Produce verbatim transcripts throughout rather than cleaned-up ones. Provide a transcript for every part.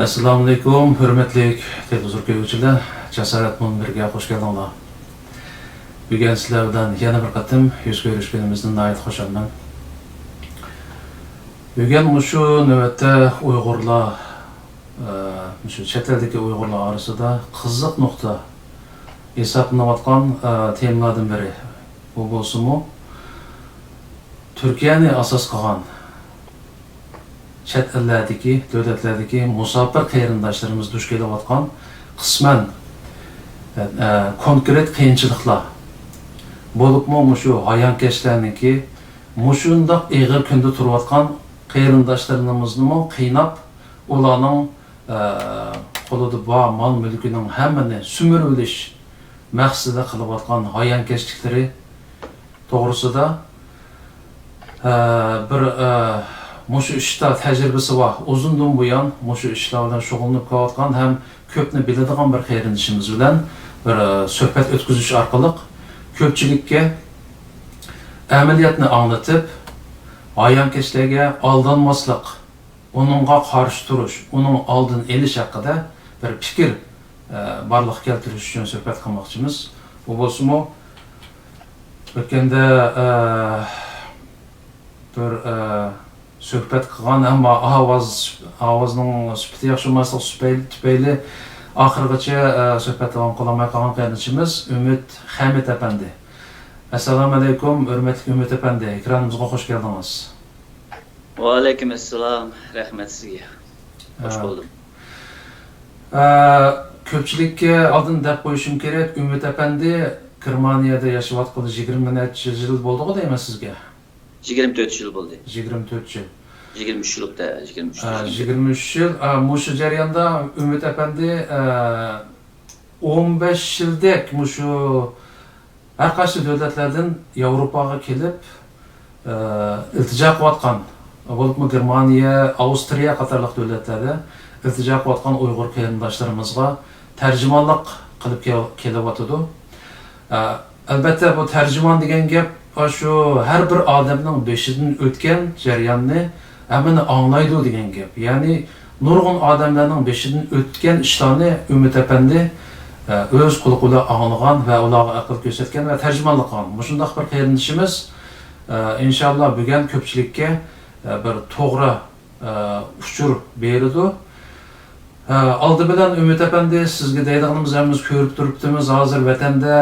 ئەسسالامۇئەلەيكۇم، ھۆرمەتلىك تېلېۋىزور كۆرگۈچىلەر، جاسارەت مۇنبىرىگە خوش كەلدىڭلار. بۈگۈن سىلەر بىلەن يەنە بىر قېتىم يۈز كۆرۈشكىنىمىزدىن ناھايىتى خۇشالمەن. بۈگۈن مۇشۇ نۆۋەتتە ئۇيغۇرلار، ئە، مۇشۇ چەت ئەلدىكى ئۇيغۇرلار ئارىسىدا قىزىق نۇقتا ھېسابلىنىۋاتقان، ئە، تېمىلاردىن بىرى. بۇ بولسىمۇ، تۈركىيەنى ئاساس قىلغان چەت ئەللەردىكى، دۆلەتلەردىكى مۇساپىر قېرىنداشلىرىمىز دۇچ كېلىۋاتقان قىسمەن، ئە، كونكرېت قىيىنچىلىقلار، بولۇپمۇ مۇشۇ ھايانكەشلەرنىڭكى مۇشۇنداق ئېغىر كۈندە تۇرۇۋاتقان قېرىنداشلىرىمىزنىمۇ قىيناپ، ئۇلارنىڭ، ئە، قولىدا بار مال-مۈلكىنىڭ ھەممىنى سۈمۈرۈۋېلىش مەقسىتىدە قىلىۋاتقان ھايانكەشلىكلىرى توغرىسىدا، ئە، بىر، ئە، مۇشۇ ئىشتا تەجرىبىسى بار، ئۇزۇندىن بۇيان مۇشۇ ئىشلار بىلەن شۇغۇللىنىپ كېلىۋاتقان ھەم كۆپنى بىلىدىغان بىر قېرىندىشىمىز بىلەن بىر، ئە، سۆھبەت ئۆتكۈزۈش ئارقىلىق كۆپچىلىككە ئەمەلىيەتنى ئاڭلىتىپ، ھايانكەشلەرگە ئالدانماسلىق، ئۇنىڭغا قارشى تۇرۇش، ئۇنىڭ ئالدىنى ئېلىش ھەققىدە بىر پىكىر، ئە، بارلىققا كەلتۈرۈش ئۈچۈن سۆھبەت قىلماقچىمىز. بۇ بولسىمۇ ئۆتكەندە، ئە، بىر، ئە، سۆھبەت قىلغان، ئەمما ئاۋاز، ئاۋازنىڭ سۈپىتى ياخشى بولماسلىق سۈپەي-، تۈپەيلى ئاخىرغىچە، ئە، سۆھبەت داۋام قىلالماي قالغان قېرىندىشىمىز ئۈمىد خەمىت ئەپەندى. ئەسسالامۇئەلەيكۇم، ھۆرمەتلىك ئۈمىد ئەپەندى، ئېكرانىمىزغا خوش كەلدىڭىز. ۋەئەلەيكۇم ئەسسالام، رەھمەت سىزگە. خوش ئە، بولدۇم. ئە، كۆپچىلىككە ئالدىن دەپ قويۇشۇم كېرەك، ئۈمىد ئەپەندى گېرمانىيەدە ياشاۋاتقىلى يىگىرمە نەچچە يىل بولدىغۇ دەيمەن سىزگە. يىگىرمە تۆت يىل بولدى. يىگىرمە تۆت يىل. يىگىرمە ئۈچ يىل بولدى، يىگىرمە ئۈچ يىل. ئە، يىگىرمە ئۈچ يىل. ئە، مۇشۇ جەرياندا ئۈمىد ئەپەندى، ئە، ئون بەش يىلدەك مۇشۇ ھەر قايسى دۆلەتلەردىن ياۋروپاغا كېلىپ، ئە، ئىلتىجا قىلىۋاتقان، بولۇپمۇ گېرمانىيە، ئاۋسترىيە قاتارلىق دۆلەتلەردە ئىلتىجا قىلىۋاتقان ئۇيغۇر قېرىنداشلىرىمىزغا تەرجىمانلىق قىلىپ كېل-، كېلىۋاتىدۇ. ئە، ئەلبەتتە، بۇ تەرجىمان دېگەن گەپ ئاشۇ ھەر بىر ئادەمنىڭ بېشىدىن ئۆتكەن جەرياننى ھەممىنى ئاڭلايدۇ دېگەن گەپ. يەنى نۇرغۇن ئادەملەرنىڭ بېشىدىن ئۆتكەن ئىشلارنى ئۈمىد ئەپەندى، ئە، ئۆز قۇلىقى بىلەن ئاڭلىغان ۋە ئۇلارغا ئەقىل كۆرسەتكەن ۋە تەرجىمانلىق قىلغان. مۇشۇنداق بىر قېرىندىشىمىز، ئە، ئىنشاللا بۈگۈن كۆپچىلىككە، ئە، بىر توغرا، ئە، ئۇچۇر بېرىدۇ. ئە، ئالدى بىلەن ئۈمىد ئەپەندى، سىزگە دەيدىغىنىمىز ھەممىمىز كۆرۈپ تۇرۇپتىمىز، ھازىر ۋەتەندە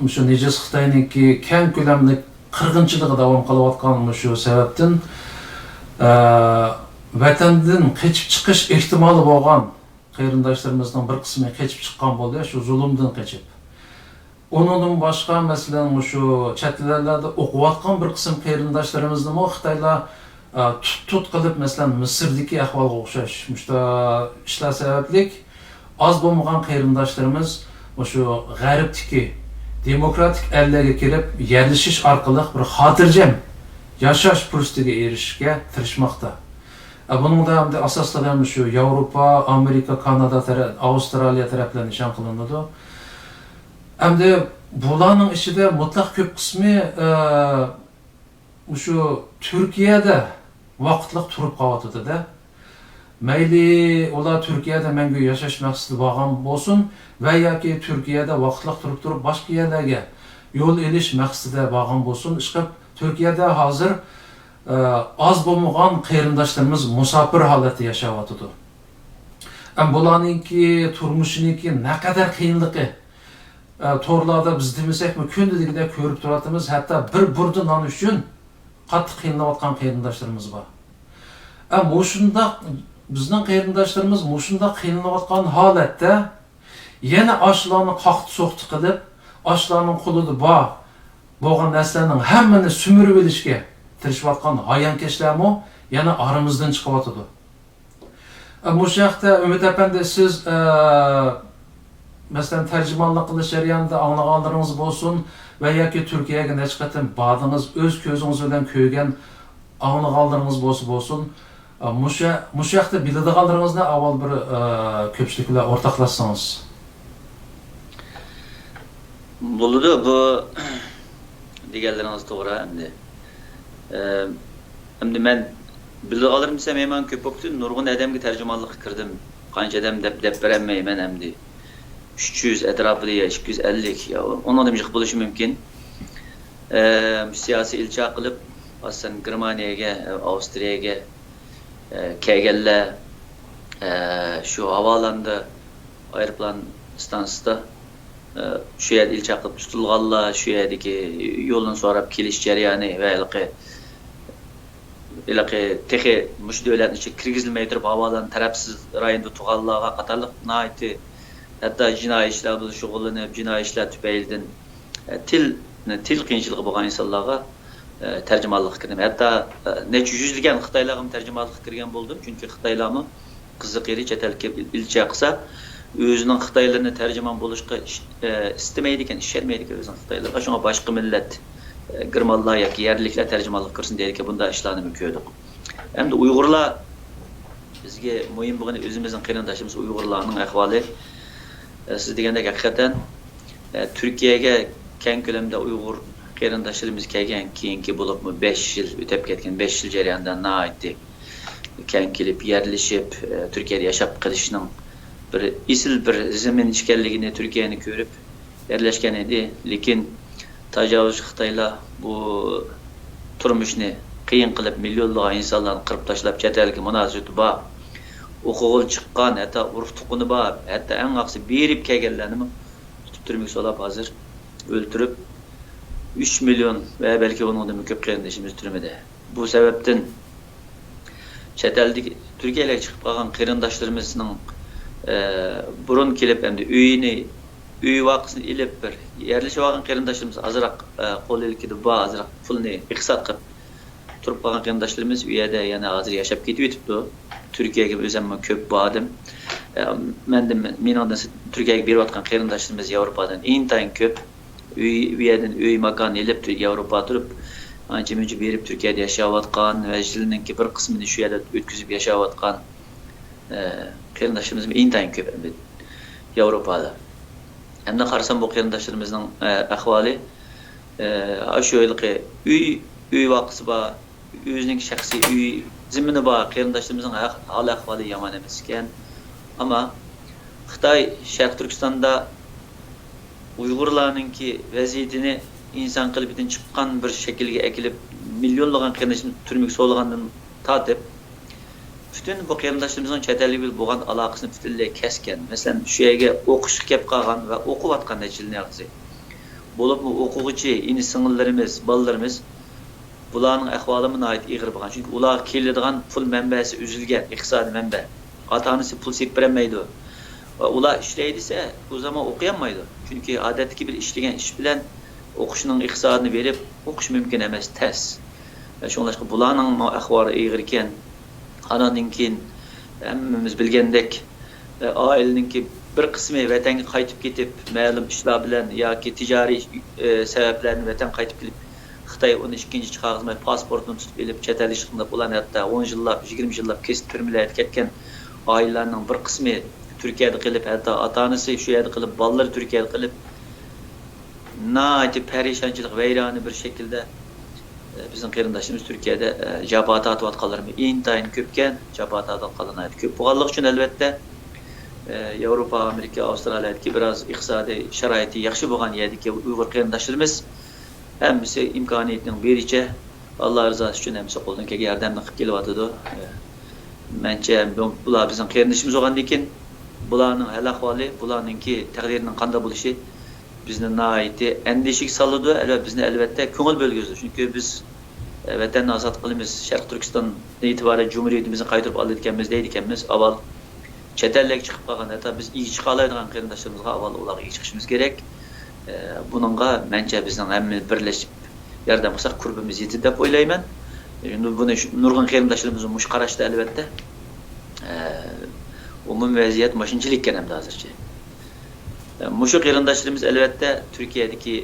مۇشۇ نىجىس خىتاينىڭكى كەڭ كۆلەملىك قىرغىنچىلىقى داۋام قىلىۋاتقان مۇشۇ سەۋەبتىن، ئە، ۋەتەندىن قېچىپ چىقىش ئېھتىمالى بولغان قېرىنداشلىرىمىزنىڭ بىر قىسمى قېچىپ چىققان بولدى، شۇ زۇلۇمدىن قېچىپ. ئۇنىڭدىن باشقا، مەسىلەن، مۇشۇ چەت ئەللەردە ئوقۇۋاتقان بىر قىسىم قېرىنداشلىرىمىزنىمۇ خىتايلار، ئە، تۇت-تۇت قىلىپ، مەسىلەن، مىسىردىكى ئەھۋالغا ئوخشاش مۇشۇنداق ئىشلار سەۋەبلىك ئاز بولمىغان قېرىنداشلىرىمىز مۇشۇ غەربتىكى دېموكراتىك ئەللەرگە كېلىپ يەرلىشىش ئارقىلىق بىر خاتىرجەم ياشاش پۇرسىتىگە ئېرىشىشكە تىرىشماقتا. ئە، بۇنىڭدا ئەمدى ئاساسلىقى مۇشۇ ياۋروپا، ئامېرىكا، كانادا تەرە-، ئاۋسترالىيە تەرەپلەر نىشان قىلىنىدۇ. ئەمدى بۇلارنىڭ ئىچىدە مۇتلەق كۆپ قىسمى، ئە، مۇشۇ تۈركىيەدە ۋاقىتلىق تۇرۇپ قالىۋاتىدۇ-دە. مەيلى ئۇلار تۈركىيەدە مەڭگۈ ياشاش مەقسىتىدە بارغان بولسۇن ۋە ياكى تۈركىيەدە ۋاقىتلىق تۇرۇپ تۇرۇپ باشقا يەرلەرگە يول ئېلىش مەقسىتىدە بارغان بولسۇن، ئىشقىلىپ تۈركىيەدە ھازىر، ئە، ئاز بولمىغان قېرىنداشلىرىمىز مۇساپىر ھالەتتە ياشاۋاتىدۇ. ئەم، بۇلارنىڭكى تۇرمۇشىنىڭكى نەقەدەر قىيىنلىقى، ئە، تورلاردا بىز دېمىسەكمۇ كۈندە دېگۈدەك كۆرۈپ تۇراتتىمىز. ھەتتا بىر بۇردا نان ئۈچۈن قاتتىق قىينىلىۋاتقان قېرىنداشلىرىمىز بار. ئە، مۇشۇنداق بىزنىڭ قېرىنداشلىرىمىز مۇشۇنداق قىينىلىۋاتقان ھالەتتە يەنە ئاشۇلارنى قاقتى-سوقتى قىلىپ، ئاشۇلارنىڭ قولىدا بار بولغان نەرسىلەرنىڭ ھەممىنى سۈمۈرۈۋېلىشكە تىرىشىۋاتقان ھايانكەشلەرمۇ يەنە ئارىمىزدىن چىقىۋاتىدۇ. ئە، مۇشۇ ھەقتە ئۈمىد ئەپەندى، سىز، ئە، مەسىلەن، تەرجىمانلىق قىلىش جەريانىدا ئاڭلىغانلىرىڭىز بولسۇن ۋە ياكى تۈركىيەگە نەچچە قېتىم باردىڭىز، ئۆز كۆزىڭىز بىلەن كۆرگەن، ئاڭلىغانلىرىڭىز بولسا بولسۇن، ئە، مۇشۇ، مۇشۇ ھەقتە بىلىدىغانلىرىڭىزنى ئاۋۋال بىر، ئە، كۆپچىلىك بىلەن ئورتاقلاشسىڭىز. بولىدۇ، بۇ دېگەنلىرىڭىز توغرا ئەمدى. ئە، ئەمدى مەن بىلىدىغانلىرىم دېسەم ھەيمان كۆپ بولۇپ كېتىدۇ. نۇرغۇن ئادەمگە تەرجىمانلىققا كىردىم. قانچە ئادەم دەپ، دەپ بېرەلمەيمەن ئەمدى. ئۈچ يۈز ئەتراپىدا يا ئىككى يۈز ئەللىك يا ئۇنىڭدىن جىق بولۇشى مۇمكىن. ئە، سىياسىي ئىلچى قىلىپ، مەسىلەن، گېرمانىيەگە، ئاۋسترىيەگە، ئە، كەلگەنلەر، ئە، شۇ ھاۋالاندا ئايروپىلان ئىستانسىسىدا، ئە، شۇ يەردە ئىلچى قىلىپ تۇتۇلغانلار، شۇ يەردىكى يولنى سوراپ كېلىش جەريانى ۋە ھېلىقى ھېلىقى تېخى مۇشۇ دۆلەتنىڭ ئىچىگە كىرگۈزۈلمەي تۇرۇپ، ھاۋالاندا تەرەپسىز رايوندا تۇرغانلارغا قاتارلىق ناھايىتى، ھەتتا جىنايى ئىشلار بىلەن شۇغۇللىنىپ، جىنايى ئىشلار تۈپەيلىدىن، ئە، تىل، تىل قىيىنچىلىقى بولغان ئىنسانلارغا، ئە، تەرجىمانلىققا كىردىم. ھەتتا، ئە، نەچچە يۈزلىگەن خىتايلارغىمۇ تەرجىمانلىققا كىرگەن بولدۇم، چۈنكى خىتايلارمۇ قىزىقىدۇ، چەت ئەلگە كېلىپ ئىلچى قىلسا، ئۆزىنىڭ خىتايلىرىنى تەرجىمان بولۇشقا ئىش-، ئە، ئىستىمەيدىكەن، ئىشەنمەيدىكەن ئۆزىنىڭ خىتايلىرىغا. شۇڭا باشقا مىللەت، ئە، گېرمانلار ياكى يەرلىكلەر تەرجىمانلىق كىرسۇن دەيدىكەن، بۇنداق ئىشلارنىمۇ كۆردۇق. ئەمدى ئۇيغۇرلار بىزگە مۇھىم بولغىنى ئۆزىمىزنىڭ قېرىنداشلىرىمىز ئۇيغۇرلارنىڭ ئەھۋالى. ئە، سىز دېگەندەك ھەقىقەتەن، ئە، تۈركىيەگە كەڭ كۆلەمدە ئۇيغۇر قېرىنداشلىرىمىز كەلگەن كېيىنكى بولۇپمۇ بەش يىل ئۆتۈپ كەتكەن، بەش يىل جەريانىدا ناھايىتى كەڭ كېلىپ يەرلىشىپ، ئە، تۈركىيەدە ياشاپ قېلىشنىڭ بىر ئېسىل بىر زېمىن ئىكەنلىكىنى تۈركىيەنى كۆرۈپ يەرلەشكەن ئىدى. لېكىن تاجاۋۇزچى خىتايلار بۇ تۇرمۇشنى قىيىن قىلىپ، مىليونلىغان ئىنسانلارنى قىرىپ تاشلاپ، چەت ئەلگە مۇناسىۋىتى بار، ئوقۇغىلى چىققان، ھەتتا ئۇرۇق تۇغقىنى بار، ھەتتا ئەڭ ئاخىرى بېرىپ كەلگەنلەرنىمۇ تۇتۇپ تۈرمىگە سولاپ، ھازىر ئۆلتۈرۈپ، ئۈچ مىليون ۋە بەلكى ئۇنىڭدىنمۇ كۆپ قېرىندىشىمىز تۈرمىدە. بۇ سەۋەبتىن چەت ئەلدىكى، تۈركىيەلەرگە چىقىپ قالغان قېرىنداشلىرىمىزنىڭ، ئە، بۇرۇن كېلىپ، ئەمدى ئۆيىنى، ئۆي ۋاقىسىنى ئېلىپ، بىر يەرلىشىپ ئالغان قېرىنداشلىرىمىز ئازراق، ئە، قول ئىلكىدە بار، ئازراق پۇلنى ئىقتىساد قىلىپ تۇرۇپ قالغان قېرىنداشلىرىمىز ئۇ يەردە يەنە ھازىر ياشاپ كېتىۋېتىپتۇ. تۈركىيەگە ئۆزۈممۇ كۆپ باردىم. ئە، مەندىن، مېنىڭدىن تۈركىيەگە بېرىۋاتقان قېرىنداشلىرىمىز ياۋروپادىن ئىنتايىن كۆپ. ئۆي، ئۇ يەردىن ئۆي، ماكان ئېلىپ، تۈ-، ياۋروپا تۇرۇپ، ئانچە-مۇنچە بېرىپ تۈركىيەدە ياشاۋاتقان ۋە يىلىنىڭكى بىر قىسمىنى شۇ يەردە ئۆتكۈزۈپ ياشاۋاتقان، ئە، قېرىنداشلىرىمىزمۇ ئىنتايىن كۆپ ئەمدى ياۋروپادا. ئەمدى قارىسام، بۇ قېرىنداشلىرىمىزنىڭ، ئە، ئەھۋالى، ئە، ئاشۇ ھېلىقى ئۆي، ئۆي ۋاقىسى بار، ئۆزىنىڭ شەخسىي ئۆي، زېمىنى بار قېرىنداشلىرىمىزنىڭ ھە-، ھال-ئەھۋالى يامان ئەمەس ئىكەن. ئەمما خىتاي شەرقىي تۈركىستاندا ئۇيغۇرلارنىڭكى ۋەزىيىتىنى ئىنسان قېلىپىدىن چىققان بىر شەكىلگە ئەكېلىپ، مىليونلىغان قېرىندىشىمىز تۈرمىگە سولىغاندىن تارتىپ، پۈتۈن بۇ قېرىنداشلىرىمىزنىڭ چەت ئەل بىلەن بولغان ئالاقىسىنى پۈتۈنلەي كەسكەن. مەسىلەن، شۇ يەرگە ئوقۇشقا كەپ قالغان ۋە ئوقۇۋاتقان نەچچە يىلنى ئاغزى. بولۇپمۇ ئوقۇغۇچى ئىنى-سىڭىللىرىمىز، بالىلىرىمىز، بۇلارنىڭ ئەھۋالىمۇ ناھايىتى ئېغىر بولغان. چۈنكى ئۇلارغا كېلىدىغان پۇل مەنبەسى ئۈزۈلگەن، ئىقتىسادىي مەنبە. ئاتا-ئانىسى پۇل سېلىپ بېرەلمەيدۇ. ۋە ئۇلار ئىشلەي دېسە، ئۇ زامان ئوقۇيالمايدۇ. چۈنكى ئادەتتىكى بىر ئىشلىگەن ئىش بىلەن ئوقۇشنىڭ ئىقتىسادىنى بېرىپ ئوقۇش مۇمكىن ئەمەس، تەس. ۋە شۇڭلاشقا بۇلارنىڭ ئەھۋالى ئېغىر ئىكەن. ئاناندىن كېيىن ھەممىمىز بىلگەندەك، ئە، ئائىلىنىڭكى بىر قىسمى ۋەتەنگە قايتىپ كېتىپ، مەلۇم ئىشلار بىلەن ياكى تىجارىي، ئە، سەۋەبلەرنى ۋەتەنگە قايتىپ كېلىپ، خىتاي ئۇنى ئىككىنچى چىقارغۇزماي، پاسپورتىنى تۇتۇپ ئېلىپ، چەت ئەلگە چىققىنىدا ئۇلارنى ھەتتا ئون يىللاپ، يىگىرمە يىللاپ كېسىپ تۈرمىلەردە كەتكەن ئائىلىلەرنىڭ بىر قىسمى تۈركىيەدە قېلىپ، ھەتتا ئاتا-ئانىسى شۇ يەردە قېلىپ، بالىلىرى تۈركىيەدە قېلىپ، ناھايىتى پەرىشانچىلىق، ۋەيرانە بىر شەكىلدە، ئە، بىزنىڭ قېرىنداشلىرىمىز تۈركىيەدە، ئە، جاپا تارتىۋاتقانلىرىمۇ ئىنتايىن كۆپكەن. جاپا تارتىۋاتقانلار ناھايىتى كۆپ بولغانلىقى ئۈچۈن، ئەلۋەتتە، ئە، ياۋروپا، ئامېرىكا، ئاۋسترالىيەدىكى بىراز ئىقتىسادىي شارائىتى ياخشى بولغان يەردىكى ئۇيغۇر قېرىنداشلىرىمىز ھەممىسى ئىمكانىيىتىنىڭ بېرىچە، ئاللا رىزاسى ئۈچۈن ھەممىسى قولىدىن كەلگەن ياردەمنى قىلىپ كېلىۋاتىدۇ. ئە، مەنچە، بۇ-، بۇلار بىزنىڭ قېرىندىشىمىز بولغاندىن كېيىن، بۇلارنىڭ ھال-ئەھۋالى، بۇلارنىڭكى تەقدىرىنىڭ قانداق بولۇشى بىزنى ناھايىتى ئەندىشىگە سالىدۇ، ئەلۋەتتە، بىزنى، ئەلۋەتتە، كۆڭۈل بۆلگۈزىدۇ. چۈنكى بىز، ئە، ۋەتەننى ئازاد قىلىمىز، شەرقىي تۈركىستاندىن ئېتىبارەن جۇمھۇرىيىتىمىزنى قايتۇرۇپ ئالىدىكەنمىز دەيدىكەنمىز. ئاۋۋال چەت ئەللەرگە چىقىپ قالغان، ھەتتا بىز ئىگە چىقالايدىغان قېرىنداشلىرىمىزغا ئاۋۋال ئۇلارغا ئىگە چىقىشىمىز كېرەك. ئە، بۇنىڭغا مەنچە بىزنىڭ ھەممىمىز بىرلەشىپ ياردەم قىلساق، قۇربىمىز يېتىدۇ دەپ ئويلايمەن. ئە، بۇنى شۇ، نۇرغۇن قېرىنداشلىرىمىز مۇشۇ قاراشتا، ئەلۋەتتە. ئە، ئومۇمىي ۋەزىيەت مۇشۇنچىلىك ئىكەن ئەمدى ھازىرچە. ئە، مۇشۇ قېرىنداشلىرىمىز، ئەلۋەتتە، تۈركىيەدىكى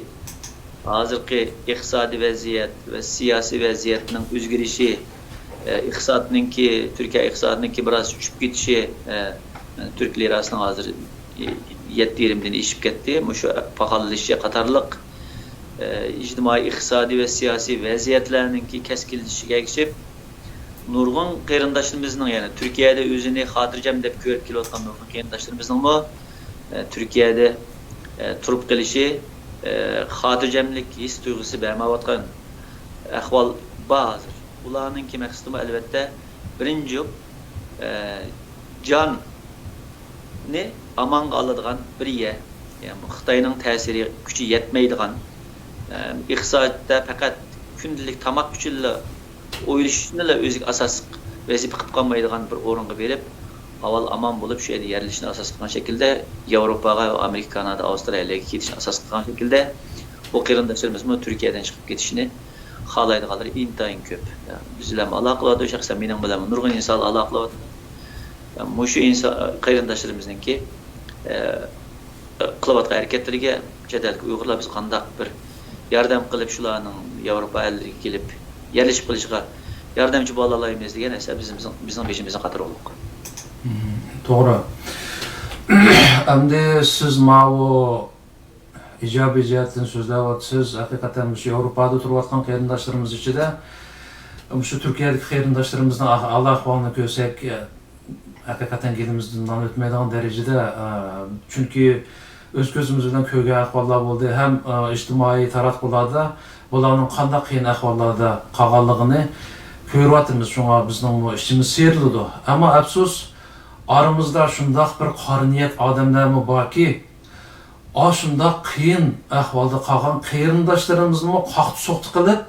ھازىرقى ئىقتىسادىي ۋەزىيەت ۋە سىياسىي ۋەزىيەتنىڭ ئۆزگىرىشى، ئە، ئىقتىسادنىڭكى، تۈركىيە ئىقتىسادىنىڭكى بىراز چۈشۈپ كېتىشى، ئە، تۈرك لىراسىنىڭ ھازىر يەتتە يېرىمدىن ئېشىپ كەتتى. مۇشۇ پاخاللىشى قاتارلىق، ئە، ئىجتىمائىي، ئىقتىسادىي ۋە سىياسىي ۋەزىيەتلەرنىڭكى كەسكىنلىشىشىگە ئەگىشىپ، نۇرغۇن قېرىنداشلىرىمىزنىڭ، يەنى تۈركىيەدە ئۆزىنى خاتىرجەم دەپ كۆرۈپ كېلىۋاتقان نۇرغۇن قېرىنداشلىرىمىزنىڭمۇ، ئە، تۈركىيەدە، ئە، تۇرۇپ قېلىشى، ئە، خاتىرجەملىك ھېس تۇيغۇسى بەرمەيۋاتقان ئەھۋال بار ھازىر. ئۇلارنىڭكى مەقسىتىمۇ، ئەلۋەتتە، بىرىنچى جۇپ، ئە، جان نى ئامانغا ئالىدىغان بىر يەر، يەنى بۇ خىتاينىڭ تەسىرى كۈچى يەتمەيدىغان، ئىقتىسادتا پەقەت كۈندىلىك تاماق ئۈچۈنلا ئويلىشىشنىلا ئۆزىگە ئاساسلىق ۋەزىپە قىلىپ قالمايدىغان بىر ئورۇنغا بېرىپ، ئاۋۋال ئامان بولۇپ، شۇ يەردە يەرلىشىشنى ئاساس قىلغان شەكىلدە، ياۋروپاغا، ئامېرىكا، كانادا، ئاۋسترالىيەگە كېتىشنى ئاساس قىلغان شەكىلدە، بۇ قېرىنداشلىرىمىزمۇ تۈركىيەدىن چىقىپ كېتىشنى خالايدىغانلىرى ئىنتايىن كۆپ. بىز بىلەن ئالاقە قىلىۋاتىدۇ، شەخسەن مېنىڭ بىلەن نۇرغۇن ئىنسانلار ئالاقە قىلىۋاتىدۇ. مۇشۇ ئىنسان، قېرىنداشلىرىمىزنىڭكى، ئە، قىلىۋاتقان ھەرىكەتلىرىگە چەت ئەلدىكى ئۇيغۇرلار بىز قانداق بىر ياردەم قىلىپ، شۇلارنىڭ ياۋروپا ئەللىرىگە كېلىپ يەرلىشىپ قېلىشىغا ياردەمچى بولالايمىز دېگەن نەرسە بىزنىڭ، بىزنىڭ بېشىمىزنىڭ قاتۇرغۇلۇق. مم، توغرا. ئەمدى سىز ماۋۇ ئىجابىي جەھەتتىن سۆزلەۋاتىسىز. ھەقىقەتەن مۇشۇ ياۋروپادا تۇرۇۋاتقان قېرىنداشلىرىمىز ئىچىدە مۇشۇ تۈركىيەدىكى قېرىنداشلىرىمىزنىڭ ئەھ-، ھال-ئەھۋالىنى كۆرسەك، ھەقىقەتەن گېلىمىزدىن نان ئۆتمەيدىغان دەرىجىدە، ئە، چۈنكى ئۆز كۆزىمىز بىلەن كۆرگەن ئەھۋاللار بولدى. ھەم، ئە، ئىجتىمائىي تاراتقۇلاردا بۇلارنىڭ قانداق قىيىن ئەھۋاللاردا قالغانلىقىنى كۆرۈۋاتىمىز. شۇڭا بىزنىڭمۇ ئىچىمىز سىيرىلىدۇ. ئەمما ئەپسۇس، ئارىمىزدا شۇنداق بىر قارا نىيەت ئادەملەرمۇ باركى، ئاشۇنداق قىيىن ئەھۋالدا قالغان قېرىنداشلىرىمىزنىمۇ قاقتى-سوقتى قىلىپ،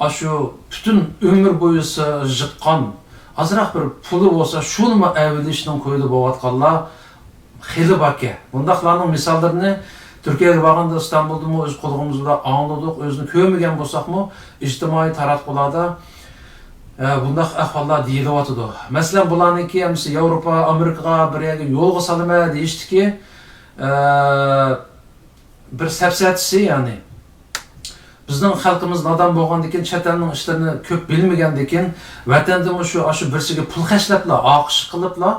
ئاشۇ پۈتۈن ئۆمۈر بويى س-، جىققان، ئازراق بىر پۇلى بولسا، شۇنىمۇ ئەۋېلىشنىڭ كويىدا بولۇۋاتقانلار خېلى باركەن. بۇنداقلارنىڭ مىساللىرىنى تۈركىيەگە بارغاندا ئىستانبۇلدىمۇ ئۆز قۇلىقىمىز بىلەن ئاڭلىدۇق، ئۆزىنى كۆرمىگەن بولساقمۇ، ئىجتىمائىي تاراتقۇلاردا، ئە، بۇنداق ئەھۋاللار دېيىلىۋاتىدۇ. مەسىلەن، بۇلارنىڭكى ئەمىسە ياۋروپا، ئامېرىكىغا بىر يەرگە يولغا سالىمەن دېيىشتىكى، ئە، بىر سەپسەتىسى، يەنى بىزنىڭ خەلقىمىز نادان بولغاندىكىن، چەت ئەلنىڭ ئىشلىرىنى كۆپ بىلمىگەندىكىن، ۋەتەندىمۇ شۇ، ئاشۇ بىرسىگە پۇل خەجلەپلا، ئالقىش قىلىپلا،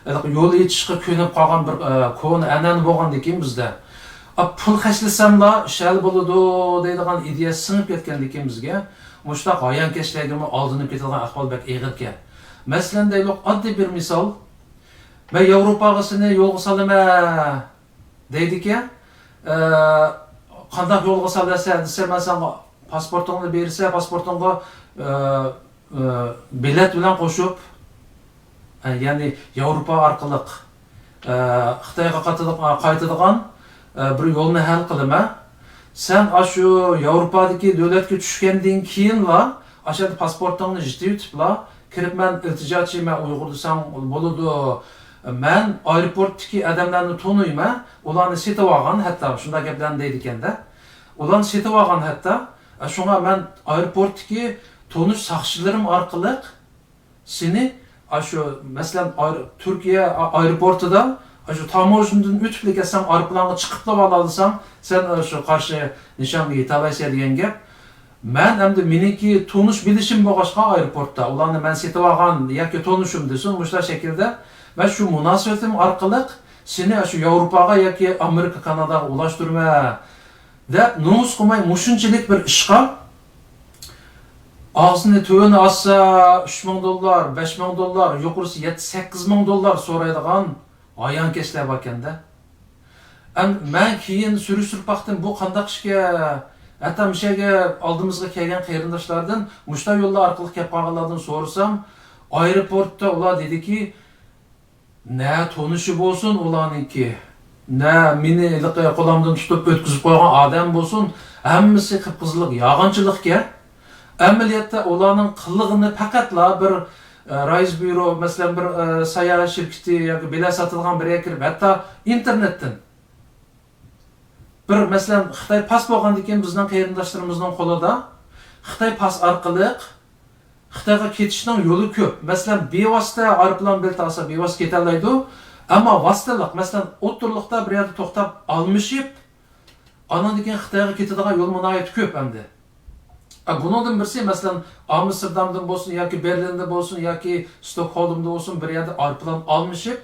ھېلىقى يول ئېچىشقا كۆنۈپ قالغان بىر، ئە، كونا ئەنئەنە بولغاندىكىن بىزدە، ئا، پۇل خەجلىسەملا ئىش ھەل بولىدۇ دەيدىغان ئىدىيە سىڭىپ كەتكەندىكىن بىزگە، مۇشۇنداق ھايانكەشلەرگىمۇ ئالدىنىپ كېتىدىغان ئەھۋال بەك ئېغىركەن. مەسىلەن، دەيلۇق، ئاددىي بىر مىسال، مەن ياۋروپاغا سېنى يولغا سالىمەن دەيدىكەن، ئە، قانداق يولغا سالىسەن دېسە، مەن ساڭا پاسپورتۇڭنى بېرىسەن، پاسپورتۇڭغا، ئە، ئە، بېلەت بىلەن قوشۇپ، ئە، يەنى ياۋروپا ئارقىلىق، ئە، خىتايغا قاتىدىغ-، قايتىدىغان، ئە، بىر يولنى ھەل قىلىمەن. سەن ئاشۇ ياۋروپادىكى دۆلەتكە چۈشكەندىن كېيىنلا، ئاشۇ يەردە پاسپورتۇڭنى يېتىۋېتىپلا، كىرىپ، مەن ئىلتىجاچى، مەن ئۇيغۇر دېسەڭ بولىدۇ. مەن ئايروپورتتىكى ئادەملەرنى تونۇيمەن، ئۇلارنى سېتىۋالغان، ھەتتا شۇنداق گەپلەرنى دەيدىكەندە. ئۇلارنى سېتىۋالغان ھەتتا. شۇڭا مەن ئايروپورتتىكى تونۇش ساقچىلىرىم ئارقىلىق سېنى ئاشۇ، مەسىلەن، ئاير-، تۈركىيە ئا-، ئايروپورتىدا ئاشۇ تاموژنىدىن ئۆتۈپلا كەتسەڭ، ئايروپىلانغا چىقىپلا بولالىساڭ، سەن ئاشۇ قارشى نىشانغا يېتەلەيسەن دېگەن گەپ. مەن ئەمدى مېنىڭكى تونۇش بىلىشىم بولغاچقا ئايروپورتتا، ئۇلارنى مەن سېتىۋالغان ياكى تونۇشۇم دېسۇن، مۇشۇنداق شەكىلدە مەن شۇ مۇناسىۋىتىم ئارقىلىق سېنى ئاشۇ ياۋروپاغا ياكى ئامېرىكا، كاناداغا ئۇلاشتۇرىمەن دەپ نومۇس قىلماي مۇشۇنچىلىك بىر ئىشقا ئاغزىنى تۆۋىنى ئاچسا ئۈچ مىڭ دوللار، بەش مىڭ دوللار، يۇقىرىسى يەتتە، سەككىز مىڭ دوللار سورايدىغان ھايانكەشلەر باركەندە. ئەم-، مەن كېيىن سۈرۈشتۈرۈپ باقتىم، بۇ قانداق ئىشكەن؟ ھەتتا مۇشۇ يەرگە ئالدىمىزغا كەلگەن قېرىنداشلاردىن، مۇشۇنداق يوللار ئورقىلىق كەپ قالغانلاردىن سورىسام، ئايروپورتتا ئۇلار دېدىكى، نە تونۇشى بولسۇن ئۇلارنىڭكى، نە مېنى ھېلىقى قولۇمدىن تۇتۇپ ئۆتكۈزۈپ قويغان ئادەم بولسۇن، ھەممىسى قىپقىزىللىق يالغانچىلىقكەن. ئەمەلىيەتتە ئۇلارنىڭ قىلغىنى پەقەتلا بىر، ئە، رەيس بيۇرو، مەسىلەن، بىر، ئە، ساياھەت شىركىتى ياكى بېلەت ساتىدىغان بىر يەرگە كىرىپ، ھەتتا ئىنتېرنېتتىن بىر، مەسىلەن، خىتاي پاس بولغاندىن كېيىن بىزنىڭ قېرىنداشلىرىمىزنىڭ قولىدا خىتاي پاس ئارقىلىق خىتايغا كېتىشنىڭ يولى كۆپ. مەسىلەن، بىۋاسىتە ئايروپىلان بېلىتى ئالسا، بىۋاسىتە كېتەلەيدۇ. ئەمما ۋاسىتىلىق، مەسىلەن، ئوتتۇرىلىقتا بىر يەردە توختاپ ئالمىشىپ، ئانىڭدىن كېيىن خىتايغا كېتىدىغان يولمۇ ناھايىتى كۆپ ئەمدى. ئە، بۇنىڭدىن بىرسى، مەسىلەن، ئامستېردامدىن بولسۇن ياكى بېرلىندىن بولسۇن ياكى ستوكھولمدا بولسۇن، بىر يەردە ئايروپىلان ئالمىشىپ،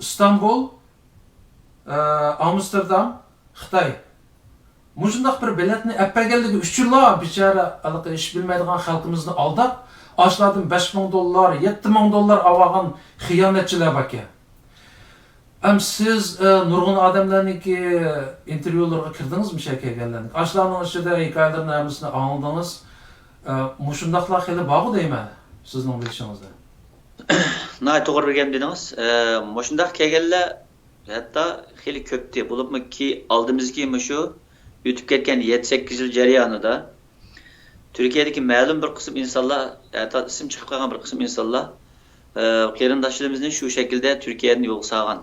ئىستانبۇل، ئە، ئامستېردام، خىتاي. مۇشۇنداق بىر بېلەتنى ئەپ بەرگەنلىكى ئۈچۈنلا بىچارە ھېلىقى ئىش بىلمەيدىغان خەلقىمىزنى ئالداپ، ئاشۇلاردىن بەش مىڭ دوللار، يەتتە مىڭ دوللار ئاۋالغان خىيانەتچىلەر باركەن. ئەم سىز، ئە، نۇرغۇن ئادەملەرنىڭكى ئىنتېرۋيۇلىرىغا كىردىڭىزمۇ، شۇ كەلگەنلەرنىڭ؟ ئاشۇلارنىڭ ئىچىدە ھېكايىلىرىنى ھەممىسىنى ئاڭلىدىڭىز. ئە، مۇشۇنداقلار خېلى بارغۇ دەيمەن، سىزنىڭ بىلىشىڭىزدە. ناھايىتى توغرا بىلگەن دېدىڭىز. ئە، مۇشۇنداق كەلگەنلەر ھەتتا خېلى كۆپتى. بولۇپمۇ كى-، ئالدىمىزدىكى مۇشۇ ئۆتۈپ كەتكەن يەتتە سەككىز يىل جەريانىدا تۈركىيەدىكى مەلۇم بىر قىسىم ئىنسانلار، ھەتتا ئىسىم چىقىپ قالغان بىر قىسىم ئىنسانلار، ئە، قېرىنداشلىرىمىزنى شۇ شەكىلدە تۈركىيەدىن يولغا سالغان.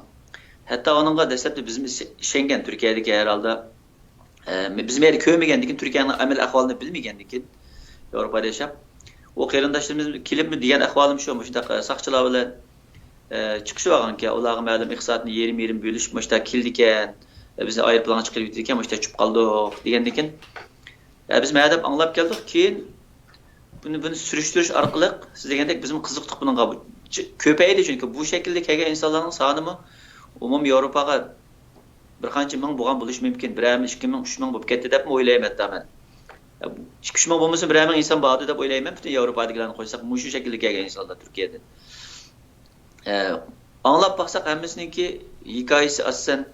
ھەتتا ئۇنىڭغا دەسلەپتە بىزمۇ ئىشەنگەن، تۈركىيەدىكى ھەر ھالدا، ئە، بىزمۇ يەنە كۆرمىگەندىكىن، تۈركىيەنىڭ ئەمەلىي ئەھۋالىنى بىلمىگەندىكىن، ياۋروپادا ياشاپ، ئۇ قېرىنداشلىرىمىز كېلىپمۇ دېگەن ئەھۋالىم شۇ، مۇشۇنداق، ئە، ساقچىلار بىلەن، ئە، چىقىشىۋالغانكەن، ئۇلارغا مەلۇم ئىقتىسادنى يېرىم-يېرىم بۆلۈشۈپ، مۇشۇنداق كېلىدىكەن، ئە، بىزنى ئايروپىلانغا چىقىرىپ يېتىدىكەن، مۇشۇنداق چۈشۈپ قالدۇق دېگەندىكىن، ئە، بىز مەدەپ ئاڭلاپ كەلدۇق. كېيىن بۇنى، بۇنى سۈرۈشتۈرۈش ئارقىلىق، سىز دېگەندەك، بىزمۇ قىزىقتۇق بۇنىڭغا. بۇ چ-، كۆپەيدى، چۈنكى بۇ شەكىلدە كەلگەن ئىنسانلارنىڭ سانىمۇ ئومۇمياۋروپاغا بىر قانچە مىڭ بولغان بولۇشى مۇمكىن. بىرەر مىڭ، ئىككى مىڭ، ئۈچ مىڭ بولۇپ كەتتى دەپمۇ ئويلايمەن ھەتتا مەن. ئىككى، ئۈچ مىڭ بولمىسا، بىرەر مىڭ ئىنسان باردۇ دەپ ئويلايمەن، پۈتۈن ياۋروپادىكىلەرنى قويساق، مۇشۇ شەكىلدە كەلگەن ئىنسانلار تۈركىيەدىن. ئە، ئاڭلاپ باقساق، ھەممىسىنىڭكى ھېكايىسى ئاساسەن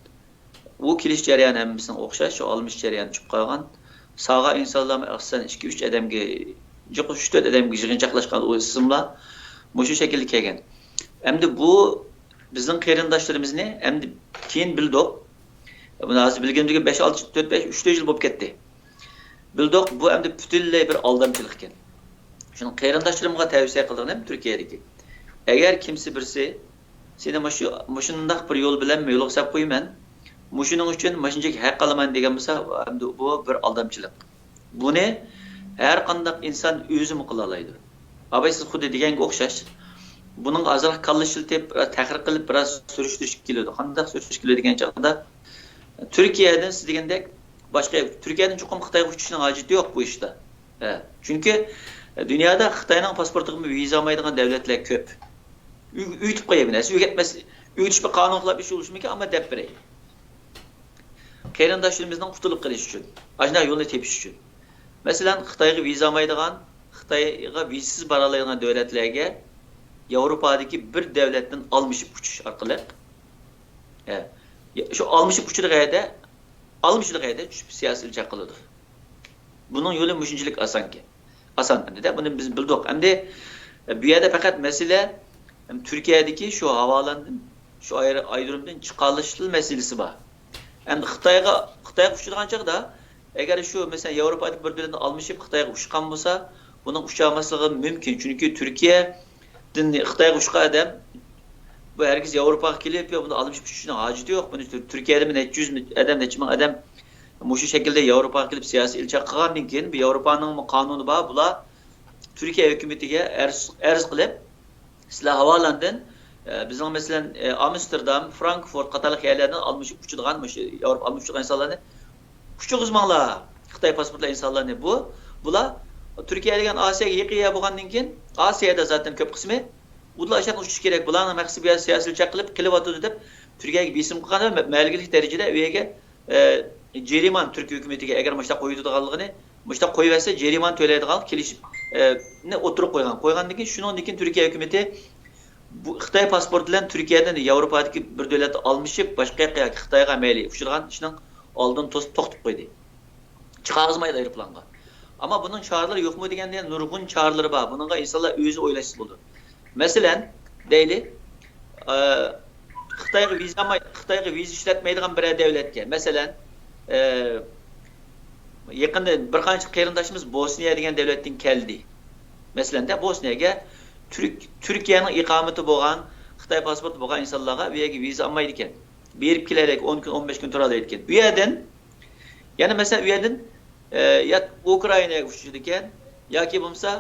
ئۇ كېلىش جەريانى ھەممىسىنىڭ ئوخشاش، شۇ ئالمىشىش جەريانى چۈشۈپ قالغان. ساغا ئىنسانلارمۇ ئاساسەن ئىككى، ئۈچ ئادەمگە، يوق، ئۈچ، تۆت ئادەمگە يىغىنچاقلاشقان ئۇ ئىسىملار مۇشۇ شەكىلدە كەلگەن. ئەمدى بۇ بىزنىڭ قېرىنداشلىرىمىزنى ئەمدى كېيىن بىلدۇق. بۇنى ھازىر بىلگىنىمىزگە بەش، ئالتە، تۆت، بەش، ئۈچ، تۆت يىل بولۇپ كەتتى. بىلدۇق، بۇ ئەمدى پۈتۈنلەي بىر ئالدامچىلىق ئىكەن. شۇنىڭ قېرىنداشلىرىمغا تەۋسىيە قىلىدىغىنىم تۈركىيەدىكى. ئەگەر كىمسى بىرسى سېنى مۇشۇ، مۇشۇنداق بىر يول بىلەن يولغا سەپ قويىمەن، مۇشۇنىڭ ئۈچۈن مۇشۇنچىلىك ھەق ئالىمەن دېگەن بولسا، ئەمدى بۇ بىر ئالدامچىلىق. بۇنى ھەر قانداق ئىنسان ئۆزىمۇ قىلالايدۇ. ئاباي، سىز خۇددى دېگەنگە ئوخشاش. بۇنىڭغا ئازراق كاللا ئىشلىتىپ، بىراز تەھقىق قىلىپ، بىراز سۈرۈشتۈرۈش كېلىدۇ. قانداق سۈرۈشتۈرۈش كېلىدۇ دېگەن چاغدا، تۈركىيەدىن سىز دېگەندەك باشقا، تۈركىيەدىن چوقۇم خىتايغا ئۇچۇشنىڭ ھاجىتى يوق بۇ ئىشتا. ھە. چۈنكى دۇنيادا خىتاينىڭ پاسپورتىغىمۇ ۋىزا ئالمايدىغان دۆلەتلەر كۆپ. ئۆ-، ئۆگىتىپ قوياي بۇ نەرسە، ئۆگەتمەس، ئۆگىتىش بىر قانۇن خىلاپ ئىش بولۇشى مۇمكىن، ئەمما دەپ بېرەي. قېرىنداشلىرىمىزنىڭ قۇتۇلۇپ قېلىشى ئۈچۈن، ئاشۇنداق يولنى تېپىش ئۈچۈن. مەسىلەن، خىتايغا ۋىزا ئالمايدىغان، خىتايغا ۋىزىسىز بارالايدىغان دۆلەتلەرگە ياۋروپادىكى بىر دۆلەتتىن ئالمىشىپ ئۇچۇش ئارقىلىق، ھە، شۇ ئالمىشىپ ئۇچىدىغان يەردە، ئالمىشىدىغان يەردە چۈشۈپ سىياسىي ئىلچاق قىلىدۇ. بۇنىڭ يولى مۇشۇنچىلىك ئاسانكەن. ئاسان ئەمدىدە، بۇنى بىز بىلدۇق. ئەمدى بۇ يەردە پەقەت مەسىلە، ئەم، تۈركىيەدىكى شۇ ھاۋالاندىن، شۇ ئايرو-، ئايرودرومدىن چىقارىلىش مەسىلىسى بار. ئەمدى خىتايغا، خىتايغا ئۇچىدىغان چاغدا، ئەگەر شۇ، مەسىلەن، ياۋروپادىكى بىر دۆلەتنى ئالمىشىپ خىتايغا ئۇچقان بولسا، بۇنىڭ ئۇچالماسلىقى مۇمكىن. چۈنكى تۈركىيەدىن خىتايغا ئۇچقان ئادەم، بۇ ھەرگىز ياۋروپاغا كېلىپ، يا بۇنى ئالمىشىپ ئۇچۇشنىڭ ھاجىتى يوق. بۇنى تۈر-، تۈركىيەدىمۇ نەچچە يۈز ئادەم، نەچچە مىڭ ئادەم مۇشۇ شەكىلدە ياۋروپاغا كېلىپ سىياسىي ئىلچاق قىلغاندىن كېيىن، بۇ ياۋروپانىڭمۇ قانۇنى بار، بۇلار تۈركىيە ھۆكۈمىتىگە ئەرز، ئەرز قىلىپ، سىلەر ھاۋالاندىن، ئە، بىزنىڭ، مەسىلەن، ئە، ئامستېردام، فرانكفورت قاتارلىق يەرلەردىن ئالمىشىپ ئۇچىدىغان، مۇشۇ ياۋروپا ئالمىشىپ ئۇچىدىغان ئىنسانلارنى ئۇچۇرغۇزماڭلار. خىتاي پاسپورتلۇق ئىنسانلارنى. بۇ، بۇلار تۈركىيە دېگەن ئاسىياغا يېقىن يەر بولغاندىن كېيىن، ئاسىيادا زاتەن كۆپ قىسمى، ئۇلار ئاشاققا ئۇچۇشى كېرەك. بۇلارنىڭ مەقسىتى بۇ يەردە سىياسىي ئىلچاق قىلىپ، قېلىۋاتىدۇ دەپ تۈركىيەگە بېسىم قىلغان ۋە مە-، مەلىكىلىك دەرىجىدە ئۇ يەرگە، ئە، جەرىمانە تۈركىيە ھۆكۈمىتىگە، ئەگەر مۇشۇنداق قويۇۋېتىدىغانلىقىنى، مۇشۇنداق قويۇۋەتسە جەرىمانە تۆلەيدىغان كېلىشىم، ئە، نى ئوتتۇرىغا قويغان. قويغاندىن كېيىن، شۇنىڭدىن كېيىن تۈركىيە ھۆكۈمىتى بۇ خىتاي پاسپورتى بىلەن تۈركىيەدىن ياۋروپادىكى بىر دۆلەتتە ئالمىشىپ، باشقا ياققا ياكى خىتايغا مەيلى ئۇچىدىغان ئىشنىڭ ئالدىنى توس-، توختىتىپ قويدى. چىقارغۇزمايدۇ ئايروپىلانغا. ئەمما بۇنىڭ چارىلىرى يوقمۇ دېگەندە، نۇرغۇن چارىلىرى بار. بۇنىڭغا ئىنسانلار ئۆزى ئويلاشسا بولىدۇ. مەسىلەن، دەيلى، ئە، خىتايغا ۋىزا ئالماي-، خىتايغا ۋىزا ئىشلەتمەيدىغان بىرەر دۆلەتكە، مەسىلەن، ئە، يېقىندا بىر قانچە قېرىنداشىمىز بوسنىيە دېگەن دۆلەتتىن كەلدى. مەسىلەن، دە، بوسنىيەگە تۈرك-، تۈركىيەنىڭ ئىقامىتى بولغان، خىتاي پاسپورتى بولغان ئىنسانلارغا بۇ يەرگە ۋىزا ئالمايدىكەن. بېرىپ كېلەلەيدىكەن، ئون كۈن، ئون بەش كۈن تۇرالايدىكەن. ئۇ يەردىن يەنە مەسىلەن، ئۇ يەردىن، ئە، يا ئۇكرائىناغا ئۇچىدىكەن، ياكى بولمىسا،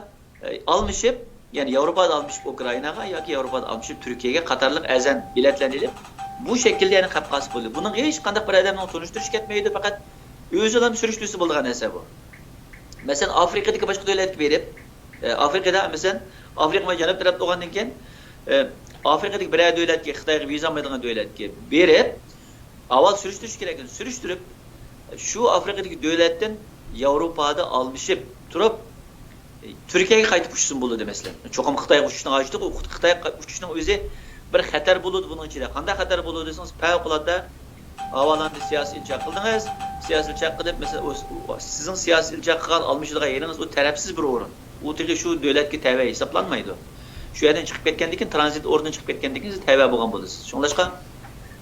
ئە، ئالمىشىپ، يەنى ياۋروپادا ئالمىشىپ ئۇكرائىناغا ياكى ياۋروپادا ئالمىشىپ تۈركىيەگە قاتارلىق ئەرزان بېلەتلەرنى ئېلىپ، بۇ شەكىلدە يەنە قېلىپ قالسا بولىدۇ. بۇنىڭغا ھېچقانداق بىر ئادەمنىڭ تونۇشتۇرۇشى كەتمەيدۇ، پەقەت ئۆزىلا سۈرۈشتۈرسە بولىدىغان نەرسە بۇ. مەسىلەن، ئافرىقىدىكى باشقا دۆلەتكە بېرىپ، ئە، ئافرىقىدا، مەسىلەن، ئافرىقا جەنۇب تەرەپتە بولغاندىن كېيىن، ئە، ئافرىقىدىكى بىرەر دۆلەتكە، خىتايغا ۋىزا ئالمايدىغان دۆلەتكە بېرىپ، ئاۋۋال سۈرۈشتۈرۈش كېرەك. سۈرۈشتۈرۈپ، شۇ ئافرىقىدىكى دۆلەتتىن ياۋروپادا ئالمىشىپ تۇرۇپ، تۈركىيەگە قايتىپ ئۇچسۇن بولىدۇ، مەسىلەن. چوقۇم خىتايغا ئۇچۇشنىڭ ھاجىتى يوق. خىتايغا ئۇچۇشنىڭ ئۆزى بىر خەتەر بولىدۇ بۇنىڭ ئىچىدە. قانداق خەتەر بولىدۇ دېسىڭىز، پەۋقۇلئاددە ئەھۋاللاردا سىياسىي ئىلچى قىلدىڭىز. سىياسىي ئىلچى قىلىپ، مەسىلەن، ئۇ، ئۇ، سىزنىڭ سىياسىي ئىلچى قىلغان، ئالمىشىدىغان يېرىڭىز ئۇ تەرەپسىز بىر ئورۇن. ئۇ تېخى شۇ دۆلەتكە تەۋە ھېسابلانمايدۇ. شۇ يەردىن چىقىپ كەتكەندىن كېيىن، ترانزىت ئورنىدىن چىقىپ كەتكەندىن كېيىن سىز تەۋە بولغان بولىسىز. شۇڭلاشقا،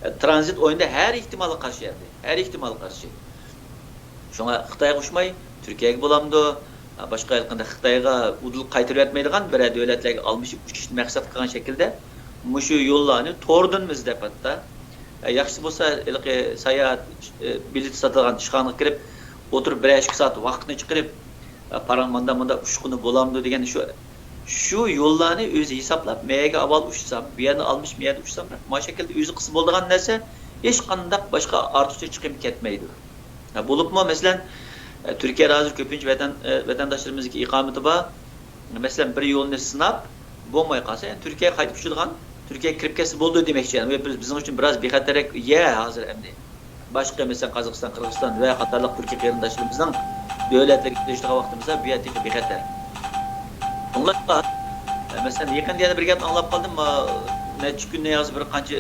ئە، ترانزىت ئورنىدا ھەر ئېھتىمالغا قارشى ئەمدى. ھەر ئېھتىمالغا قارشى. شۇڭا خىتايغا ئۇچماي، تۈركىيەگە بولامدۇ؟ باشقا ھېلىقىنداق خىتايغا ئۇدۇل قايتۇرۇۋەتمەيدىغان بىرەر دۆلەتلەرگە ئالمىشىپ ئۇچۇشنى مەقسەت قىلغان شەكىلدە مۇشۇ يوللارنى توردىن ئىزدەپ ھەتتا. ياخشىسى بولسا، ھېلىقى ساياھەت، بېلىت ساتىدىغان ئىشخانىغا كىرىپ ئولتۇرۇپ، بىرەر ئىككى سائەت ۋاقىتنى چىقىرىپ، پاراڭ ماندا مۇندا ئۇچقىنى بولامدۇ دېگەن شۇ، شۇ يوللارنى ئۆزى ھېسابلاپ، مەيەگە ئاۋۋال ئۇچسام، بۇ يەردىن ئالمىشىپ، مۇ يەردىن ئۇچسام، مانا شەكىلدە ئۆزى قىلسا بولىدىغان نەرسە، ھېچقانداق باشقا ئارتۇقچە چىقىم كەتمەيدۇ. ھە، بولۇپمۇ، مەسىلەن، ئە، تۈركىيە ھازىر كۆپىنچە ۋەتەن-، ئە، ۋەتەنداشلىرىمىزنىڭكى ئىقامىتى بار. مەسىلەن، بىر يولنى سىناپ، بولماي قالسا، يەنى تۈركىيەگە قايتىپ ئۇچىدىغان، تۈركىيەگە كىرىپ كەتسە بولىدۇ دېمەكچى. يەنى بىز، بىزنىڭ ئۈچۈن بىراز بىخەتەررەك يەر ھازىر ئەمدى. باشقا، مەسىلەن، قازاقىستان، قىرغىزىستان ۋە قاتارلىق تۈركىي قېرىنداشلىرىمىزنىڭ دۆلەتلىرىگە كىرىشىدىغان ۋاقتىمىزدا بۇ يەر تېخى بىخەتەر. شۇڭلاشقا، مەسىلەن، يېقىندا يەنە بىر گەپنى ئاڭلاپ قالدىم. ما-، نەچچە كۈندىن ياقى بىر قانچە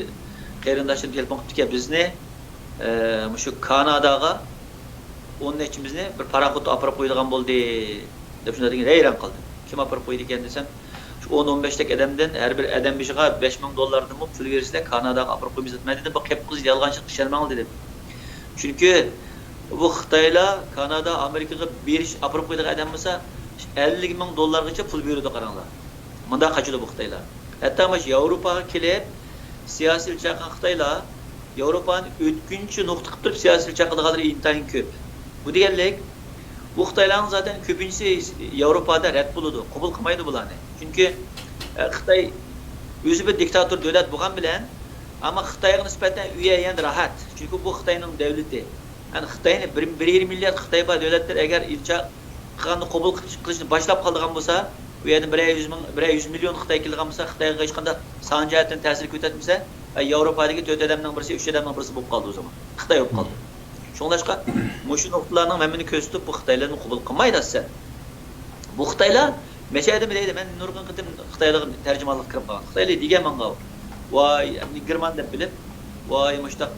قېرىنداشلىرىم تېلېفون قىپتىكەن بىزنى، ئە، مۇشۇ كاناداغا ئون نەچچىمىزنى بىر پاراخوتتا ئاپىرىپ قويىدىغان بولدى، دەپ شۇنداق دېگەن. ھەيران قالدىم. كىم ئاپىرىپ قويىدىكەن دېسەم، شۇ ئون، ئون بەش تەك ئادەمدىن ھەر بىر ئادەم بېشىغا بەش مىڭ دوللاردىنمۇ پۇل بېرىسىلەر، كاناداغا ئاپىرىپ قويىمىز دەپ. مەن دېدىم، بۇ قېپ-قىز يالغانچىلىق، ئىشەنمەڭلار دېدىم. چۈنكى بۇ خىتايلار كانادا، ئامېرىكىغا بېرىش، ئاپىرىپ قويىدىغان ئادەم بولسا، ئەللىك مىڭ دوللارغىچە پۇل بېرىدۇ، قاراڭلار. مۇنداق قاچىدۇ بۇ خىتايلار. ھەتتا مۇشۇ ياۋروپاغا كېلىپ سىياسىي ئىلچى چاقىرغان خىتايلار ياۋروپانى ئۆتكۈنچى نۇقتا قىلىپ تۇرۇپ سىياسىي ئىلچى چاقىرىدىغانلىرى ئىنتايىن كۆپ. بۇ دېگەنلىك، بۇ خىتايلارنىڭ زاتەن كۆپىنچىسى ياۋروپادا رەت بولىدۇ، قوبۇل قىلمايدۇ بۇلارنى. چۈنكى، ئە، خىتاي ئۆزى بىر دىكتاتور دۆلەت بولغان بىلەن، ئەمما خىتايغا نىسبەتەن ئۇ يەر يەنە راھەت. چۈنكى بۇ خىتاينىڭ دەۋلىتى. يەنى خىتاينى بىر، بىر يېرىم مىليارد خىتاي بار دۆلەتلەر ئەگەر ئىلچى قىلغاننى قوبۇل قىلىش-، قىلىشنى باشلاپ قالىدىغان بولسا، ئۇ يەردىن بىرەر يۈز مىڭ، بىرەر يۈز مىليون خىتاي كېلىدىغان بولسا، خىتايغا ھېچقانداق سان جەھەتتىن تەسىر كۆرسەتمىسە، ئە، ياۋروپادىكى تۆت ئادەمنىڭ بىرسى، ئۈچ ئادەمنىڭ بىرسى بولۇپ قالدى ئۇ زامان. خىتاي بولۇپ قالدى. شۇڭلاشقا مۇشۇ نۇقتىلارنىڭ ھەممىنى كۆرسىتىپ، بۇ خىتايلارنى قوبۇل قىلمايدۇ ئەسلى. بۇ خىتايلار مەشەدىمۇ دەيدۇ، مەن نۇرغۇن قېتىم خىتايلارغا تەرجىمانلىق قىلىپ قالغان. خىتايلار دېگەن ماڭا، ۋاي، ئەمدى گېرمان دەپ بىلىپ، ۋاي، مۇشتاق،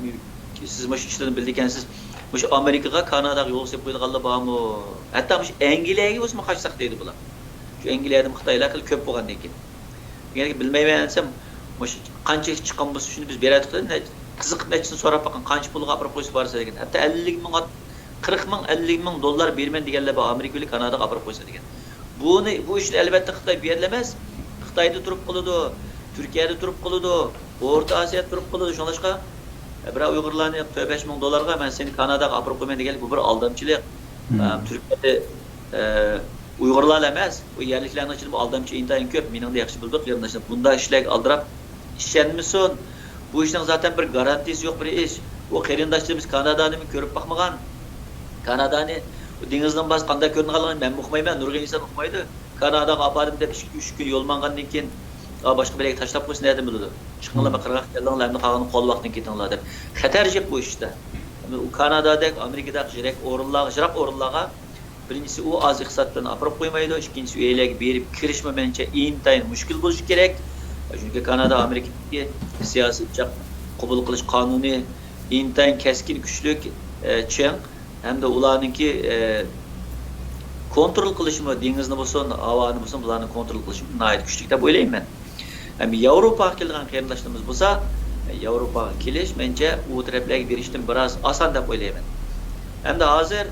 سىز مۇشۇ ئىشلارنى بىلىدىكەنسىز، مۇشۇ ئامېرىكىغا، كاناداغا يول سېلىپ قويىدىغانلار بارمۇ؟ ھەتتا مۇشۇ ئەنگلىيەگە بولسىمۇ قاچساق دەيدۇ بۇلار. شۇ ئەنگلىيەدىمۇ خىتايلار خېلى كۆپ بولغاندىن كېيىن. دېگەنكى بىلمەيمەن دېسەم، مۇشۇ قانچە چىققان بولسا شۇنى بىز بېرەتتۇق دېدى. قىزىقىپ نەچچىسىنى سوراپ باققان، قانچە پۇلغا ئاپىرىپ قويسا بارسا دېگەن. ھەتتا ئەللىك مىڭ، قىرىق مىڭ، ئەللىك مىڭ دوللار بېرىمەن دېگەنلەر بار، ئامېرىكا بىلەن كاناداغا ئاپىرىپ قويسا دېگەن. بۇنى، بۇ ئىشنى ئەلۋەتتە خىتاي بۇ يەردە ئەمەس، خىتايدا تۇرۇپ قىلىدۇ، تۈركىيەدە تۇرۇپ قىلىدۇ، ئورتا ئاسىيادا تۇرۇپ قىلىدۇ. شۇڭلاشقا، بىرەر ئۇيغۇرلارنى تۆت بەش مىڭ دوللارغا مەن سېنى كاناداغا ئاپىرىپ قويىمەن دېگەنلىك، بۇ بىر ئالدامچىلىق. ئە، تۈركىيەدە، ئە، ئۇيغۇرلارلا ئەمەس، بۇ يەرلىكلەرنىڭ ئىچىدە بۇ ئالدامچى ئىنتايىن كۆپ. مېنىڭدە ياخشى بىلىدۇ قېرىنداشلار. بۇنداق ئىشلارغا ئالدىراپ ئىشەنمىسۇن. بۇ ئىشنىڭ زاتەن بىر گارانتىيىسى يوق بىر ئىش. ئۇ قېرىنداشلىرىمىز كانادانىمۇ كۆرۈپ باقمىغان. كانادانى دېڭىزنىڭ باشقا قانداق كۆرۈنىدىغانلىقىنى مەنمۇ ئۇقمايمەن، نۇرغۇن ئىنسان ئۇقمايدۇ. كاناداغا ئاپاردىم دەپ ئىككى، ئۈچ كۈن يول ماڭغاندىن كېيىن، ئا، باشقا بىر يەرگە تاشلاپ قويسا نەدىن بىلىدۇ؟ چىقىڭلار، مەن قىرغاققا كەلدىڭلار، ئەمدى قالغىنىنى قولۋاقتىن كېتىڭلار دەپ. خەتەر جىق بۇ ئىشتا. ئۇ كانادادەك، ئامېرىكىدەك يىراق ئورۇنلارغا، يىراق ئورۇنلارغا بىرىنچىسى، ئۇ ئاز ئىقتىساد بىلەن ئاپىرىپ قويمايدۇ. ئىككىنچىسى، ئۇ يەرلەرگە بېرىپ كىرىشمۇ مېنىڭچە ئىنتايىن مۈشكۈل بولۇشى كېرەك. چۈنكى كانادا، ئامېرىكىدىكى سىياسىي چاق قوبۇل قىلىش قانۇنى ئىنتايىن كەسكىن، كۈچلۈك، ئە، چىڭ. ھەمدە ئۇلارنىڭكى، ئە، كونترول قىلىشىمۇ، دېڭىزنى بولسۇن، ھاۋانى بولسۇن، بۇلارنى كونترول قىلىشىمۇ ناھايىتى كۈچلۈك دەپ ئويلايمەن. ئەمما ياۋروپاغا كېلىدىغان قېرىنداشلىرىمىز بولسا، ياۋروپاغا كېلىش، مەنچە، ئۇ تەرەپلەرگە بېرىشتىن بىراز ئاسان دەپ ئويلايمەن. ئەمدى ھازىر،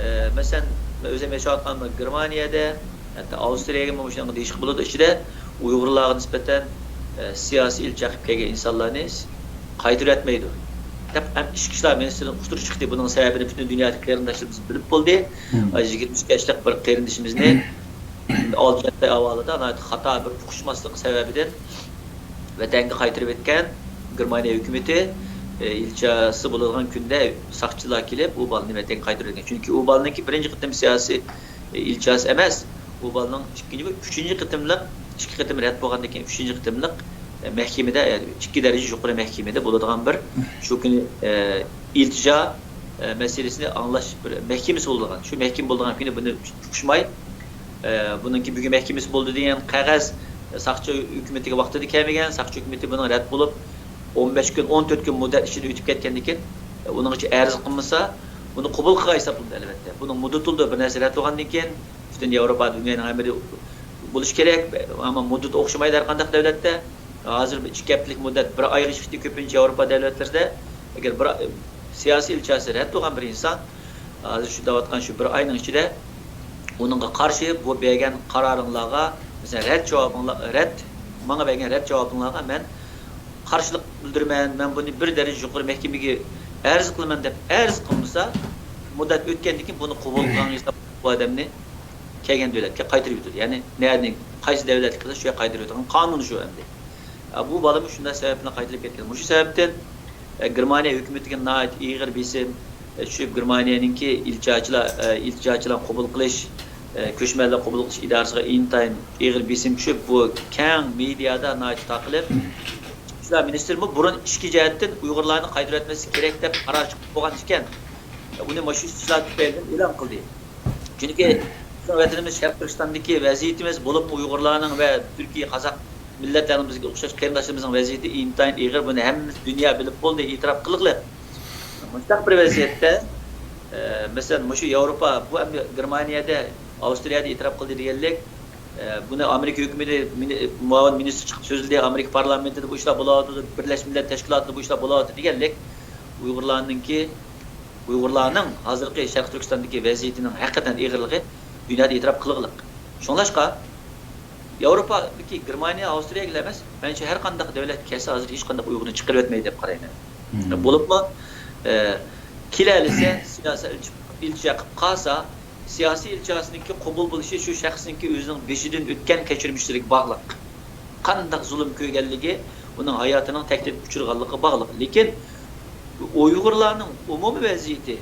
ئە، مەسىلەن، مەن ئۆزۈم ياشاۋاتقان گېرمانىيەدە، ھەتتا ئاۋسترىيەگىمۇ مۇشۇنىڭغا دېيىشكە بولىدۇ، ئىچىدە ئۇيغۇرلارغا نىسبەتەن، ئە، سىياسىي ئىلچى چېقىپ كەلگەن ئىنسانلارنى قايتۇرۇۋەتمەيدۇ، دەپ ھەم ئىچكى ئىشلار مىنىستىرىدىن ئۇقتۇرۇش چىقتى. بۇنىڭ سەۋەبىنى پۈتۈن دۇنيادىكى قېرىنداشلىرىمىز بىلىپ بولدى. ئە، يىگىرمە ئۈچ ياشلىق بىر قېرىندىشىمىزنى ئالتە يەتتە ئاي ئاۋۋالىدا ناھايىتى خاتا بىر ئۇقۇشماسلىق سەۋەبىدىن ۋەتەنگە قايتۇرۇۋەتكەن گېرمانىيە ھۆكۈمىتى. ئىلچاسى بولىدىغان كۈندە ساقچىلار كېلىپ، ئۇ بالىنى ۋەتەنگە قايتۇرۇۋەتكەن. چۈنكى ئۇ بالىنىڭكى بىرىنچى قېتىم سىياسىي ئىلچاسى ئەمەس، ئۇ بالىنىڭ ئىككىنچى، ئۈچىنچى قېتىملىق، ئىككى قېتىم رەت بولغاندىن كېيىن ئۈچىنچى قېتىملىق مەھكىمىدە، يەنى ئىككى دەرىجە يۇقىرى مەھكىمىدە بولىدىغان بىر شۇ كۈنى ئىلتىجا مەسىلىسىنى ئاڭلاش بىر مەھكىمىسى بولىدىغان. شۇ مەھكىمە بولىدىغان كۈنى بۇنى ئۇقۇشماي، ئە، بۇنىڭكى بۈگۈن مەھكىمىسى بولدى دېگەن قەغەز ساقچى ھۆكۈمىتىگە ۋاقتىدا كەلمىگەن، ساقچى ھۆكۈمىتى بۇنىڭ رەت بولۇپ، ئون بەش كۈن، ئون تۆت كۈن مۇددەت ئىچىدە ئۆتۈپ كەتكەندىكىن، ئۇنىڭ ئۈچۈن ئەرز قىلمىسا، بۇنى قوبۇل قىلغان ھېسابلىنىدۇ، ئەلۋەتتە. بۇنىڭ مۇددىتى بولدى، بىر نەرسە رەت بولغاندىن كېيىن، پۈتۈن ياۋروپا دۇنيانىڭ ھەممىدە بولۇشى كېرەك. ئەمما مۇددىتى ئوخشىمايدۇ ھەر قانداق دۆلەتتە. ھازىر بىر ئىككى ھەپتىلىك مۇددەت بىر ئايغىچە كۆپىنچە ياۋروپا دۆلەتلىرىدە. ئەگەر بىر سىياسىي ئىلچاسى رەت بولغان بىر ئىنسان، ھازىر شۇ دەۋاتقان شۇ بىر ئاينىڭ ئىچىدە ئۇنىڭغا قارشى بۇ بەرگەن قارارىڭلارغا، مەسىلەن، رەت جاۋابىڭلار، رەت، ماڭا بەرگەن رەت جاۋابىڭلارغا مەن قارشىلىق بىلدۈرىمەن، مەن بۇنى بىر دەرىجە يۇقىرى مەھكىمىگە ئەرز قىلىمەن دەپ ئەرز قىلمىسا، مۇددەت ئۆتكەندىن كېيىن بۇنى قوبۇل قىلغان ھېساب بۇ ئادەمنى كەلگەن دۆلەتكە قايتۇرۇپ يېتىدۇ. يەنى نەدىن، قايسى دۆلەتكە كىرسە شۇ يەرگە قايتۇرۇپ يېتىدىغان قانۇن شۇ ئەمدى. ئە، بۇ بالىمۇ شۇنداق سەۋەب بىلەن قايتۇرۇپ كەتكەن. مۇشۇ سەۋەبتىن، ئە، گېرمانىيە ھۆكۈمىتىگە ناھايىتى ئېغىر بېسىم، ئە، چۈشۈپ، گېرمانىيەنىڭكى ئىلچىھاتچىلار، ئە، ئىلچىھاتچىلارنى قوبۇل قىلىش، ئە، كۆچمەنلەر قوبۇل قىلىش ئىدارىسىغا ئىنتايىن ئېغىر بېسىم چۈشۈپ، بۇ كەڭ مېدىيادا ناھايىتى تارقىلىپ، ئىچكى ئىشلار مىنىستىرىمۇ بۇرۇن ئىچكى جەھەتتىن ئۇيغۇرلارنى قايتۇرۇۋەتمەسلىك كېرەك دەپ قارار چىقىپ بولغان ئىكەن. ئۇنى مۇشۇ ئىچكى ئىشلار تۈپەيلىدىن ئېلان قىلدى. چۈنكى بىزنىڭ ۋەتىنىمىز شەرقىي تۈركىستاندىكى ۋەزىيىتىمىز، بولۇپمۇ ئۇيغۇرلارنىڭ ۋە تۈركىي، قازاق مىللەتلەرنىڭ بىزگە ئوخشاش قېرىنداشلىرىمىزنىڭ ۋەزىيىتى ئىنتايىن ئېغىر، بۇنى ھەممىمىز دۇنيا بىلىپ بولدى، ئېتىراپ قىلغىلى. مۇشۇنداق بىر ۋەزىيەتتە، ئە، مەسىلەن، مۇشۇ ياۋروپا، بۇ ئەمدى گېرمانىيەدە، ئاۋسترىيەدە ئېتىراپ قىلدى دېگەنلىك، ئە، بۇنى ئامېرىكا ھۆكۈمىتى مىنى-، مۇئاۋىن مىنىستىر چىقىپ سۆزلىدى، ئامېرىكا پارلامېنتىدا بۇ ئىشلار بولۇۋاتىدۇ، بىرلەشمە مىللەت تەشكىلاتىدا بۇ ئىشلار بولۇۋاتىدۇ دېگەنلىك، ئۇيغۇرلارنىڭكى، ئۇيغۇرلارنىڭ ھازىرقى شەرقىي تۈركىستاندىكى ۋەزىيىتىنىڭ ھەقىقەتەن ئېغىرلىقى دۇنيادا ئېتىراپ قىلغىلىق. شۇڭلاشقا، ياۋروپادىكى گېرمانىيە، ئاۋسترىيەگىلا ئەمەس، مەنچە ھەر قانداق دۆلەتكە كەلسە، ھازىر ھېچقانداق ئۇيغۇرنى چىقىرىۋەتمەيدۇ دەپ قارايمەن. بولۇپمۇ، ئە، كېلەلىسە، سىياسىي ئىلچى، ئىلچى قىلىپ قالسا، سىياسىي ئىلچىھاسىنىڭكى قوبۇل بولۇشى شۇ شەخسنىڭكى ئۆزىنىڭ بېشىدىن ئۆتكەن كەچۈرمىشلىرىگە باغلىق. قانداق زۇلۇم كۆرگەنلىكى، ئۇنىڭ ھاياتىنىڭ تەھدىتكە ئۇچرىغانلىقىغا باغلىق. لېكىن ئۇيغۇرلارنىڭ ئومۇمىي ۋەزىيىتى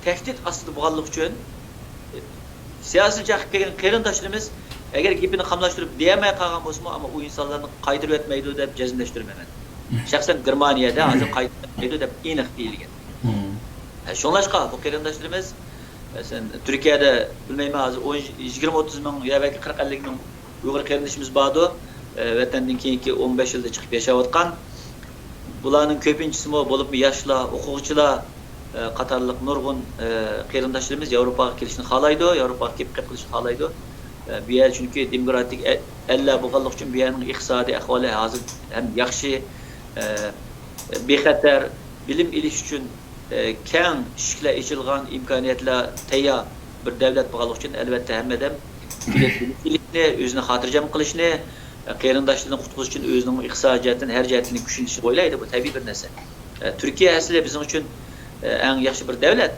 تەھدىت ئاستىدا بولغانلىقى ئۈچۈن، سىياسىي جەھەتتە كەلگەن قېرىنداشلىرىمىز ئەگەر گېپىنى قاملاشتۇرۇپ دېيەلمەي قالغان بولسىمۇ، ئەمما ئۇ ئىنسانلارنى قايتۇرۇۋەتمەيدۇ دەپ جەزملەشتۈرمەيمەن. شەخسەن گېرمانىيەدە ھازىر قايتۇرۇۋەتمەيدۇ دەپ ئېنىق دېيىلگەن. ھە، شۇڭلاشقا بۇ قېرىنداشلىرىمىز، مەسىلەن، تۈركىيەدە بىلمەيمەن، ھازىر ئون، يىگىرمە، ئوتتۇز مىڭ يا بەلكى قىرىق، ئەللىك مىڭ ئۇيغۇر قېرىندىشىمىز باردۇ. ئە، ۋەتەندىن كېيىنكى ئون بەش يىلدا چىقىپ ياشاۋاتقان. بۇلارنىڭ كۆپىنچىسىمۇ، بولۇپمۇ ياشلار، ئوقۇغۇچىلار، ئە، قاتارلىق نۇرغۇن، ئە، قېرىنداشلىرىمىز ياۋروپاغا كېلىشنى خالايدۇ، ياۋروپاغا كېلىپ، كېلىپ قېلىشنى خالايدۇ. ئە، بۇ يەر چۈنكى دېموكراتىك ئە-، ئەللەر بولغانلىقى ئۈچۈن بۇ يەرنىڭ ئىقتىسادىي ئەھۋالى ھازىر ھەم ياخشى، ئە، بىخەتەر، بىلىم ئېلىش ئۈچۈن ئە، كەڭ ئىشىكلەر ئېچىلغان، ئىمكانىيەتلەر تەييار بىر دەۋلەت بولغانلىقى ئۈچۈن، ئەلۋەتتە، ھەممە ئادەم كېلىپ بىلىم ئېلىشنى، ئۆزىنى خاتىرجەم قىلىشنى، ئە، قېرىنداشلىرىنى قۇتقۇزۇش ئۈچۈن ئۆزىنىڭ ئىقتىسادىي جەھەتتىن، ھەر جەھەتتىن كۈچىنى ئىشلىتىشنى ئويلايدۇ. بۇ تەبىئىي بىر نەرسە. ئە، تۈركىيە ئەسلى بىزنىڭ ئۈچۈن، ئە، ئەڭ ياخشى بىر دەۋلەت.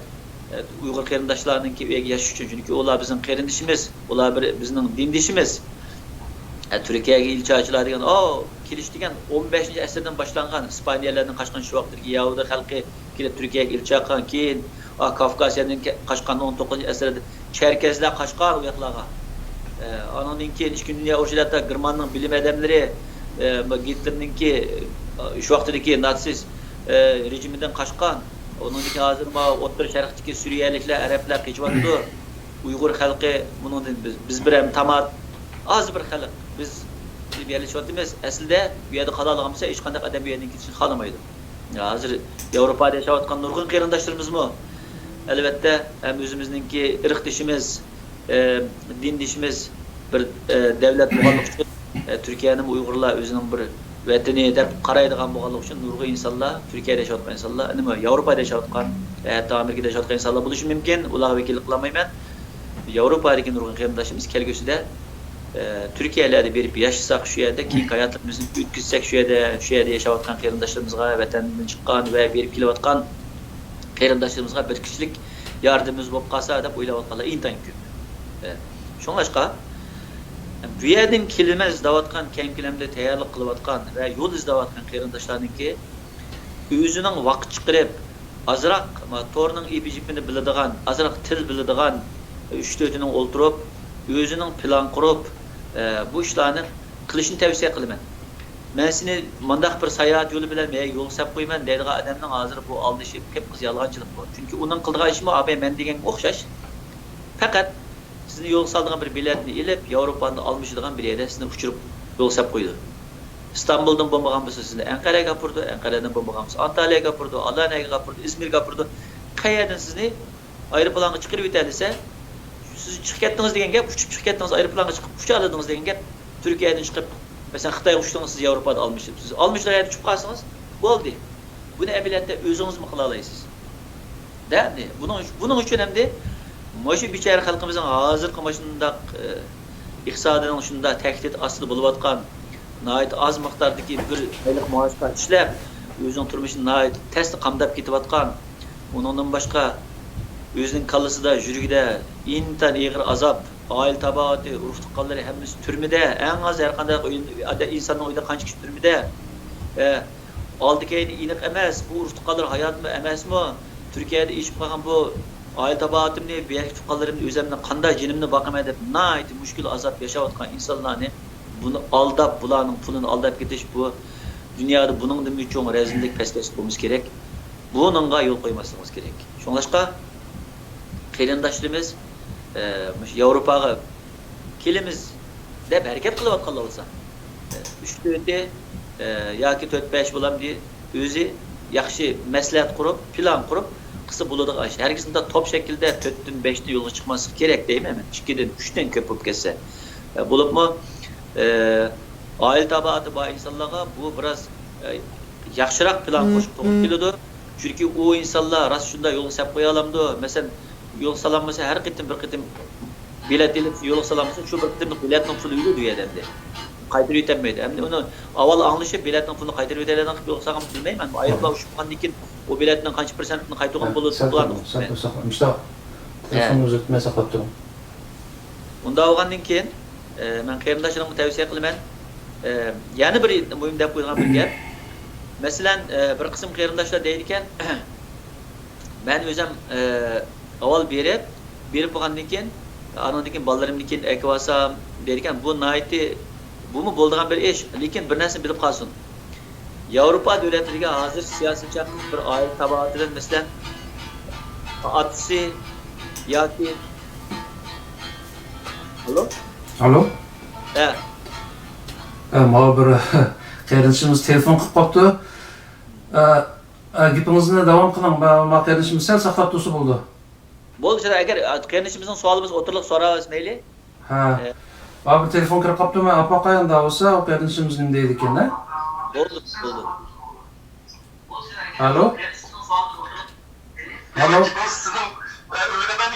ئە، ئۇيغۇر قېرىنداشلارنىڭكى ئۆيگە ياشاش ئۈچۈن، چۈنكى ئۇلار بىزنىڭ قېرىندىشىمىز، ئۇلار بىر بىزنىڭ دىندىشىمىز. ئە، تۈركىيەگە ئىلچىھاتچىلار دېگەن، ئاۋۇ، كېلىش دېگەن ئون بەشىنچى ئەسىردىن باشلانغان، ئىسپانىيەلەردىن قاچقان شۇ ۋاقىتتىكى يەھۇدىي خەلقى كېلىپ تۈركىيەگە ئىلچىھات قىلغان، كېيىن، ئا، كاۋكازىيەدىن كە-، قاچقان ئون توققۇزىنچى ئەسىردە چەركەزلەر قاچقان ئۇ ياقلارغا. ئە، ئانىڭدىن كېيىن ئىككىنچى دۇنيا ئۇرۇشىدا ھەتتا گېرماننىڭ بىلىم ئادەملىرى، ئە، بۇ گىتلېرنىڭكى، ئە، شۇ ۋاقتىدىكى ناتسىست، ئە، رېجىمىدىن قاچقان. ئۇنىڭدىن كېيىن ھازىر ماۋۇ ئوتتۇرا شەرقتىكى سۈرىيەلىكلەر، ئەرەبلەر قېچىۋاتىدۇ. ئۇيغۇر خەلقى بۇنىڭدىن بىز، بىز بىر ھەم تامات، ئاز بىر خەلق. بىز بۇ يەردە ياشاۋاتىمىز. ئەسلىدە بۇ يەردە قالالىغان بولسا، ھېچقانداق ئادەم بۇ يەردىن كېتىشنى خالىمايدۇ. ھازىر ياۋروپادا ياشاۋاتقان نۇرغۇن قېرىنداشلىرىمىزمۇ، ئەلۋەتتە، ھەم ئۆزىمىزنىڭكى ئىرقدىشىمىز، ئە، دىندىشىمىز بىر، ئە، دەۋلەت بولغانلىقى ئۈچۈن، ئە، تۈركىيەنىمۇ ئۇيغۇرلار ئۆزىنىڭ بىر ۋەتىنى دەپ قارايدىغان بولغانلىقى ئۈچۈن نۇرغۇن ئىنسانلار، تۈركىيەدە ياشاۋاتقان ئىنسانلار، ئەنە، ياۋروپادا ياشاۋاتقان، ھەتتا ئامېرىكىدا ياشاۋاتقان ئىنسانلار بولۇشى مۇمكىن، ئۇلارغا ۋەكىللىك قىلالمايمەن. ياۋروپادىكى نۇرغۇن قېرىنداشلىرىمىز كەلگۈسىدە، ئە، تۈركىيەلەردە بېرىپ ياشىساق، شۇ يەردە كېيىنكى ھاياتلىرىمىزنى ئۆتكۈزسەك، شۇ يەردە، شۇ يەردە ياشاۋاتقان قېرىنداشلىرىمىزغا، ۋەتەندىن چىققان ۋە بېرىپ كېلىۋاتقان قېرىنداشلىرىمىزغا بىر كىشىلىك ياردىمىمىز بولۇپ قالسا دەپ ئويلاۋاتقانلار ئىنتايىن كۆپ. ئە، شۇڭلاشقا، بۇ يەردىن كېلىمەن ئىزدەۋاتقان، كەڭ كۆلەمدە تەييارلىق قىلىۋاتقان ۋە يول ئىزدەۋاتقان قېرىنداشلارنىڭكى ئۆزىنىڭ ۋاقىت چىقىرىپ، ئازراق، ما، تورنىڭ ئىپى-جىپىنى بىلىدىغان، ئازراق تىل بىلىدىغان، ئۈچ-تۆتىنىڭ ئولتۇرۇپ، ئۆزىنىڭ پىلان قۇرۇپ، ئە، بۇ ئىشلارنى قىلىشنى تەۋسىيە قىلىمەن. مەن سېنى مۇنداق بىر ساياھەت يولى بىلەن مەن يولغا سەپ قويىمەن دەيدىغان ئادەمنىڭ ھازىر بۇ ئالدىشىپ، قىپقىزىل يالغانچىلىق بۇ. چۈنكى ئۇنىڭ قىلىدىغان ئىشىمۇ، ئابەي، مەن دېگەنگە ئوخشاش. پەقەت سىزنى يولغا سالىدىغان بىر بېلەتنى ئېلىپ، ياۋروپانى ئالمىشىدىغان بىر يەردە سىزنى ئۇچۇرۇپ يولغا ساپ قويىدۇ. ئىستانبۇلدىن بولمىغان بولسا، سىزنى ئەنقەرەگە ئاپىرىدۇ، ئەنقەرەدىن بولمىغان بولسا، ئانتالىيەگە ئاپىرىدۇ، ئالانىيەگە ئاپىرىدۇ، ئىزمىرگە ئاپىرىدۇ. قەيەردىن سىزنى ئايروپىلانغا چىقىرىۋېتەلىسە، سىز چىقىپ كەتتىڭىز دېگەن گەپ، ئۇچۇپ چىقىپ كەتتىڭىز، ئايروپىلانغا چىقىپ ئۇچالىدىڭىز دېگەن گەپ. تۈركىيەدىن چىقىپ، مەسىلەن، خىتايغا ئۇچتىڭىز، سىز ياۋروپادا ئالمىشىپ، سىز ئالمىشىدىغان يەردە چۈشۈپ قالسىڭىز، بولدى. بۇنى ئەمەلىيەتتە ئۆزىڭىزمۇ قىلالايسىز. دە، ئەمدى بۇنىڭ، بۇنىڭ ئۈچۈن ئەمدى مۇشۇ بىچارە خەلقىمىزنىڭ ھازىرقى مۇشۇنداق، ئى، ئىقتىسادىنىڭ شۇنداق تەھدىت ئاستىدا بولۇۋاتقان، ناھايىتى ئاز مىقداردىكى بىر ئايلىق مائاشقا ئىشلەپ، ئۆزىنىڭ تۇرمۇشىنى ناھايىتى تەستە قامداپ كېتىۋاتقان، ئۇنىڭدىن باشقا ئۆزىنىڭ كاللىسىدا، يۈرىكىدە ئىنتايىن ئېغىر ئازاب، ئائىلە تاۋابىئاتى، ئۇرۇق-تۇغقانلىرى ھەممىسى تۈرمىدە، ئەڭ ئاز ھەر قانداق ئۆي-، ئىنساننىڭ ئۆيىدە قانچە كىشى تۈرمىدە، ئە، ئالدى-كەينى ئېنىق ئەمەس، بۇ ئۇرۇق-تۇغقانلار ھاياتمۇ، ئەمەسمۇ؟ تۈركىيەدە ئېشىپ قالغان بۇ ئائىلە تاۋابىئاتىمنى، بۇ يەردىكى تۇغقانلىرىمنى، ئۆزۈمنى قانداق جېنىمنى باقىمەن دەپ ناھايىتى مۈشكۈل ئازاب ياشاۋاتقان ئىنسانلارنى بۇنى ئالداپ، بۇلارنىڭ پۇلىنى ئالداپ كېتىش، بۇ دۇنيادا بۇنىڭدىنمۇ چوڭ رەزىللىك، پەسكەشلىك بولمىسا كېرەك. بۇنىڭغا يول قويماسلىقىمىز كېرەك. شۇڭلاشقا قېرىنداشلىرىمىز، ئە، مۇشۇ ياۋروپاغا كېلىمىز دەپ ھەرىكەت قىلىۋاتقانلار بولسا، ئۈچ تۆتى، ئە، ياكى تۆت بەش بولامدى، ئۆزى ياخشى مەسلىھەت قۇرۇپ، پىلان قۇرۇپ قىلسا بولىدىغان ئىش. ھەرگىز ئۇنداق توپ شەكلىدە تۆتتىن بەشتىن يولغا چىقماسلىق كېرەك دەيمەن مەن. ئىككىدىن، ئۈچتىن كۆپ بولۇپ كەتسە. ئە، بولۇپمۇ، ئە، ئائىلە تاۋابىئاتى بار ئىنسانلارغا بۇ بىراز، ئە، ياخشىراق پىلان قۇرۇشقا توغرا كېلىدۇ. چۈنكى ئۇ ئىنسانلار راست شۇنداق يولغا سەپ قويالامدۇ؟ مەسىلەن، يولغا سالالمىسا، ھەر قېتىم بىر قېتىم بېلەت ئېلىپ يولغا سالالمىسا، شۇ بىر قېتىملىق بېلەتنىڭ پۇلى ئۆلىدۇ ئۇ يەردە ئەمدى. قايتۇرۇۋېتەلمەيدۇ. ئەمدى ئۇنى ئاۋۋال ئاڭلىشىپ، بېلەتنىڭ پۇلىنى قايتۇرۇۋېتەلەيدىغان قىلىپ يولغا سالغان بىلمەيمەن. ئايروپىلان ئۇچۇپ بولغاندىن كېيىن ئۇ بېلەتنىڭ قانچە پىرسەنتىنى قايتۇرغىلى بولىدۇ، سەل بۇلارنىڭ تۇرۇڭ، سەل تۇرۇڭ، ساقلاپ، مۇشتاق. ھە. تېلېفوننى ئۈزۈلتمەي ساقلاپ تۇرۇڭ. ئۇنداق بولغاندىن كېيىن، ئە، مەن قېرىنداشلىرىمغا تەۋسىيە قىلىمەن. ئە، يەنە بىر مۇھىم دەپ قويىدىغان بىر گەپ. مەسىلەن، ئە، بىر قىسىم قېرىنداشلار دەيدىكەن، مەن ئۆزۈم، ئە، ئاۋۋال بېرىپ، بېرىپ بولغاندىن كېيىن، ئانىڭدىن كېيىن بالىلىرىمنى كېيىن ئەكىۋالسام دەيدىكەن. بۇ ناھايىتى، بۇمۇ بولىدىغان بىر ئىش. لېكىن بىر نەرسىنى بىلىپ قالسۇن. ياۋروپا دۆلەتلىرىگە ھازىر سىياسىي چاقىرىق بىر ئائىلە تاۋابىئاتىدىن، مەسىلەن، ئاتىسى ياكى، ئالو؟ ئالو؟ ھە. ئە، ماۋۇ بىر قېرىندىشىمىز تېلېفون قىلىپ قاپتۇ. ئە، ئە، گېپىڭىزنى داۋام قىلىڭ. ما، ما قېرىندىشىمىز سەل ساقلاپ تۇرسا بولىدۇ. بولدى، ئەگەر قېرىندىشىمىزنىڭ سوئالى بولسا ئوتتۇرىلىق سوراۋەرسە مەيلى. ھە. ئە. ماۋۇ بىر تېلېفون كىرىپ قاپتۇ، مەن ئاپاقاي ئۇنداق بولسا، ئۇ قېرىندىشىمىز نېمە دەيدىكەن، ھە؟ بولدى، بولدى. ئالو؟ ئالو؟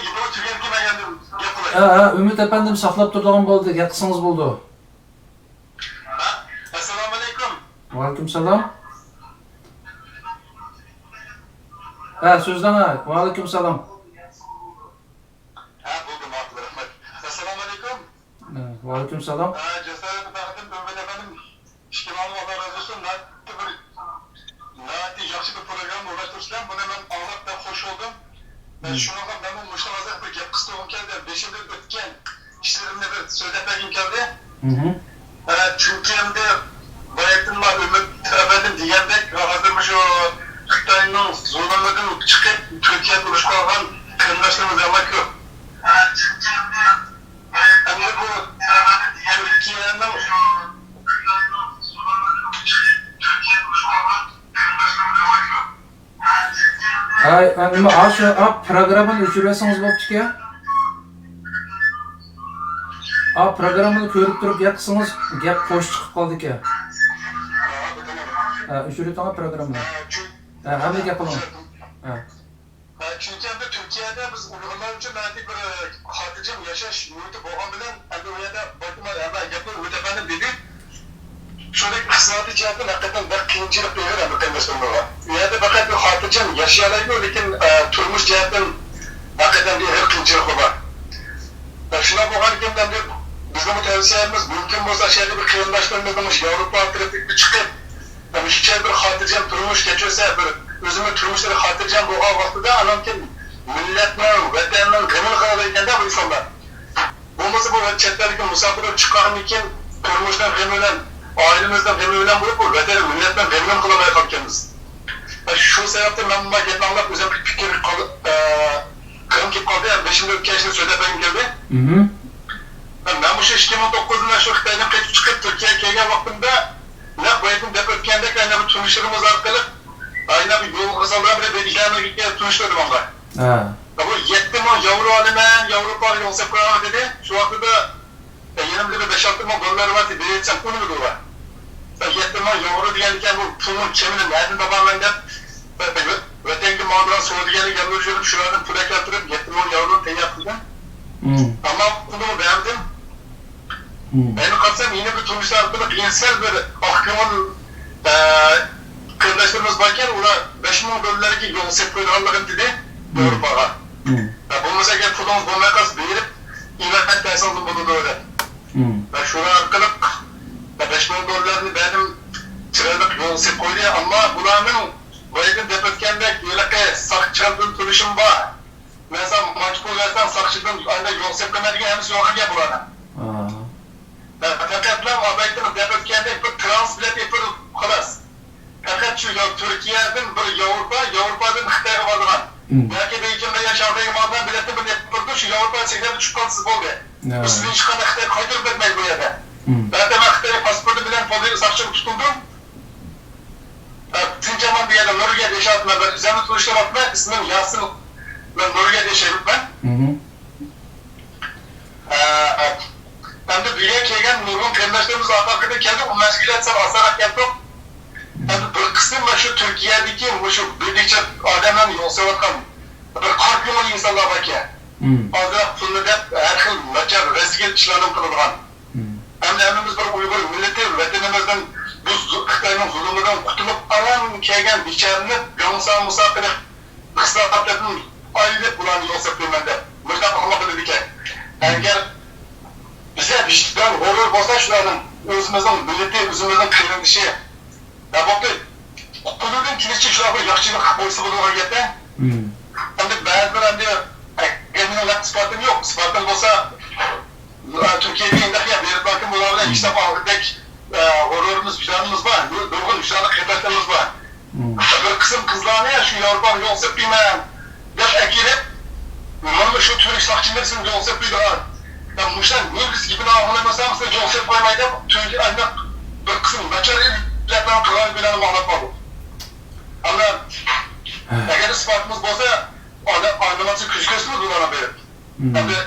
ھە، ھە، ئۈمىد ئەپەندىم ساقلاپ تۇرىدىغان بولدى، گەپ قىلسىڭىز بولىدۇ. ئەسسالامۇئەلەيكۇم. ۋەئەلەيكۇم سالام. ھە، سۆزلەڭ، ھە. ۋەئەلەيكۇم سالام. ھە، بولدى، ماقۇل، رەھمەت. ئەسسالامۇئەلەيكۇم. ھە، ۋەئەلەيكۇم سالام. ھە، جاسارەت بەختىم ئۆمەر ئەپەندىم، ئىككى مىڭ ئاللا رازى بولسۇن. ناھايىتى بىر، ناھايىتى ياخشى بىر پروگرامما ئورۇنلاشتۇرۇپسىلەر. بۇنى مەن ئاڭلاپ بەك خوش بولدۇم. مەن شۇنىڭغا مەنمۇ مۇشۇنىڭغا بىر گەپ قىلسىغۇم كەلدى. بېشىمدىن ئۆتكەن ئىشلىرىمنى بىر سۆزلەپ بەرگۈم كەلدى. ئە، چۈنكى ئەمدى باياتىنلا ئۈمىد ئەپەندىم دېگەندەك، ھازىر مۇشۇ خىتاينىڭ زۇلۇمىدىن چىقىپ، تۈركىيەدە ئۇرۇش قىلغان قېرىنداشلىرىمىز يامان كۆپ. ئەمدى بۇ تۈركىيەنىڭ ھاي، ئا، نېمە، ئا، شۇ، ئا، پروگراممىنى ئۆچۈرۈۋەتسىڭىز بوپتىكەن. ئا، پروگراممىنى كۆرۈپ تۇرۇپ گەپ قىلسىڭىز، گەپ قوش چىقىپ قالىدىكەن. ھە، ئۆچۈرۈۋېتىڭ پروگراممىنى. ھە، ھەممە گەپ قىلىڭ. ھە. ھە، چۈنكى ئەمدى تۈركىيەدە بىز ئۇيغۇرلار ئۈچۈن ناھايىتى بىر، ئە، خاتىرجەم ياشاش مۇھىتى بولغان بىلەن، ئەمدى ئۇ يەردە بايتىمار ھەممە گەپنى ئۈمىد ئەپەندىم دېدى. شۇنداق ئىقتىسادىي جەھەتتىن ھەقىقەتەن بەك قىيىنچىلىق ئېغىر ئەمدى قېرىنداشلىرىمىزغا. ئۇ يەردە پەقەت بىر خاتىرجەم ياشىيالايدۇ، لېكىن، ئە، تۇرمۇش جەھەتتىن ھەقىقەتەن بىر ئېغىر قىيىنچىلىقى بار. ۋە شۇنداق بولغاندىكىن ئەمدى بىزنىڭ بۇ تەۋسىيەمىز مۇمكىن بولسا شۇ يەردە بىر قېرىنداشلىرىمىزنىڭ مۇشۇ ياۋروپا تەرەپلىككە چىقىپ، مۇشۇ بىر خاتىرجەم تۇرمۇش كەچۈرسە، بىر ئۆزىمۇ تۇرمۇشلىرى خاتىرجەم بولغان ۋاقتىدا، ئانان كېيىن مىللەتنىڭ، ۋەتەننىڭ غېمىنى قىلالايدىكەندە بۇ ئىنسانلار. بولمىسا بۇ چەت ئەلگە مۇساپىر بولۇپ چىققاندىن كېيىن تۇرمۇشنىڭ غېمى بىلەن، ئائىلىمىزنىڭ غېمى بىلەن بولۇپ، بۇ ۋەتەن، مىللەتنىڭ غېمىنى قىلالماي قالىدىكەنمىز. شۇ سەۋەبتىن مەن بۇ گەپنى ئاڭلاپ ئۆزۈم بىر پىكىر قىلىپ قالدىم، ئە، قىلغۇم كېلىپ قالدى، ھەم بېشىمدىن ئۆتكەن ئىشنى سۆزلەپ بەرگۈم كەلدى. مم. مەن مۇشۇ ئىككى مىڭ توققۇزىنچى يىلى شۇ خىتايدىن قېچىپ چىقىپ تۈركىيەگە كەلگەن ۋاقتىمدا، نەق بايىتىم دەپ ئۆتكەندەك، ئەنە بۇ تونۇشلىرىمىز ئارقىلىق، ئەنە بۇ يولغا سالغان بىر بىلەنلىككە تونۇشتۇردۇم ئۇلار. ھە. بۇ يەتتە مىڭ ياۋرو ئالىمەن، ياۋروپاغا يول سېلىپ قوياڭ دېدى. شۇ ۋاقتىدا، يېنىمدا بىر بەش-ئالتە مىڭ دوللار بار، بېرىۋەتسەم ئۇنىمىدى ئۇلار. يەتتە مىڭ ياۋرو دېگەنكەن، بۇ پۇلنىڭ كېمىنى نەدىن تاپارمەن دەپ، ۋەتەنگە ماڭىدىغان سودىگەرلەرگە يالۋۇرۇپ يۈرۈپ، شۇلاردىن پۇل ئەكەلتۈرۈپ، يەتتە مىڭ ياۋرونى تەييار قىلدىم. مم. ئەمما پۇلنى بەردىم. مم. ئەمدى قارىسام، يەنە بىر تونۇشلار ئارقىلىق يەنە سەل بىر ئاق كۆڭۈل، ئە، قېرىنداشلىرىمىز باركەن، ئۇلار بەش مىڭ دوللارغا يول سېلىپ قويىدىغانلىقىنى دېدى، مم. ياۋروپاغا. مم. ھە، بولمىسا ئەگەر پۇلىڭىز بولماي قالسا، بېرىپ ئىمارەت بەرسىڭىزمۇ بولىدۇ دەپ. مم. ھە، شۇلار ئارقىلىق، ھە، بەش مىڭ دوللارنى بەردىم، چىرايلىق يول سېلىپ قويدى. ئەمما بۇلارنىڭ بايىقى دەپ ئۆتكەندەك، ھېلىقى ساقچىلاردىن تونۇشۇم بار. مەن ساڭا مانچە پۇل بەرسەم، ساقچىدىن ئانداق يول سېلىپ قويمايدىغان ھەممىسى يوق ئىكەن بۇلارنىڭ. ئاھا. ھە، پەقەتلا ئاۋايتىڭ دەپ ئۆتكەندەك بىر ترانس بېلەت ئېلىپ بېرىپ، خالاس. پەقەت شۇ يا تۈركىيەدىن بىر ياۋروپا، ياۋروپادىن خىتايغا بارىدىغان. مم. ياكى بېيجىڭغا يا شاڭخەيگە بارىدىغان بېلەتنى بىر ئېلىپ بېرىدۇ، شۇ ياۋروپا چېكىنىدە چۈشۈپ قالسىڭىز بولدى. ھە. سىزنى ھېچقانداق خىتاي قايتۇرۇپ بەرمەيدۇ بۇ يەردە. مم. بەلكى مەن خىتاي پاسپورتى بىلەن پولىس ساقچىغا تۇتۇلدۇم. ئە، تىنچ ئامان بۇ يەردە نورۋېگىيەدە ياشاۋاتىمەن، مەن ئۆزۈمنى تونۇشتۇرۇۋاتىمەن، ئىسمىم ياسىن، مەن نورۋېگىيەدە ياشايمەن. مم. ئە، ئەمدى بۈگۈن كەلگەن نۇرغۇن قېرىنداشلىرىمىز ئارقىدىن كەلدى، ئۇ مەزگىللەر سەل ئاسانراق كەلدۇق. ئەمدى بىر قىسىم مانا شۇ تۈركىيەدىكى مۇشۇ بىردىكچە ئادەملەرنى يوقسىۋاتقان بىر قارا كۆڭۈل ئىنسانلار باركەن. مم. ئازراق پۇلنى دەپ ھەر خىل ناچار رەزىل ئىشلارنى قىلىدىغان. مم. ھەمدە ھەممىمىز بىر ئۇيغۇر مىللىتى ۋەتىنىمىزدىن بۇ زۇ-، خىتاينىڭ زۇلۇمىدىن قۇتۇلۇپ ئاران كەلگەن بىچارىنى گاڭسا-مۇسا قىلىپ، ئىسلاھاتلاردىن ئايرىپ بۇلارنى يوقساپ قويىمەن دەپ مۇشۇنداق ئاقماق قىلىدىكەن. ئەگەر بىزدە ۋىجدان، غۇرۇر بولسا شۇلارنىڭ ئۆزىمىزنىڭ مىللىتى، ئۆزىمىزنىڭ قېرىندىشى، يا بولدى، قولىدىن كېلىشىچە شۇلارغا ياخشىلىق قىلىپ قويسا بولىدىغان گەپ-دە. مم. ئەمدى بەزىلەر ئەمدى، ئەگەر مېنىڭ نەق ئىسپاتىم يوق، ئىسپاتىم بولسا، ئە، تۈركىيەدە ئەمدى يا بېرىپ باققىن بۇلار بىلەن مم. ھېساب ئالغۇدەك، ئە، غۇرۇرىمىز، ۋىجدانىمىز بار، نۇرغۇن ۋىجدانلىق قېرىنداشلىرىمىز بار. مم. بىر قىسىم قىزلارنى شۇ ياۋروپاغا يوقساپ قويىمەن دەپ ئەكىرىپ، مانا شۇ تۈرك ساقچىلىرى سىزنى يوقساپ قويىدىغان. يا مۇشۇلار نېمە گېپىنى ئاڭلىمىسام سىزنى يوقساپ قويماي دەپ تۈركىيە ئايناق بىر قىسىم ناچار ئىللەتلەرنى قىلغان بىلەن ئاڭلاپ قالدۇق. ئەمما ئەگەر ئىسپاتىمىز بولسا، ئانا-، ئاڭلىماسا كۆز كۆرسىمىز بۇلارنى بېرىپ. مم. ئەمدى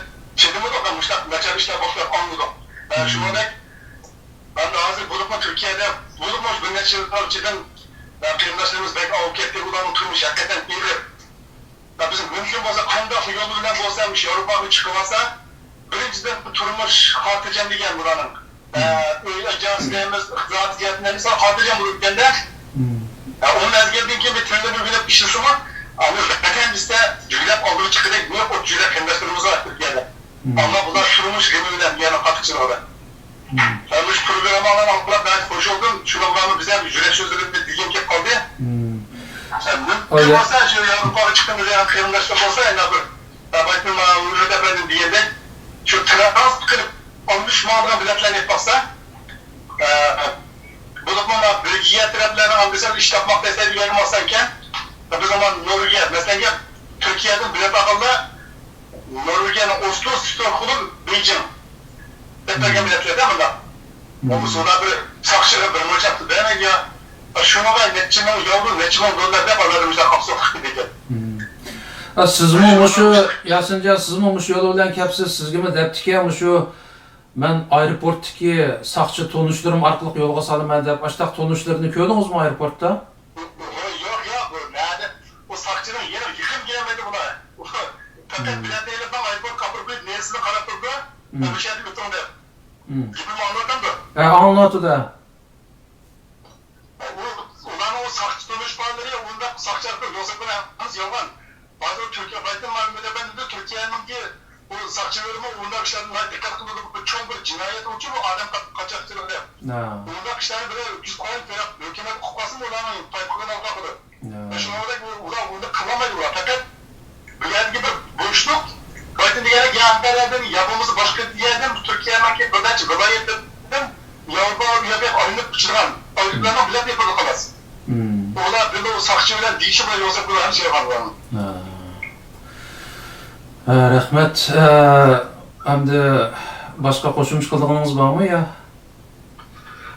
چىدىمىدۇق، مۇشۇنداق ناچار ئىشلار بولۇپ ئاڭلىدۇق. ئە، مم. شۇنىڭدەك، ئەمدى ھازىر بولۇپمۇ تۈركىيەدە، بولۇپمۇ بىر نەچچە يىلدىن ئىچىدىن، ئە، قېرىنداشلىرىمىز بەك ئاۋۇپ كەتتى، ئۇلارنىڭ تۇرمۇشى ھەقىقەتەن ئېغىر. يا بىز مۇمكىن بولسا قانداق يول بىلەن بولسا مۇشۇ ياۋروپاغا چىقىۋالسا، بىرىنچىدىن، تۇرمۇش خاتىرجەم دېگەن بۇلارنىڭ. ئە، ئۆي ئىجارىسى دەيمىز، ئىقتىسادىي جەھەتتىن دېسە خاتىرجەم بولۇپ كەتكەندە، مم. ئە، ئون مەزگىلدىن كېيىن بىر تىلنى بىر بىلىپ ئىشلىسىمۇ، ئەمما ۋەتەن دېسە يۈگرەپ ئالدىغا چىققۇدەك نۇرغۇن جۈرئەت قېرىنداشلىرىمىز بار تۈركىيەدە. مم. ئەمما بۇلار تۇرمۇش غېمى بىلەن دۇنيانىڭ قاتتىق چىلىغىدا. مم. ئە، مۇشۇ پروگرامماڭلارنى ئاڭلاپ بەك خوش بولدۇم. شۇنىڭغىمۇ بىزەر يۈرەك سۆزلىرىمنى دېگۈم كېلىپ قالدى. مم. ئە، مۇمكىن بولسا شۇ ياۋروپاغا چىققىندا دېگەن قېرىنداشلار بولسا، يەنە بىر، ئە، بايتىم، ئە، ئۇلۇغ ئەپەندىم دېگەندەك، شۇ تىرانسپورت قىلىپ ئالمىشىپ ماڭىدىغان بېلەتلەرنى ئېلىپ باقسا، ئە، بولۇپمۇ مانا بېلگىيە تەرەپلەرنىڭ ئاندىسى ئىش تاپماقتا ئىستەيدىغان ماقسەتكەن. بىز ئۇنىڭ نورۋېگىيە، مەسىلەن، تۈركىيەدىن بېلەت ئالغاندا نورۋېگىيەنىڭ ئوسلو، ستوكھولم، بېيجىڭ دەپ بەرگەن بېلەتلەردە مۇنداق. مم. بولمىسا ئۇلار بىر ساقچىغا بىر مۇنچە پۇل بەرمەيدۇ يا. شۇنىڭغا نەچچە مىڭ ياۋرو، نەچچە مىڭ دوللار دەپ ئالاردا مۇشۇنداق خاپسىز قىلىدىكەن. مم. ئا، سىزمۇ مۇشۇ، ياسىنجان، سىزمۇ مۇشۇ يول بىلەن كەپسىز، سىزگىمۇ دەپتىكەن مۇشۇ مەن ئايروپورتتىكى ساقچى تونۇشلىرىم ئارقىلىق يولغا سالىمەن دەپ، ئاشتاق تونۇشلىرىنى كۆردىڭىزمۇ ئايروپورتتا؟ يوق، يوق، بۇ نەدە؟ بۇ ساقچىنىڭ يېنىغا يېقىن كەلمەيدۇ بۇلار. پەقەت بىلەتنى ئېلىپ ماڭ، ئايروپورت قاپىرىپ قويۇپ، نېرىسىنى قاراپ تۇرىدۇ. مەن مۇشۇ يەردە ئۆتۈڭ دەپ. گېپىمنى ئاڭلاۋاتامدۇ؟ ھە، ئاڭلىنىۋاتىدۇ. ئۇ، ئۇلارنىڭ ئۇ ساقچى تونۇش بالىلىرى ئۇنداق ساقچى ئارقىلىق يوقساپ قويغان ھەممىسى يالغان. ھازىر تۈركىيە، بايتىن مەلۇم ئەپەندى، تۈركىيەنىڭكى ئۇ ساقچىلىرىمۇ ئۇنداق ئىشلارنى ناھايىتى دىققەت قىلىدۇ. بۇ چوڭ بىر جىنايەت ئۇچۇرى، بۇ ئادەم قا-، قاچاقچىلىقى. ھە. ئۇنداق ئىشلارنى بىر يۈز كويۇن تۆلەپ ھۆكۈمەت ئۇقۇپ قالسىمۇ ئۇلارنىڭ پايپىقىنى ئالغان قىلىدۇ. ھە. شۇنىڭ بىلەن ئۇلار ئۇنداق قىلالمايدۇ، ئۇلار پەقەت بۇ يەردىكى بىر بوشلۇق، بايتىن دېگەندەك يا ئەنقەرەدىن، يا بولمىسا باشقا يەردىن، تۈركىيەنىڭكى بىر نەچچە ۋىلايەتلىرىدىن ياۋروپا ياقىغا ئايلىنىپ ئۇچىدىغان ئايروپىلاننىڭ بېلەتنى ئېلىپ قالىسىز. مم. ئۇلار بىر ساقچى بىلەن دېيىشىپ بىلەن يوقساپ بىلەن ھەممە ئىش يالغان بۇلارنىڭ. ھە. ھە، رەھمەت. ئە، ئەمدى باشقا قوشۇمچە قىلىدىغىنىڭىز بارمۇ يا؟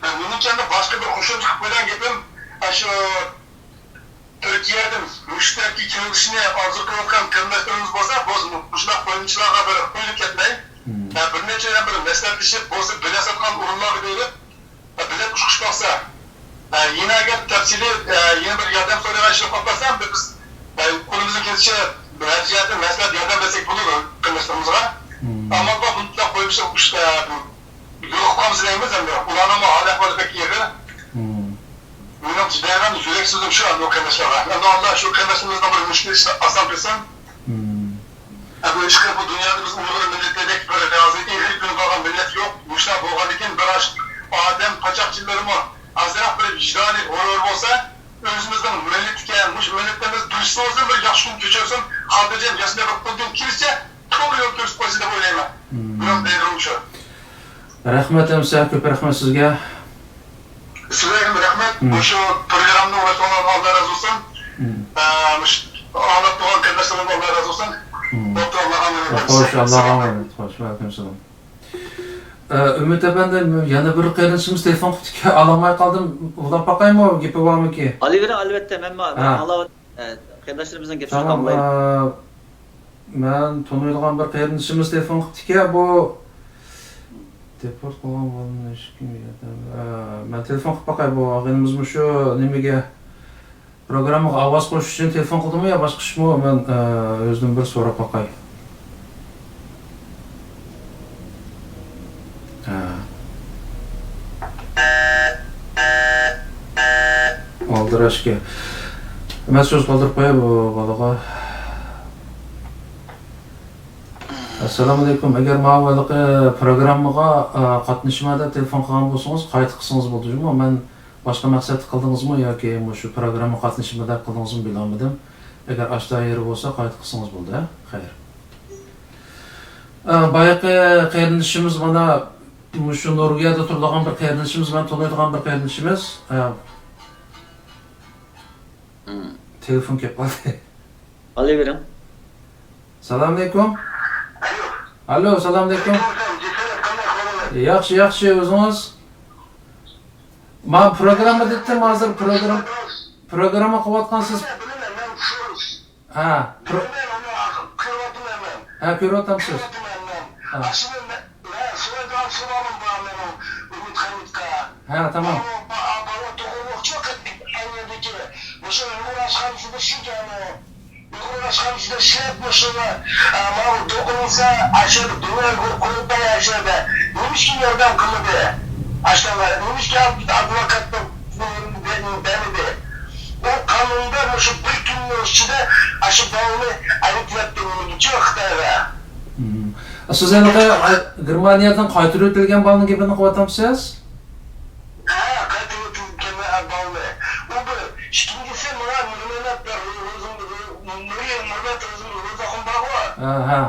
مېنىڭچە ئەمدى باشقا بىر قوشۇمچە قىلىپ قويىدىغان گېپىم، ئاشۇ تۈركىيەدىن مۇشۇ تەرەپكە كېلىشنى ئارزۇ قىلىۋاتقان قېرىنداشلىرىمىز بولسا، بولسا مۇشۇنداق قويمىچىلارغا بىر قويۇلۇپ كەتمەي، مم، ھە، بىر نەچچە يەنە بىر مەسلىھەتلىشىپ، بولسا بېلەت ساتقان ئورۇنلارغا بېرىپ، ھە، بېلەت ئۇچقۇچ باقسا، ھە، يەنە ئەگەر تەپسىلىي، ھە، يەنە بىر ياردەم سورايدىغان ئىشلار قالسا، بىز، ھە، قولىمىزدىن كېلىشىچە ھەر جەھەتتىن مەسلىھەت، ياردەم بەرسەك بولىدۇ قېرىنداشلىرىمىزغا. مم. ئەمما بۇنداق قويمىچىلىق ئۇچۇش، ھە، يوق قالمىسا دەيمىز ئەمدى. ئۇلارنىڭمۇ ھال ئەھۋالى بەك ئېغىر. مم. مېنىڭ دەيدىغان يۈرەك سۆزۈم شۇ ئەمدى ئۇ قېرىنداشلارغا. ئەمدى ئاللا شۇ قېرىنداشلىرىمىزنىڭ بىر مۈشكۈل ئىشىنى ئاسان قىلسۇن. مم. ئەمدى ئىشقىلىپ بۇ دۇنيادا بىز ئۇيغۇر مىللىتىدەك بىر ھازىر ئېغىر كۈنى قالغان مىللەت يوق. مۇشۇنداق بولغاندىكىن بىر ئاش ئادەم قاچاقچىلىرىمۇ ئازراق بىر ۋىجدانىي غۇرۇر بولسا، ئۆزىمىزنىڭ مىللىتىكەن، مۇشۇ مىللىتىمىز دۈشسىز بولسۇن، بىر ياخشى كۈن كۆچۈرسۇن، خاتىرجەم ياشىنى بىر قولدىن كېلىشىچە توغرا يول كۆرسىتىپ قويسا دەپ ئويلايمەن. مم. مېنىڭ دەيدىغىنىم شۇ. رەھمەت، ئەمىسە، كۆپ رەھمەت سىزگە. سىزگە ھەم رەھمەت. مم. مۇشۇ پروگراممىنى ئوڭلاشقانلارغا ئاللا رازى بولسۇن. مم. ئە، مۇشۇ ئاڭلاپ تۇرغان قېرىنداشلىرىمغا ئاللا رازى بولسۇن. مم. بولدى، ئاللاغا ئامانەت. خوش، ئاللاغا ئامانەت. خوش، ۋەئەلەيكۇم سالام. ئە، ئۈمىد ئەپەندى، يەنە بىر قېرىندىشىمىز تېلېفون قىپتىكەن، ئالالماي قالدىم. ئۇلاپ باقايمۇ؟ گېپى بارمىكى؟ ئالىۋېرىڭ، ئەلۋەتتە، مەن بار. ھە. ئاڭلاۋاتىمەن. ئە، قېرىنداشلىرىمىزنىڭ گەپ سۆز تامام، قىلمايلى. ئە، مەن تونۇيدىغان بىر قېرىندىشىمىز تېلېفون قىپتىكەن، بۇ دېپورت قىلغان بالىنى ھېچكىم ياردەم، ئە، مەن تېلېفون قىپ باقاي، بۇ ئاغىنىمىز مۇشۇ نېمىگە، پروگراممىغا ئاۋاز قوشۇش ئۈچۈن تېلېفون قىلدىمۇ يا باشقا ئىشمۇ؟ مەن، ئە، ئۆزىدىن بىر سوراپ باقاي. ھە. ئالدىراشكەن. مەن سۆز قالدۇرۇپ قوياي بۇ بالىغا. ئەسسالامۇئەلەيكۇم. ئەگەر ماۋۇ ھېلىقى پروگراممىغا، ئە، قاتنىشىمەن دەپ تېلېفون قىلغان بولسىڭىز، قايتا قىلسىڭىز بولىدۇ جۇمۇ. مەن باشقا مەقسەتتە قىلدىڭىزمۇ ياكى مۇشۇ پروگرامما قاتنىشىمەن دەپ قىلدىڭىزمۇ بىلەلمىدىم. ئەگەر ئاشۇنداق يېرى بولسا، قايتا قىلسىڭىز بولدى، ھە؟ خەير. ئە، بايىقى قېرىندىشىمىز مانا مۇشۇ نورۋېگىيەدە تۇرىدىغان بىر قېرىندىشىمىز، مەن تونۇيدىغان بىر قېرىندىشىمىز. ئە، مم. تېلېفون كېلىپ قالدى. ئالىۋېرىڭ. سالامئەلەيكۇم. ئالو. ئالو، سالامئەلەيكۇم. ئەلەيكۇم ئەسسالام. جېسەر ئەكەمدە قالىمەن. ياخشى، ياخشى، ئۆزىڭىز؟ ما پروگرامما دېدىم ھازىر، پروگرام-، پروگرامما قىلىۋاتقانسىز. بىلىمەن، مەن شۇ ھە، پرو-، بىلىمەن، ئۇنى قىلىۋاتىمەن مەن. ھە، كۆرۈۋاتامسىز؟ قىلىۋاتىمەن مەن. ھە. ئاشۇنى مەن، مەن سورايدىغان سوئالىم بار مېنىڭ ئۈمىد خەمىتكە. ھە، تامام. ماۋۇ با-، بالا توغرۇلۇقچۇ ئەنگلىيەدىكى. مۇشۇ ئۇيغۇر ئاشخانىسىدا ئىشلىگەن ئۇ. ئۇيغۇر ئاشخانىسىدا ئىشلەپ مۇشۇنى، ئە، ماۋۇ دوقۇنسا، ئاشۇ دۇنيا ئۇيغۇر قۇرۇلتايى ئاشۇ يەردە. نېمىشقا ياردەم قىلمىدى؟ ئاشۇنداق نېمىشقا ئادۋوكاتنى بەرمىدى؟ ئۇ قانۇندا مۇشۇ بىر كۈننىڭ ئىچىدە ئاشۇ بالىنى ئەۋەتىۋەتتى نېمىگىچۇ خىتايغا. مم. سىز ھېلىقى، ئە، گېرمانىيەدىن قايتۇرۇۋېتىلگەن بالىنىڭ گېپىنى قىلىۋاتامسىز؟ ھە، قايتۇرۇۋېتىلگەن بالىنى. ئۇ بىر، ئىككىنچىسى ماڭا نۇرمەمەت، نۇرمەت روزىخۇن بارغۇ. ھە، ھە.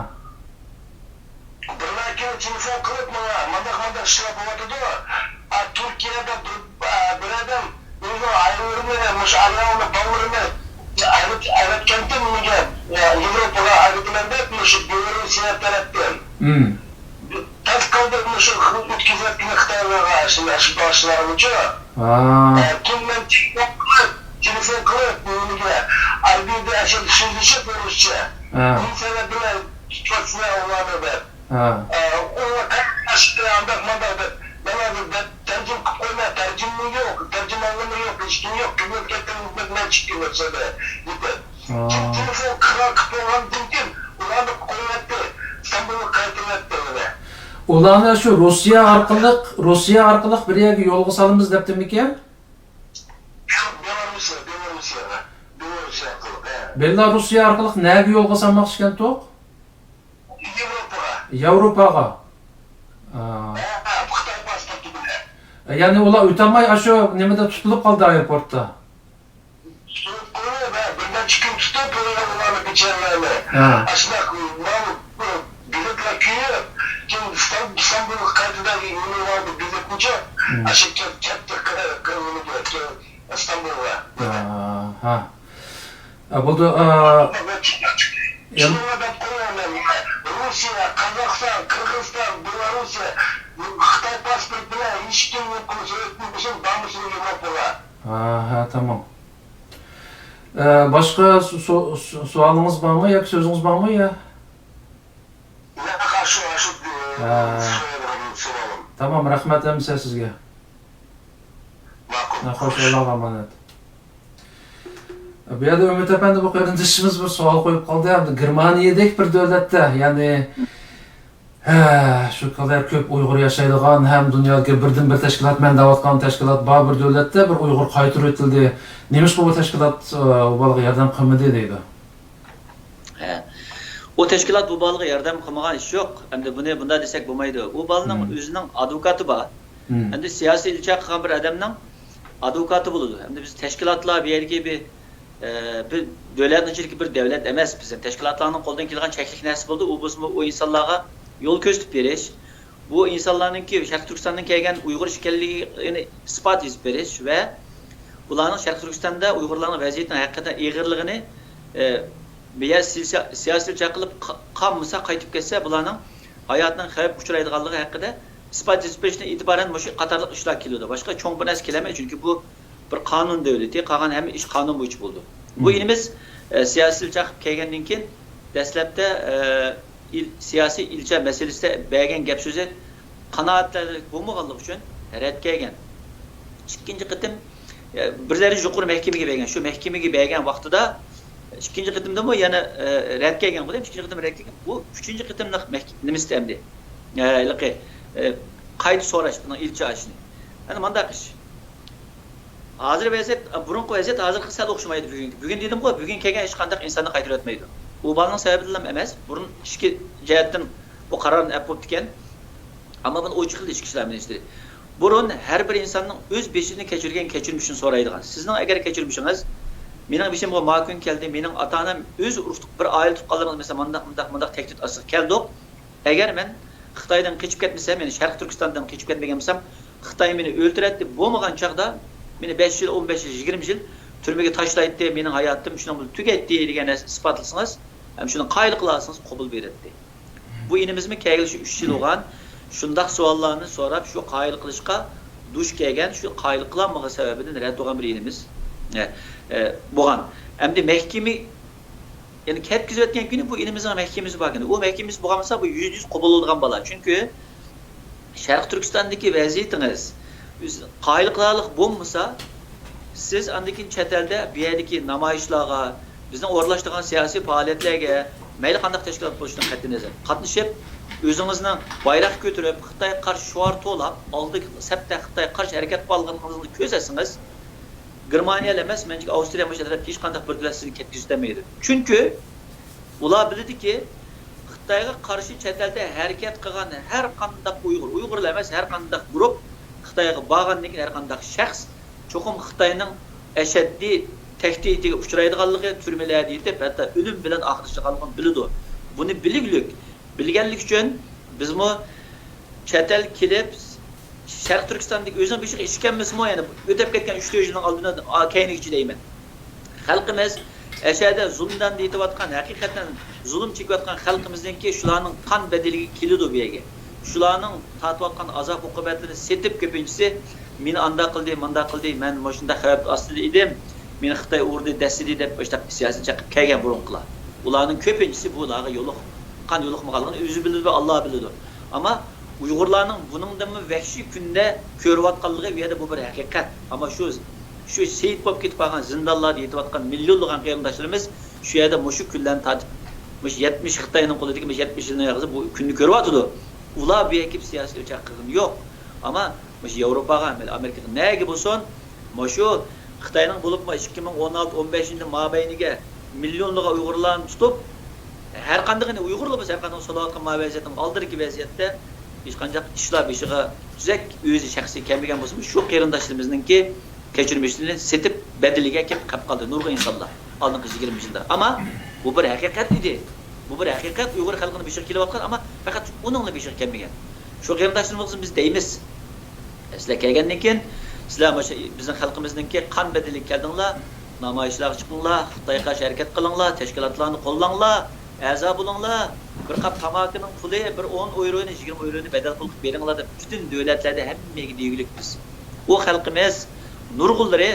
بىرلەركىن تېلېفون قىلىپ ماڭا، مانداق، مانداق ئىشلار بولۇۋاتىدۇ. ئا، تۈركىيەدە بىر، ئا، بىر ئادەم ئۆزىنىڭ ئاياللىرىنى، مۇشۇ ئايالىنى، بالىلىرىنى ئەۋەت-، ئەۋەتكەنتى نېمىگە، ئا، ياۋروپىغا ئەۋەتىمەن دەپ، مۇشۇ بېلارۇسىيە تەرەپتىن. مم. تاس قالدى مۇشۇ ئۆتكۈزۈۋەتكىنى خىتايلارغا، شۇنداق، شۇنداق ئىشلارنى چۇ. ھا. ئە، كېيىن مەن تېلېفون قىلىپ، تېلېفون قىلىپ، نېمىگە، ئاربىدە ئاشۇ سۆزلىشىپ، ئورۇسچە. ھا. بۇ سەۋەب بىلەن تۇتۇۋاتىسىلەر ئۇلارنى دەپ. ھا. ئە، ئۇلار قانداق ئانداق مانداق دەپ، مانا بىر دەپ تەرجىمە قىلىپ قويما، تەرجىمىمۇ يوق، تەرجىمانلىرىمۇ يوق، ھېچكىم يوق، كۆمۈلۈپ كەتتىم، مەن چىقتىم، ئۆتسەدە يېتىپ. ھا. كېيىن تېلېفون قىلىپ بولغاندىن كېيىن ئۇلارنى قويۇۋەتتى، ئىستانبۇلغا قايتۇرۇۋەتتى يەنە. ئۇلارنى شۇ روسىيە ئارقىلىق، روسىيە ئارقىلىق بىر يەرگە يولغا سالىمىز دەپتىمىكىن؟ ياق، بېلاروسىيە، بېلاروسىيە، بېلاروسىيە ئارقىلىق، ھە. بېلاروسىيە ئارقىلىق نەگە يولغا سالماقچىكەنتۇق؟ ياۋروپاغا. ياۋروپاغا. ئا. ھە، ھە، خىتاي پاسپورتى بىلەن. يەنى ئۇلار ئۆتەلمەي، ئاشۇ نېمىدە تۇتۇلۇپ قالدى ئايروپورتتا. تۇتۇپ قويۇپ، ھە، بىر نەچچە كۈن تۇتۇپ، ئۇلارنى بىچارىلەرنى. ھە. ئاشۇنداق، ماۋۇ، بېلەتلەر كۆيۈپ، كېيىن ئىستان-، ئىستانبۇلغا قايتىدىغان نېمە باردا بېلەتنىچۇ، مم. ئاشۇ كەپ-، كەپتۇ، قىرى-، قىرى-، نېمىگە، كېيىن ئىستانبۇلغا. ھە، ھە. ئە، بولدى، ئە، شۇنىڭغا دەپ قويۇڭ، مەن روسىيە، قازاقىستان، قىرغىزىستان، بېلاروسىيە، خىتاي پاسپورت بىلەن ھېچكىم يوق قىلسا ئۆتمە بولسۇن، بارمىسۇن ياۋروپاغا. ھە، ھە، تامام. ئە، باشقا سو-، سو-، سو-، سوئالىڭىز بارمۇ ياكى سۆزىڭىز بارمۇ يا؟ ياق، شۇ، شۇ، ئە، ھە. سوئالىم. تامام، رەھمەت ئەمىسە سىزگە. ماقۇل. ھە، خوش، ئاللاغا ئامانەت. بۇ يەردە ئۈمىد ئەپەندى، بۇ قېرىندىشىمىز بىر سوئال قويۇپ قالدى. ئەمدى گېرمانىيەدەك بىر دۆلەتتە، يەنى، ھە، شۇ قەدەر كۆپ ئۇيغۇر ياشايدىغان ھەم دۇنيادىكى بىردىنبىر تەشكىلات، مەن دەۋاتقان تەشكىلات بار بىر دۆلەتتە بىر ئۇيغۇر قايتۇرۇۋېتىلدى. نېمىشقا بۇ تەشكىلات، ئە، ئۇ بالىغا ياردەم قىلمىدى دەيدۇ. ھە. ئۇ تەشكىلات بۇ بالىغا ياردەم قىلمىغان ئىش يوق. ئەمدى بۇنى بۇنداق دېسەك بولمايدۇ. ئۇ بالىنىڭ مم. ئۆزىنىڭ ئادۋوكاتى بار. مم. ئەمدى سىياسىي ئىلچى قىلغان بىر ئادەمنىڭ ئادۋوكاتى بولىدۇ. ئەمدى بىز تەشكىلاتلار بۇ يەردىكى بىر، ئە، بىر دۆلەتنىڭ ئىچىدىكى بىر دەۋلەت ئەمەس. بىزنىڭ تەشكىلاتلارنىڭ قولىدىن كېلىدىغان چەكلىك نەرسە بولىدۇ. ئۇ بولسىمۇ ئۇ ئىنسانلارغا يول كۆرسىتىپ بېرىش، بۇ ئىنسانلارنىڭكى شەرقىي تۈركىستاندىن كەلگەن ئۇيغۇر ئىكەنلىكىنى ئىسپات ئېتىپ بېرىش ۋە بۇلارنىڭ شەرقىي تۈركىستاندا ئۇيغۇرلارنىڭ ۋەزىيىتىنىڭ ھەقىقەتەن ئېغىرلىقىنى، ئە، بىر يەر سىياسىي، سىياسىي چاقىلىپ قا-، قالمىسا، قايتىپ كەتسە، بۇلارنىڭ ھاياتىنىڭ خەۋپكە ئۇچرايدىغانلىقى ھەققىدە ئىسپات ئېتىپ بېرىشتىن ئېتىبارەن مۇشۇ قاتارلىق ئىشلار كېلىدۇ. باشقا چوڭ بىر نەرسە كېلەلمەيدۇ، چۈنكى بۇ بىر قانۇن دۆلىتى، قالغان ھەممە ئىش قانۇن بويىچە بولىدۇ. بۇ مم. ئىنىمىز، ئە، سىياسىي چاقىپ كەلگەندىن كېيىن دەسلەپتە، ئە، ئىل-، سىياسىي ئىلچا مەسىلىسىدە بەرگەن گەپ سۆزى قانائەتلەرلىك بولمىغانلىقى ئۈچۈن رەت كەلگەن. ئىككىنچى قېتىم، ئە، بىر دەرىجە يۇقىرى مەھكىمىگە بەرگەن. شۇ مەھكىمىگە بەرگەن ۋاقتىدا ئىككىنچى قېتىمدىمۇ يەنە، ئە، رەت كەلگەن بولدى. ئىككىنچى قېتىم رەت كەلگەن. بۇ ئۈچىنچى قېتىملىق مەھك-، نېمىسى ئەمدى؟ ئە، ھېلىقى، ئە، قايتا سوراش بۇنىڭ ئىلچا ئىشىنى. ئەنە مانداق ئىش. ھازىر ۋەزىيەت، بۇرۇنقى ۋەزىيەت ھازىرقى سەل ئوخشىمايدۇ بۈگۈنكى. بۈگۈن دېدىمغۇ، بۈگۈن كەلگەن ھېچقانداق ئىنساننى قايتۇرۇۋەتمەيدۇ. ئۇ بالىنىڭ سەۋەبىدىنلا ئەمەس، بۇرۇن ئىچكى جەھەتتىن بۇ قارارنى ئەپ بوپتىكەن. ئەمما بۇنى ئوچۇقلىدى ئىچكى ئىشلار مىنىستىرى. بۇرۇن ھەر بىر ئىنساننىڭ ئۆز بېشىدىن كەچۈرگەن كەچۈرمىشىنى سورايدىغان. سىزنىڭ ئەگەر كەچۈرمىشىڭىز، مېنىڭ بېشىمغا ما كۈن كەلدى، مېنىڭ ئاتا-ئانام، ئۆز ئۇرۇق-، بىر ئائىلە تۇغقانلىرىمىز، مەسىلەن، مانداق، مانداق، مانداق تەھدىت ئاستىغا كەلدۇق. ئەگەر مەن خىتايدىن قېچىپ كەتمىسەم، يەنى شەرقىي تۈركىستاندىن قېچىپ كەتمىگەن بولسام، خىتاي مېنى ئۆلتۈرەتتى، بولمىغان چاغدا مېنى بەش يىل، ئون بەش يىل، يىگىرمە يىل تۈرمىگە تاشلايتتى، مېنىڭ ھاياتىم شۇنىڭ بىلەن تۈگەيتتى دېگەن نەرسىنى ئىسپاتلىسىڭىز، ھەم شۇنى قايىل قىلالىسىڭىز قوبۇل بېرەتتى. بۇ ئىنىمىزمۇ كەلگىلى شۇ ئۈچ يىل بولغان، شۇنداق سوئاللارنى سوراپ، شۇ قايىل قىلىشقا دۇچ كەلگەن، شۇ قايىل قىلالمىغان سەۋەبىدىن رەت بولغان بىر ئىنىمىز، ئە، ئە، بولغان. ئەمدى مەھكىمە يەنى كەتكۈزۈۋەتكەن كۈنى بۇ ئىنىمىزنىڭ مەھكىمىسى باركەن. ئۇ مەھكىمىسى بولغان بولسا، بۇ يۈزدە يۈز قوبۇل بولىدىغان بالا. چۈنكى شەرقىي تۈركىستاندىكى ۋەزىيىتىڭىز قايىل قىلارلىق بولمىسا، سىز ئاندىن كېيىن چەت ئەلدە بۇ يەردىكى نامايىشلارغا، بىزنىڭ ئورۇنلاشتۇرغان سىياسىي پائالىيەتلەرگە، مەيلى قانداق تەشكىلات بولۇشىدىن قەتئىينەزەر، قاتنىشىپ، ئۆزىڭىزنىڭ بايراق كۆتۈرۈپ، خىتايغا قارشى شوئار توۋلاپ، ئالدى سەپتە خىتايغا قارشى ھەرىكەت قىلىۋاتقانلىقىڭىزنى كۆرسەتسىڭىز، گېرمانىيەلا ئەمەس، مەنچە ئاۋسترىيە مۇشۇ ئەتراپتىكى ھېچقانداق بىر دۆلەت سىزنى كەتكۈزۈۋېتەلمەيدۇ. چۈنكى ئۇلار بىلىدۇكى، خىتايغا قارشى چەت ئەلدە ھەرىكەت قىلغان ھەر قانداق ئۇيغۇر، ئۇيغۇرلا ئەمەس، ھەر قانداق گۇرۇپ خىتايغا بارغاندىن كېيىن ھەر قانداق شەخس چوقۇم خىتاينىڭ ئەشەددىي تەھدىتىگە ئۇچرايدىغانلىقى، تۈرمىلەردە يېتىپ، ھەتتا ئۆلۈم بىلەن ئاخىرلىشىدىغانلىقىنى بىلىدۇ. بۇنى بىلگۈلۈك، بىلگەنلىكى ئۈچۈن بىزمۇ چەت ئەل كېلىپ، شەرقىي تۈركىستاندىكى ئۆزىنىڭ بېشىغا ئىش كەلمىسىمۇ، يەنە ئۆتۈپ كەتكەن ئۈچ تۆت يىلنىڭ ئالدىنى، ئا، كەينىگىچە دەيمەن. خەلقىمىز ئەشەدە زۇلۇمدان يېتىۋاتقان، ھەقىقەتەن زۇلۇم چېكىۋاتقان خەلقىمىزنىڭكى شۇلارنىڭ قان بەدىلىگە كېلىدۇ بۇ يەرگە. شۇلارنىڭ تارتىۋاتقان ئازاب ئوقۇبەتلىرىنى سېتىپ كۆپىنچىسى، مېنى ئانداق قىلدى، مۇنداق قىلدى، مەن مۇشۇنداق خەۋپ ئاستىدا ئىدىم، مېنى خىتاي ئۇردى، دەسسىدى دەپ مۇشۇنداق سىياسىي چېقىپ كەلگەن بۇرۇنقىلار. ئۇلارنىڭ كۆپىنچىسى بۇلارغا يولۇققان، يولۇقمىغانلىقىنى ئۆزى بىلىدۇ، ئاللا بىلىدۇ. ئەمما ئۇيغۇرلارنىڭ بۇنىڭدىنمۇ ۋەھشىي كۈندە كۆرۈۋاتقانلىقى بۇ يەردە بۇ بىر ھەقىقەت. ئەمما شۇ، شۇ شېھىت بولۇپ كېتىپ قالغان زىندانلاردا يېتىۋاتقان مىليونلىغان قېرىنداشلىرىمىز شۇ يەردە مۇشۇ كۈنلەرنى تارتىپ، مۇشۇ يەتمىش خىتاينىڭ قولىدىكى مۇشۇ يەتمىش يىلنىڭ ياقىسى بۇ كۈننى كۆرۈۋاتىدۇ. ئۇلار بۇ يەرگە كېلىپ سىياسىي ئۆچەك قىلغىنى يوق. ئەمما مۇشۇ ياۋروپاغا، ئامېرىكىغا، نەگە بولسۇن، مۇشۇ خىتاينىڭ بولۇپمۇ ئىككى مىڭ ئون ئالتە، ئون بەشىنچى يىل مابەينىگە مىليونلىغان ئۇيغۇرلارنى تۇتۇپ، ھەر قاندىقىنى ئۇيغۇرلا بولسا، ھەر قانداق سولاۋاتقان ما ۋەزىيەتنىڭ ئالدىدىكى ۋەزىيەتتە ھېچقانداق ئىشلار بېشىغا تۈزەك ئۆزى شەخسىي كەلمىگەن بولسىمۇ، شۇ قېرىنداشلىرىمىزنىڭكى كەچۈرمىشىنى سېتىپ بەدىلىگە كېلىپ قېلىپ قالدى نۇرغۇن ئىنسانلار ئالدىنقى يىگىرمە يىلدا. ئەمما بۇ بىر ھەقىقەت ئىدى. بۇ بىر ھەقىقەت، ئۇيغۇر خەلقىنىڭ بېشىغا كېلىۋاتقان، ئەمما پەقەت ئۇنىڭلا بېشىغا كەلمىگەن. شۇ قېرىنداشلىرىمىزغا بىز دەيمىز. سىلەر كەلگەندىن كېيىن، سىلەر مۇشۇ بىزنىڭ خەلقىمىزنىڭكى قان بەدىلىگە كەلدىڭلار، نامايىشلارغا چىقىڭلار، خىتايغا قارشى ھەرىكەت قىلىڭلار، تەشكىلاتلارنى قوللاڭلار، ئەزا بولۇڭلار، بىر قاپ تاماكىنىڭ پۇلى بىر ئون ئويرونى، يىگىرمە ئويرونى بەدەل قىلىپ بېرىڭلار دەپ پۈتۈن دۆلەتلەردە ھەممىگە دېگۈلۈك بىز. ئۇ خەلقىمىز نۇرغۇنلىرى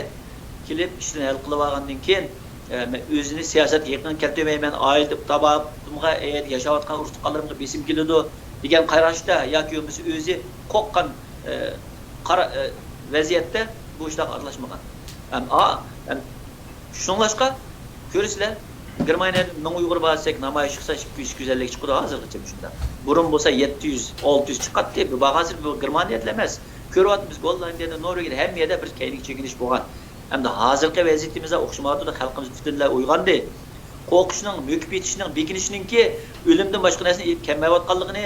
كېلىپ ئىشلىرىنى ھەل قىلىۋالغاندىن كېيىن، ئە، مەن ئۆزىنى سىياسەتكە يېقىن كەلتۈرمەيمەن، ئائىلە تاۋابىمغا، ئەيەردە ياشاۋاتقان ئۇرۇق-تۇغقانلىرىمغا بېسىم كېلىدۇ دېگەن قاراشتا ياكى بولمىسا ئۆزى قورققان، ئە، قارا-، ئە، ۋەزىيەتتە بۇ ئىشلارغا ئارىلاشمىغان. ھەم، ئا-، ھەم شۇڭلاشقا كۆرىسىلەر، گېرمانىيەدە مىڭ ئۇيغۇر بار دېسەك، نامايىش قىلسا ئىككى يۈز، ئىككى يۈز ئەللىك چىقىدۇ ھازىرغىچە مۇشۇندا. بۇرۇن بولسا يەتتە يۈز، ئالتە يۈز چىقاتتى. بۇ ھازىر بۇ گېرمانىيەدىلا ئەمەس. كۆرۈۋاتىمىز، گوللاندىيەدە، نورۋېگىيەدە ھەممە يەردە بىر كەينىگە چېكىنىش بولغان. ئەمدى ھازىرقى ۋەزىيىتىمىزدە ئوخشىمايۋاتىدۇ، خەلقىمىز پۈتۈنلەي ئويغاندى. قورقۇشنىڭ، مۆكۈپ يېتىشنىڭ، بېكىنىشنىڭكى ئۆلۈمدىن باشقا نەرسىنى ئېلىپ كەلمەيۋاتقانلىقىنى،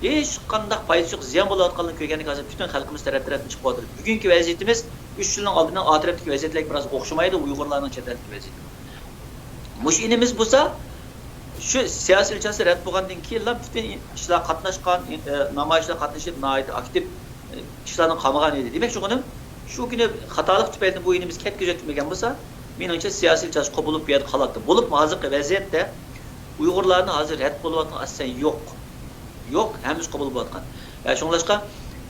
ھېچقانداق پايدىسى يوق، زىيان بولۇۋاتقانلىقىنى كۆرگەندىكىن ھازىر پۈتۈن خەلقىمىز تەرەپ-تەرەپتىن چىقىۋاتىدۇ. بۈگۈنكى ۋەزىيىتىمىز ئۈچ يىلنىڭ ئالدىنىڭ ئا تەرەپتىكى ۋەزىيەتلەرگە بىراز ئوخشىمايدۇ، ئۇيغۇرلارنىڭ چەت ئەلدىكى ۋەزىيىتى. مۇشۇ ئىنىمىز بولسا، شۇ سىياسىي ئىلچاسى رەت بولغاندىن كېيىنلا پۈتۈن ئىشلار قاتناشقان، ئى، نامايىشلار قاتنىشىپ، ناھايىتى ئاكتىپ، ئى، ئىشلارنى قامىغان ئىدى. دېمەكچى بولغىنىم، شۇ كۈنى خاتالىق تۈپەيلىدىن بۇ ئىنىمىز كەتكۈزۈپ كەتمىگەن بولسا، مېنىڭچە سىياسىي ئىلچاسى قوبۇلۇپ بۇ يەردە قالاتتى. بولۇپمۇ ھازىرقى ۋەزىيەتتە ئۇيغۇرلارنى ھازىر رەت قىلىۋاتقان ئاساسەن يوق. يوق، ھەممىسى قوبۇل بولۇۋاتقان. ئە، شۇڭلاشقا،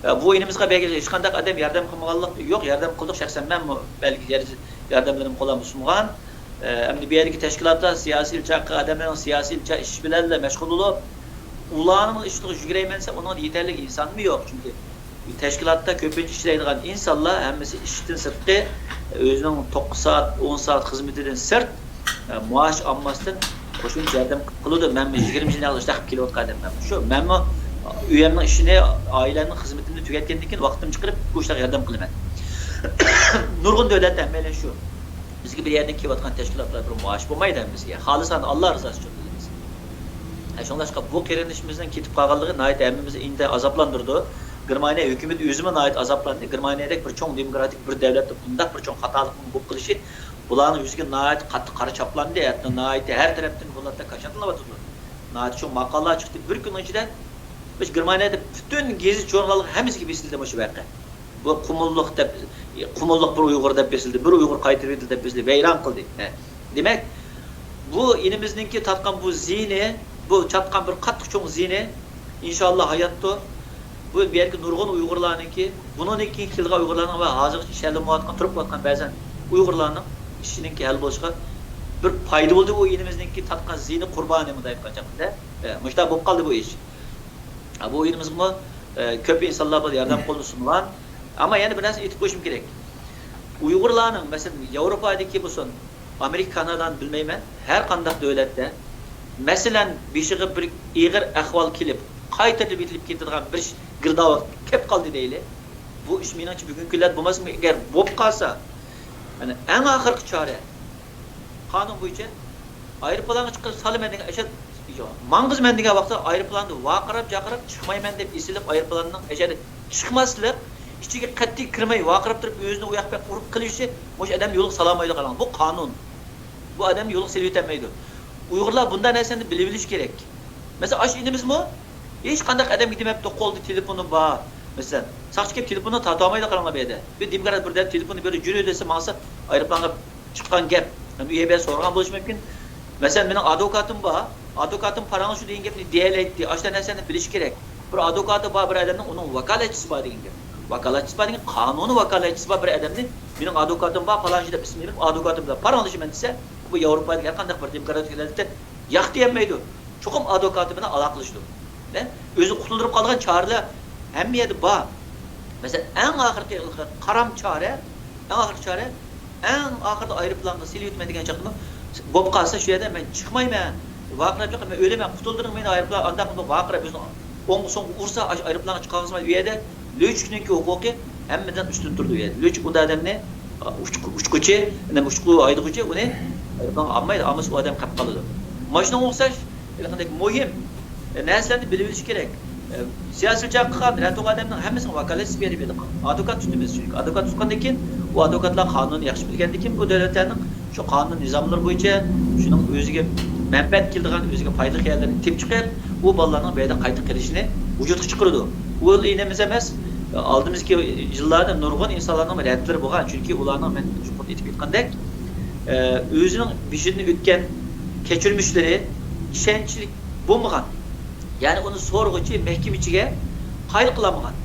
ئە، بۇ ئىنىمىزغا بەلكى ھېچقانداق ئادەم ياردەم قىلمىغانلىق يوق، ياردەم قىلدۇق، شەخسەن مەنمۇ بەلكى يار-، ياردەملىرىمنى قوللارغا سۇنغان. ئە، ئەمدى بۇ يەردىكى تەشكىلاتلار، سىياسىي ئىلچى ھەققى ئادەملەرنىڭ سىياسىي ئىلچى ئىشى بىلەنلا مەشغۇل بولۇپ، ئۇلارنىڭ ئىشلىرىغا يۈگۈرەيمەن دېسە، ئۇنىڭغا يېتەرلىك ئىنسانمۇ يوق. چۈنكى تەشكىلاتتا كۆپىنچە ئىشلەيدىغان ئىنسانلار ھەممىسى ئىشتىن سىرتقى، ئۆزىنىڭ توققۇز سائەت، ئون سائەت خىزمىتىدىن سىرت، ئە، مائاش ئالماستىن قوشۇمچە ياردەم قىلىدۇ. مەنمۇ يىگىرمە يىل ياقى كېلىۋاتقان ئادەممەن. شۇ مەنمۇ ئۆيۈمنىڭ ئىشىنى، ئائىلەمنىڭ خىزمىتىنى تۈگەتكەندىن كېيىن ۋاقتىمنى چىقىرىپ بۇ ئىشلارغا ياردەم قىلىمەن. نۇرغۇن دۆلەتتە ھەممەيلەن شۇ. بىزگە بىر يەردىن كېلىۋاتقان تەشكىلاتلار بىر مائاش بولمايدۇ ھەممىسىگە. خالىسا ئاللا رىزاسى ئۈچۈن قىلىمىز. ھە، شۇڭلاشقا بۇ قېرىندىشىمىزنىڭ كېتىپ قالغانلىقى ناھايىتى ھەممىمىزنى ئىنتايىن ئازابلاندۇرىدۇ. گېرمانىيە ھۆكۈمىتى ئۆزىمۇ ناھايىتى ئازابلاندى. گېرمانىيەدەك بىر چوڭ دېموكراتىك بىر دۆلەتتە بۇنداق بىر چوڭ خاتالىقنىڭ بولۇپ قېلىشى بۇلارنىڭ يۈزىگە ناھايىتى قاتتىق قارا چاپلاندى. ھەتتا ناھايىتى ھەر تەرەپتىن بۇلاردا كاشانتىلىۋاتىدۇ. ناھايىتى چوڭ ماقالىلەر چىقتى. بىر كۈننىڭ ئىچىدە مۇشۇ گېرمانىيەدە پۈتۈن گېزىت ژۇرنالغا ھەممىسىگە بېسىلدى مۇشۇ ۋەقە. بۇ قۇمۇللۇق دەپ، قۇمۇللۇق بىر ئۇيغۇر دەپ بېسىلدى، بىر ئۇيغۇر قايتۇرۇۋېتىلدى دەپ بېسىلدى، ۋەيران قىلدى. ھە. دېمەك، بۇ ئىنىمىزنىڭكى تارتقان بۇ زىيىنى، بۇ چاتقان بىر قاتتىق چوڭ زىيىنى، ئىنشاللا ھاياتتۇر. بۇ، بۇ يەردىكى نۇرغۇن ئۇيغۇرلارنىڭكى، بۇنىڭدىن كېيىن كېلىدىغان ئۇيغۇرلارنىڭ ۋە ھازىرغىچە ئىشەنمەيۋاتقان، تۇرۇپ قېلىۋاتقان بەزەن ئۇيغۇرلارنىڭ ئىشىنىڭكى ھەل بولۇشىغا بىر پايدا بولدى. بۇ ئىنىمىزنىڭكى تارتقان زىيىنى قۇربانى مۇنداق ئېيتقان چاغدا، ئە، مۇشۇنداق بولۇپ قالدى بۇ ئىش. ئە، بۇ ئىنىمىزغىمۇ، ئە، كۆپ ئىنسانلار بۇ ياردەم قولىنى سۇنغان. ئەمما يەنە بىر نەرسە ئېيتىپ قويۇشۇم كېرەك. ئۇيغۇرلارنىڭ، مەسىلەن، ياۋروپادىكى بولسۇن، ئامېرىكا، كانادانى بىلمەيمەن، ھەر قانداق دۆلەتتە، مەسىلەن، بېشىغا بىر ئېغىر ئەھۋال كېلىپ، قايتۇرۇۋېتىلىپ كېتىدىغان بىر ئىش گىردابىغا كەپ قالدى دەيلى. بۇ ئىش مېنىڭچە بۈگۈنكى كۈنلەردە بولماسمۇ؟ ئەگەر بولۇپ قالسا، يەنى ئەڭ ئاخىرقى چارە، قانۇن بويىچە ئايروپىلانغا چىقىرىپ سالىمەن دېگەن ئەشەد، ماڭغۇزىمەن دېگەن ۋاقىتتا ئايروپىلاندا ۋارقىراپ جاقىراپ چىقمايمەن دەپ ئېسىلىپ ئايروپىلاننىڭ ئەشەدە چىقماسلىق، ئىچىگە قەتئىي كىرمەي ۋارقىراپ تۇرۇپ ئۆزىنى ئۇ ياققا ئۇرۇپ قېلىشى مۇشۇ ئادەمنى يولغا سالالمايدۇ قاراڭ. بۇ قانۇن. بۇ ئادەمنى يولغا سېلىۋېتەلمەيدۇ. ئۇيغۇرلار بۇنداق نەرسىنى بىلىۋېلىشى كېرەك. مەسىلەن، ئاشۇ ئىنىمىزمۇ ھېچقانداق ئادەمگە دېمەپتۇ، قولىدا تېلېفونى بار. مەسىلەن، ساقچى كېلىپ تېلېفوننى تارتىۋالمايدۇ قاراڭلار بۇ يەردە. بىر دېموكرات بىر دەپ تېلېفوننى بېرىپ يۈرۈ دېسە ماڭسا، ئايروپىلانغا چىققان گەپ. ئۇ يەر بىلەن سورىغان بولۇشى مۇمكىن. مەسىلەن، مېنىڭ ئادۋوكاتىم بار. ئادۋوكاتىم پاراڭلىشىدۇ دېگەن گەپنى دېيەلەيتتى. ئاشۇنداق نەرسىنى بىلىشى كېرەك. بىر ئادۋوكاتى بار بىر ئادەمنىڭ، ئۇنىڭ ۋاكالەتچىسى بار دېگەن گەپ. ۋاكالەتچىسى بار دېگەن قانۇنىي ۋاكالەتچىسى بار بىر ئادەمنى، مېنىڭ ئادۋوكاتىم بار، پالانچى دەپ ئىسمىنى بېرىپ، ئادۋوكاتىم بىلەن پاراڭلىشىمەن دېسە، بۇ ياۋروپادىكى ھەر قانداق بىر دېموكراتىك دۆلەتتە ياق دېيەلمەيدۇ. چوقۇم ئادۋوكاتى بىلەن ئالاقىلىشىدۇ. نە؟ ئۆزىنى قۇتۇلدۇرۇپ قالىدىغان چارىلەر ھەممە يەردە بار. مەسىلەن، ئەڭ ئاخىرقى قارام چارە، ئەڭ ئاخىرقى چارە، ئەڭ ئاخىرىدا ئايروپىلانغا سېلىۋېتىمەن دېگەن چاغدىمۇ، بولۇپ قالسا شۇ يەردە مەن چىقمايمەن، ۋارقىراپ چىقىمەن، مەن ئۆلىمەن، قۇتۇلدۇرۇڭ مېنى ئايروپىلان، ئانداق قىلىپ ۋارقىراپ ئۆزىنى ئوڭغا سوڭغا ئۇرسا، ئاشۇ ئايروپىلانغا چىقالمايدۇ. ئۇ يەردە لۆچۈكنىڭكى ھوقۇقى ھەممىدىن ئۈستۈن تۇرىدۇ. لۆچۈك ئۇنداق ئادەمنى، ئۇچ-، ئۇچقۇچى، نېمە، ئۇچقۇ ھايدىغۇچى ئۇنى ئايروپىلانغا ئالمايدۇ. ئالمىسا ئۇ ئادەم قېلىپ قالىدۇ. مانا شۇنىڭغا ئوخشاش ھېلىقىدەك مۇھىم نەرسىلەرنى بىلىۋېلىش كېرەك. سىياسىي چاققان رەت بولغان ئادەمنىڭ ھەممىسىنىڭ ۋاكالەتچىسى بېرىپ ئادۋوكات تۇتىمىز. چۈنكى ئادۋوكات تۇتقاندىن كېيىن ئۇ ئادۋوكاتلار قانۇننى ياخشى بىلگەندىن كېيىن بۇ دۆلەتلەرنىڭ شۇ قانۇن نىزاملىرى بويىچە شۇنىڭ ئۆزىگە مەنپەئەت كېلىدىغان، ئۆزىگە پايدىلىق يەرلىرىنى تېپىپ چىقىپ، ئۇ بالىلارنىڭ بۇ يەردە قايتا قېلىشىنى ۋۇجۇدقا چىقىرىدۇ. ئۇ ئىنىمىز ئەمەس، ئالدىمىزدىكى يىللاردا نۇرغۇن ئىنسانلارنىڭ رەتلىرى بولغان. چۈنكى ئۇلارنىڭ مەن يۇقىرىدا ئېيتىپ ئۆتكەندەك، ئۆزىنىڭ بېشىدىن ئۆتكەن كەچۈرمىشلىرى، ئىشەنچلىك بولمىغان، يەنى ئۇنى سورىغۇچى مەھكىمىچىگە قايىل قىلالمىغان.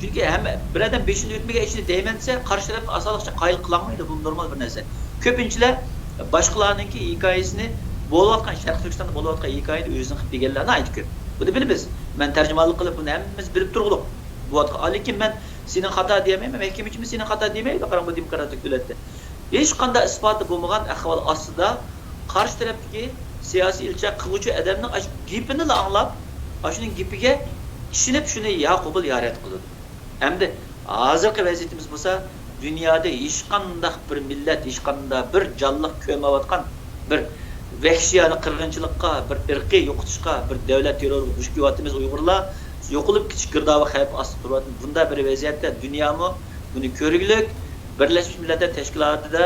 چۈنكى ھەممە بىر ئادەم بېشىدىن ئۆتمىگەن ئىشنى دەيمەن دېسە، قارشى تەرەپنى ئاسانلىقچە قايىل قىلالمايدۇ، بۇ نورمال بىر نەرسە. كۆپىنچىلەر باشقىلارنىڭكى ھېكايىسىنى، بولۇۋاتقان، شەرقىي تۈركىستاندا بولۇۋاتقان ھېكايىنى ئۆزىنىڭ قىلىپ دېگەنلەر ناھايىتى كۆپ. بۇنى بىلىمىز. مەن تەرجىمانلىق قىلىپ، بۇنى ھەممىمىز بىلىپ تۇرغۇلۇق بولۇۋاتقان. لېكىن مەن سېنىڭ خاتا دېيەلمەيمەن، مەھكىمىچىمۇ سېنىڭ خاتا دېمەيدۇ، قاراڭ، بۇ دېموكراتىك دۆلەتتە. ھېچقانداق ئىسپاتى بولمىغان ئەھۋال ئاستىدا قارشى تەرەپتىكى سىياسىي ئىلچى قىلغۇچى ئادەمنىڭ ئاشۇ گېپىنىلا ئاڭلاپ، ئاشۇنىڭ گېپىگە ئىشىنىپ، شۇنى يا قوبۇل، يا رەت قىلىدۇ. ئەمدى ھازىرقى ۋەزىيىتىمىز بولسا، دۇنيادا ھېچقانداق بىر مىللەت، ھېچقانداق بىر جانلىق كۆرمەيۋاتقان بىر ۋەھشىيانە قىرغىنچىلىققا، بىر ئىرقىي يوقىتىشقا، بىر دۆلەت تېررورىغا دۇچ كېلىۋاتىمىز. ئۇيغۇرلار يوقىلىپ كېتىش گىردابى خەۋپى ئاستىدا تۇرۇۋاتىمىز. بۇنداق بىر ۋەزىيەتتە دۇنيامۇ بۇنى كۆرگۈلۈك، بىرلەشمىش مىللەتلەر تەشكىلاتىدا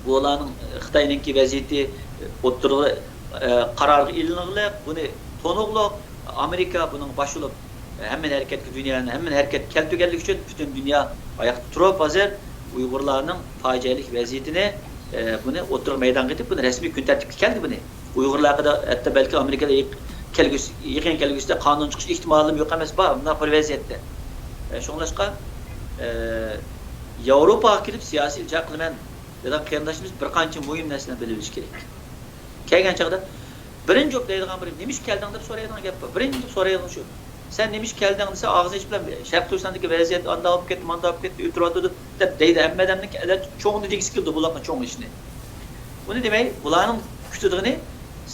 بۇلارنىڭ، خىتاينىڭكى ۋەزىيىتى ئوتتۇرىغا، ئە، قارارغا ئېلىنغلىق، بۇنى تونۇغلۇق، ئامېرىكا بۇنىڭغا باش بولۇپ، ھەممىنى ھەرىكەتكە، دۇنيانى ھەممىنى ھەرىكەتكە كەلتۈرگەنلىكى ئۈچۈن پۈتۈن دۇنيا ئاياقتا تۇرۇپ، ھازىر ئۇيغۇرلارنىڭ پاجىئەلىك ۋەزىيىتىنى، ئە، بۇنى ئوتتۇرىغا مەيدانغا ئېتىپ، بۇنى رەسمىي كۈن تەرتىپكە كەلدى بۇنى. ئۇيغۇرلار ھەققىدە ھەتتا بەلكى ئامېرىكىدا يېق-، كەلگۈسى، يېقىن كەلگۈسىدە قانۇن چىقىش ئېھتىمالىمۇ يوق ئەمەس، بار، بۇنداق بىر ۋەزىيەتتە. ئە، شۇڭلاشقا، ئە، ياۋروپاغا كېلىپ سىياسىي ئىلتىجا قىلىمەن دېگەن قېرىنداشلىرىمىز بىر قانچە مۇھىم نەرسىلەرنى بىلىۋېلىشى كېرەك. كەلگەن چاغدا بىرىنچى بولۇپ دەيدىغان بىرى، «نېمىشقا كەلدىڭ؟» دەپ سورايدىغان گەپ بار. بىرىنچى سورايدىغان شۇ. «سەن نېمىشقا كەلدىڭ؟» دېسە، ئاغزىنى ئېچىپ بىلەن، «شەرقىي تۈركىستاندىكى ۋەزىيەت ئانداق بولۇپ كەتتى، مانداق بولۇپ كەتتى، ئۆتۈۋاتىدۇ» دەپ دەيدۇ. ھەممە ئادەمنىڭكى ئەلۋەتتە چوڭىنى دېگۈسى كېلىدۇ، بۇلارنىڭ چوڭ ئىشىنى. بۇنى دېمەي، بۇلارنىڭ كۈتىدىغىنى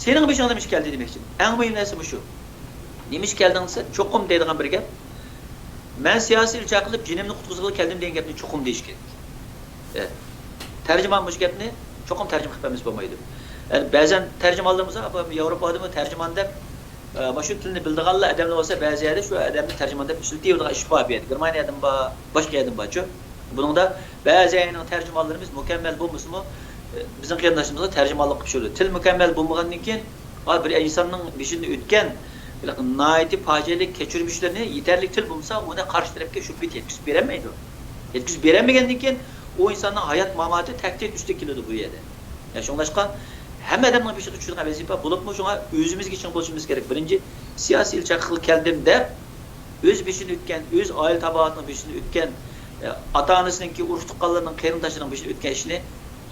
سېنىڭ بېشىڭغا نېمە ئىش كەلدى دېمەكچى. ئەڭ مۇھىم نەرسە مۇشۇ. «نېمە ئىش كەلدىڭ؟» دېسە، چوقۇم دەيدىغان بىر گەپ، «مەن سىياسىي ئىلچى قىلىپ جېنىمنى قۇتقۇزغىلى كەلدىم» دېگەن گەپنى چوقۇم دېيىش كېرەك. ئە، تەرجىمانمۇ مۇشۇ گەپنى چوقۇم تەرجىمە قىلىپ بەرمىسە بولمايدۇ. ئە، بەزەن تەرجىمانلىرىمىز، «ياۋروپادىمۇ تەرجىمان» دەپ، ئە، مانا شۇ تىلنى بىلىدىغانلا ئادەملەر بولسا، بەزى يەردە شۇ ئادەمنى تەرجىمان دەپ ئىشلىتىۋېتىدىغان ئىش بار بۇ يەردە. گېرمانىيەدىمۇ بار، باشقا يەردىمۇ بارچۇ. بۇنىڭدا بەزى يەرنىڭ تەرجىمانلىرىمىز مۇكەممەل بولمىسىمۇ، ئە، بىزنىڭ قېرىنداشلىرىمىزغا تەرجىمانلىق قىلىپ يۈرىدۇ. تىل مۇكەممەل بولمىغاندىن كېيىن، ئا، بىر ئىنساننىڭ بېشىدىن ئۆتكەن ناھايىتى پاجىئەلىك كەچۈرمىشلىرىنى يېتەرلىك تىل بولمىسا، ئۇنى قارشى تەرەپكە شۇ پېتى يەتكۈزۈپ بېرەلمەيدۇ. يەتكۈزۈپ بېرەلمىگەندىن كېيىن، ئۇ ئىنساننىڭ ھايات ماماتى تەھدىت ئۈستىگە كېلىدۇ بۇ يەردە. يا، شۇڭلاشقا ھەممە ئادەمنىڭ بېشىغا چۈشىدىغان ۋەزىپە بولۇپمۇ، شۇڭا ئۆزىمىزگە چىڭ بولۇشىمىز كېرەك. بىرىنچى، سىياسىي ئىلچى قىلغىلى كەلدىم دەپ، ئۆز بېشىدىن ئۆتكەن، ئۆز ئائىلە تاۋابىئاتىنىڭ بېشىدىن ئۆتكەن، ئاتا-ئانىسىنىڭكى، ئۇرۇق-تۇغقانلىرىنىڭ، قېرىنداشلىرىنىڭ بېشىدىن ئۆتكەن ئىشنى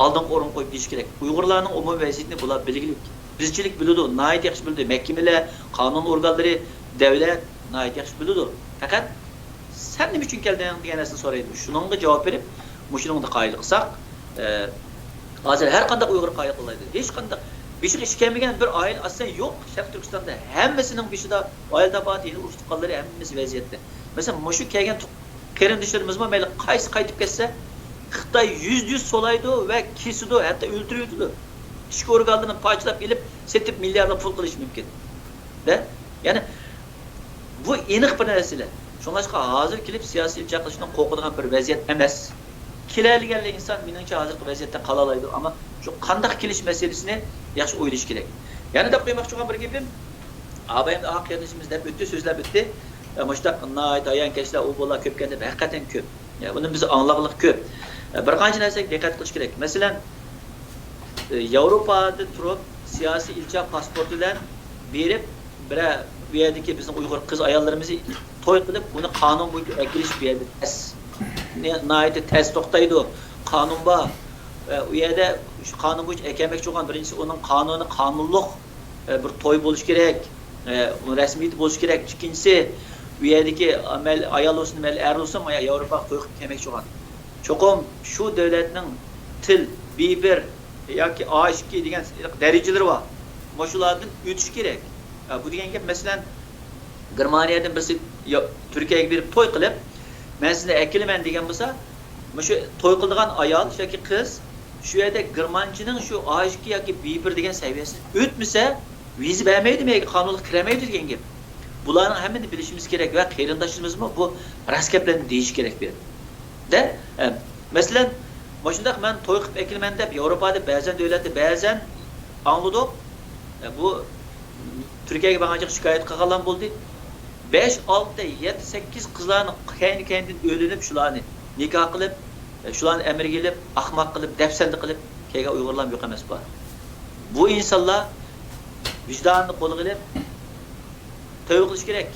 ئالدىنقى ئورۇنغا قويۇپ دېيىش كېرەك. ئۇيغۇرلارنىڭ ئومۇمىي ۋەزىيىتىنى بۇلار بىلگۈلۈك. بىزچىلىك بىلىدۇ، ناھايىتى ياخشى بىلىدۇ. مەھكىمىلەر، قانۇن ئورگانلىرى، دۆلەت ناھايىتى ياخشى بىلىدۇ. پەقەت «سەن نېمە ئۈچۈن كەلدىڭ؟» دېگەن نەرسىنى سورايدۇ. شۇنىڭغا جاۋاب بېرىپ، مۇشۇنىڭدا قايىل قىلساق، ئە، ھازىر ھەر قانداق ئۇيغۇر قايىل قىلالايدۇ. ھېچقانداق بېشىغا ئىش كەلمىگەن بىر ئائىلە ئاساسەن يوق شەرقىي تۈركىستاندا. ھەممىسىنىڭ بېشىدا ئائىلە تاۋابىئاتى، يەنە ئۇرۇق-تۇغقانلىرى، ھەممىسى ۋەزىيەتتە. مەسىلەن، مۇشۇ كەلگەن تۇ-، قېرىندىشلىرىمىزمۇ مەيلى قايسى قايتىپ كەتسە، خىتاي يۈزدە يۈز سولايدۇ ۋە كېسىدۇ، ھەتتا ئۆلتۈرۈۋېتىدۇ. ئىچكى ئورگانلىرىنى پارچىلاپ ئېلىپ، سېتىپ مىليارلار پۇل قىلىشى مۇمكىن. دە؟ يەنى بۇ ئېنىق بىر نەرسىلەر. شۇڭلاشقا ھازىر كېلىپ سىياسىي ئىلچى قىلىشنى قورقىدىغان بىر ۋەزىيەت ئەمەس. كېلەلىگەنلا ئىنسان مېنىڭچە ھازىرقى ۋەزىيەتتە قالالايدۇ، ئەمما شۇ قانداق كېلىش مەسىلىسىنى ياخشى ئويلىشى كېرەك. يەنە دەپ قويماقچى بولغان بىر گېپىم، ئابايام ئاق قېرىندىشىمىز دەپ ئۆتتى، سۆزلەپ ئۆتتى. مۇشۇنداق ناھايىتى ھايانكەشلەر، ئۇ بۇلار كۆپكەن دەپ، ھەقىقەتەن كۆپ. يا، بۇنى بىز ئاڭلىغلىق كۆپ. بىر قانچە نەرسىگە دىققەت قىلىش كېرەك. مەسىلەن، ياۋروپادا تۇرۇپ، سىياسىي ئىلچى پاسپورتى بىلەن بېرىپ، بىرەر بۇ يەردىكى بىزنىڭ ئۇيغۇر قىز ئاياللىرىمىزنى توي قىلىپ، ئۇنى قانۇن بويىچە ئەكېلىش بۇ يەردە تەس. ناھايىتى تەس توختايدۇ. قانۇن بار. ئۇ يەردە شۇ قانۇن بويىچە ئەكەلمەكچى بولغان، بىرىنچىسى، ئۇنىڭ قانۇنى قانۇنلۇق بىر توي بولۇشى كېرەك، رەسمىيىتى بولۇشى كېرەك. ئىككىنچىسى، ئۇ يەردىكى مەيلى ئايال بولسۇن، مەيلى ئەر بولسۇن، مانا ياۋروپاغا توي قىلىپ كەلمەكچى بولغان. چوقۇم شۇ دۆلەتنىڭ تىل، بى بىر ياكى ئا ئىككى دېگەن دەرىجىلىرى بار. مۇشۇلاردىن ئۆتۈش كېرەك. بۇ دېگەن گەپ، مەسىلەن، گېرمانىيەدىن بىرسى يا-، تۈركىيەگە بېرىپ توي قىلىپ، «مەن سىزنى ئەكېلىمەن» دېگەن بولسا، مۇشۇ توي قىلىدىغان ئايال ياكى قىز شۇ يەردە گېرمانچىنىڭ شۇ ئا ئىككى ياكى بى بىر دېگەن سەۋىيەسىنى ئۆتمىسە، ۋىزا بەرمەيدۇ، مەيگە قانۇنلۇق كىرەلمەيدۇ دېگەن گەپ. بۇلارنىڭ ھەممىنى بىلىشىمىز كېرەك ۋە قېرىنداشلىرىمىزمۇ بۇ راست گەپلەرنى دېيىشى كېرەك بىر. دە، ئە، مەسىلەن، مۇشۇنداق مەن توي قىلىپ ئەكېلىمەن دەپ ياۋروپادا بەزەن دۆلەتتە بەزەن ئاڭلىدۇق. ئە، بۇ تۈركىيەگە بارغانچە شىكايەت قىلغانلار بولدى. بەش، ئالتە، يەتتە، سەككىز قىزلارنى كەينى-كەينىدىن ئۆيلىنىپ، شۇلارنى نىكاھ قىلىپ، ئە، شۇلارنى ئەمىرگە ئېلىپ، ئاخماق قىلىپ، دەپسەندە قىلىپ كەلگەن ئۇيغۇرلارمۇ يوق ئەمەس بار. بۇ ئىنسانلار ۋىجدانىنى قولغا ئېلىپ، تەۋبە قىلىش كېرەك.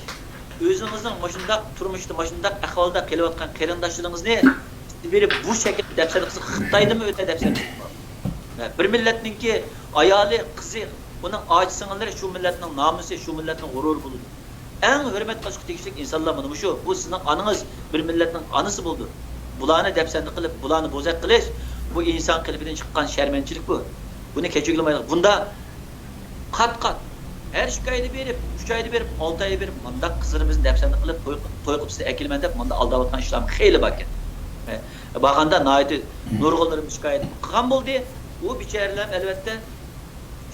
ئۆزىڭىزنىڭ مۇشۇنداق تۇرمۇشتا، مۇشۇنداق ئەھۋالدا قېلىۋاتقان قېرىنداشلىرىڭىزنى بېرىپ بۇ شەكىلدە دەپسەندە قىلسا، خىتايدىمۇ ئۆتە دەپسەندە قىلىدۇ. بىر مىللەتنىڭكى ئايالى، قىزى، ئۇنىڭ ئاچا-سىڭىللىرى شۇ مىللەتنىڭ نامۇسى، شۇ مىللەتنىڭ غۇرۇرى بولىدۇ. ئەڭ ھۆرمەت قىلىشقا تېگىشلىك ئىنسانلار مانا مۇشۇ. بۇ سىزنىڭ ئانىڭىز، بىر مىللەتنىڭ ئانىسى بولىدۇ. بۇلارنى دەپسەندە قىلىپ، بۇلارنى بوزەك قىلىش، بۇ ئىنسان قېلىپىدىن چىققان شەرمەنچىلىك بۇ. بۇنى كەچۈرگىلى بولمايدۇ. بۇندا قات-قات، ھەر ئىككى ئايدا بېرىپ، ئۈچ ئايدا بېرىپ، ئالتە ئايدا بېرىپ، مانداق قىزلىرىمىزنى دەپسەندە قىلىپ، توي، توي قىلىپ سىزنى ئەكېلىمەن دەپ، ماندا ئالداۋاتقان ئىشلارمۇ خېلى باركەن. بارغاندا ناھايىتى نۇرغۇنلىرىمىز شىكايەت قىلغان بولدى. ئۇ بىچارىلەر ئەلۋەتتە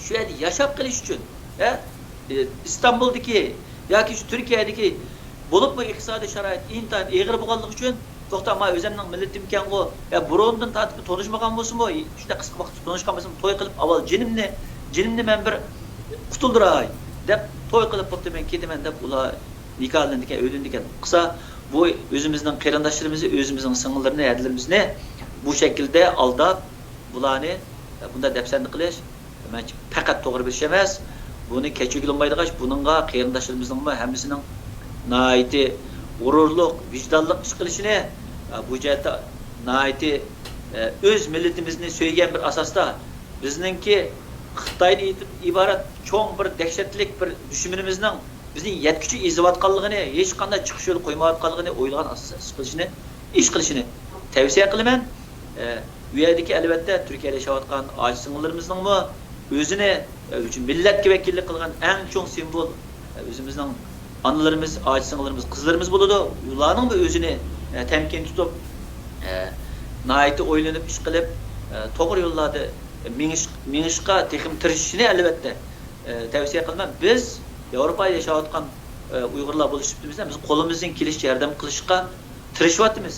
شۇ يەردە ياشاپ قېلىش ئۈچۈن، ھە، ئىستانبۇلدىكى ياكى شۇ تۈركىيەدىكى بولۇپمۇ ئىقتىسادىي شارائىت ئىنتايىن ئېغىر بولغانلىقى ئۈچۈن، توختا، ما ئۆزۈمنىڭ مىللىتىمكەنغۇ، يا بۇرۇندىن تارتىپ تونۇشمىغان بولسىمۇ، شۇنداق قىسقا ۋاقىتتا تونۇشقان بولسىمۇ، توي قىلىپ ئاۋۋال جېنىمنى، جېنىمنى مەن بىر قۇتۇلدۇراي دەپ توي قىلىپ بوپتۇ، مەن كېتىمەن دەپ ئۇلار نىكاھلىنىدىكەن، ئۆيلىنىدىكەن. قىلسا، بۇ ئۆزىمىزنىڭ قېرىنداشلىرىمىزنى، ئۆزىمىزنىڭ سىڭىللىرىنى، ھەدىلىرىمىزنى بۇ شەكىلدە ئالداپ، بۇلارنى بۇنداق دەپسەندە قىلىش، مەنچە پەقەت توغرا بىر ئىش ئەمەس. بۇنى كەچۈرگىلى بولمايدىغان ئىش. بۇنىڭغا قېرىنداشلىرىمىزنىڭمۇ ھەممىسىنىڭ ناھايىتى غۇرۇرلۇق، ۋىجدانلىق ئىش قىلىشىنى، بۇ جەھەتتە ناھايىتى، ئۆز مىللىتىمىزنى سۆيگەن بىر ئاساستا، بىزنىڭكى خىتايدىن ئىبارەت چوڭ بىر دەھشەتلىك بىر دۈشمىنىمىزنىڭ بىزنى يەتكۈچە ئېزىۋاتقانلىقىنى، ھېچقانداق چىقىش يولى قويمايۋاتقانلىقىنى ئويلىغان ئاساستا ئىش قىلىشىنى، ئىش قىلىشىنى تەۋسىيە قىلىمەن. ئە، ئۇ يەردىكى، ئەلۋەتتە، تۈركىيەدە ياشاۋاتقان ئاچا-سىڭىللىرىمىزنىڭمۇ ئۆزىنى، ئە، مىللەتكە ۋەكىللىك قىلغان ئەڭ چوڭ سىمۋول، ئە، ئۆزىمىزنىڭ ئانىلىرىمىز، ئاچا-سىڭىللىرىمىز، قىزلىرىمىز بولىدۇ. ئۇلارنىڭمۇ ئۆزىنى، ئە، تەمكىن تۇتۇپ، ئە، ناھايىتى ئويلىنىپ ئىش قىلىپ، ئە، توغرا يوللاردا مېڭىش-، مېڭىشقا تېخىمۇ تىرىشىشىنى، ئەلۋەتتە، ئە، تەۋسىيە قىلىمەن. بىز ياۋروپادا ياشاۋاتقان، ئە، ئۇيغۇرلار بولۇش سۈپىتىمىزدە بىز قولىمىزدىن كېلىشىچە ياردەم قىلىشقا تىرىشىۋاتىمىز.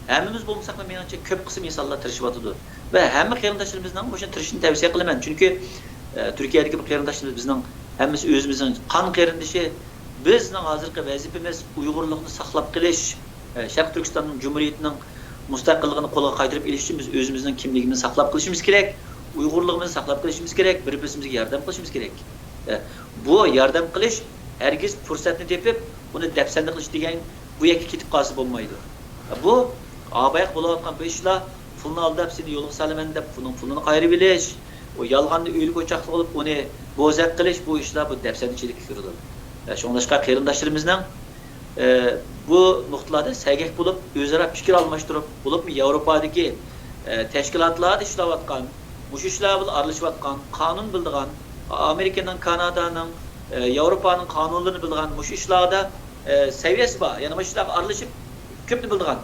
ھەممىمىز بولمىساقمۇ، مېنىڭچە كۆپ قىسىم ئىنسانلار تىرىشىۋاتىدۇ. ۋە ھەممە قېرىنداشلىرىمىزنىڭ مۇشۇنى تىرىشىشىنى تەۋسىيە قىلىمەن. چۈنكى، ئە، تۈركىيەدىكى بۇ قېرىنداشلىرىمىز بىزنىڭ ھەممىسى ئۆزىمىزنىڭ قان قېرىندىشى. بىزنىڭ ھازىرقى ۋەزىپىمىز ئۇيغۇرلۇقنى ساقلاپ قېلىش، ئە، شەرقىي تۈركىستان جۇمھۇرىيىتىنىڭ مۇستەقىللىقىنى قولغا قايتۇرۇپ ئېلىش ئۈچۈن بىز ئۆزىمىزنىڭ كىملىكىمىزنى ساقلاپ قېلىشىمىز كېرەك، ئۇيغۇرلۇقىمىزنى ساقلاپ قېلىشىمىز كېرەك، بىر-بىرىمىزگە ياردەم قىلىشىمىز كېرەك. ئە، بۇ ياردەم قىلىش ھەرگىز پۇرسەتنى تېپىپ، ئۇنى دەپسەندە قىلىش دېگەن بۇ يەككە كېتىپ قالسا بولمايدۇ. بۇ ئاباياق بولۇۋاتقان بۇ ئىشلار، پۇلنى ئالداپ سېنى يولغا سالىمەن دەپ، بۇنىڭ پۇلىنى قايرىۋېلىش، ئۇ يالغاننى ئۆيلۈك ئوچاقلىق قىلىپ، ئۇنى بوزەك قىلىش، بۇ ئىشلار بۇ دەپسەندىچىلىككە كىرىدۇ. شۇڭلاشقا قېرىنداشلىرىمىزنىڭ، ئە، بۇ نۇقتىلاردا سەگەك بولۇپ، ئۆزئارا پىكىر ئالماشتۇرۇپ، بولۇپمۇ ياۋروپادىكى، ئە، تەشكىلاتلاردا ئىشلەۋاتقان، مۇشۇ ئىشلار بىلەن ئارىلىشىۋاتقان، قانۇن بىلىدىغان، ئامېرىكىنىڭ، كانادانىڭ، ئە، ياۋروپانىڭ قانۇنلىرىنى بىلىدىغان، مۇشۇ ئىشلاردا، ئە، سەۋىيەسى بار، يەنى مۇشۇ ئىشلارغا ئارىلىشىپ، كۆپنى بىلىدىغان،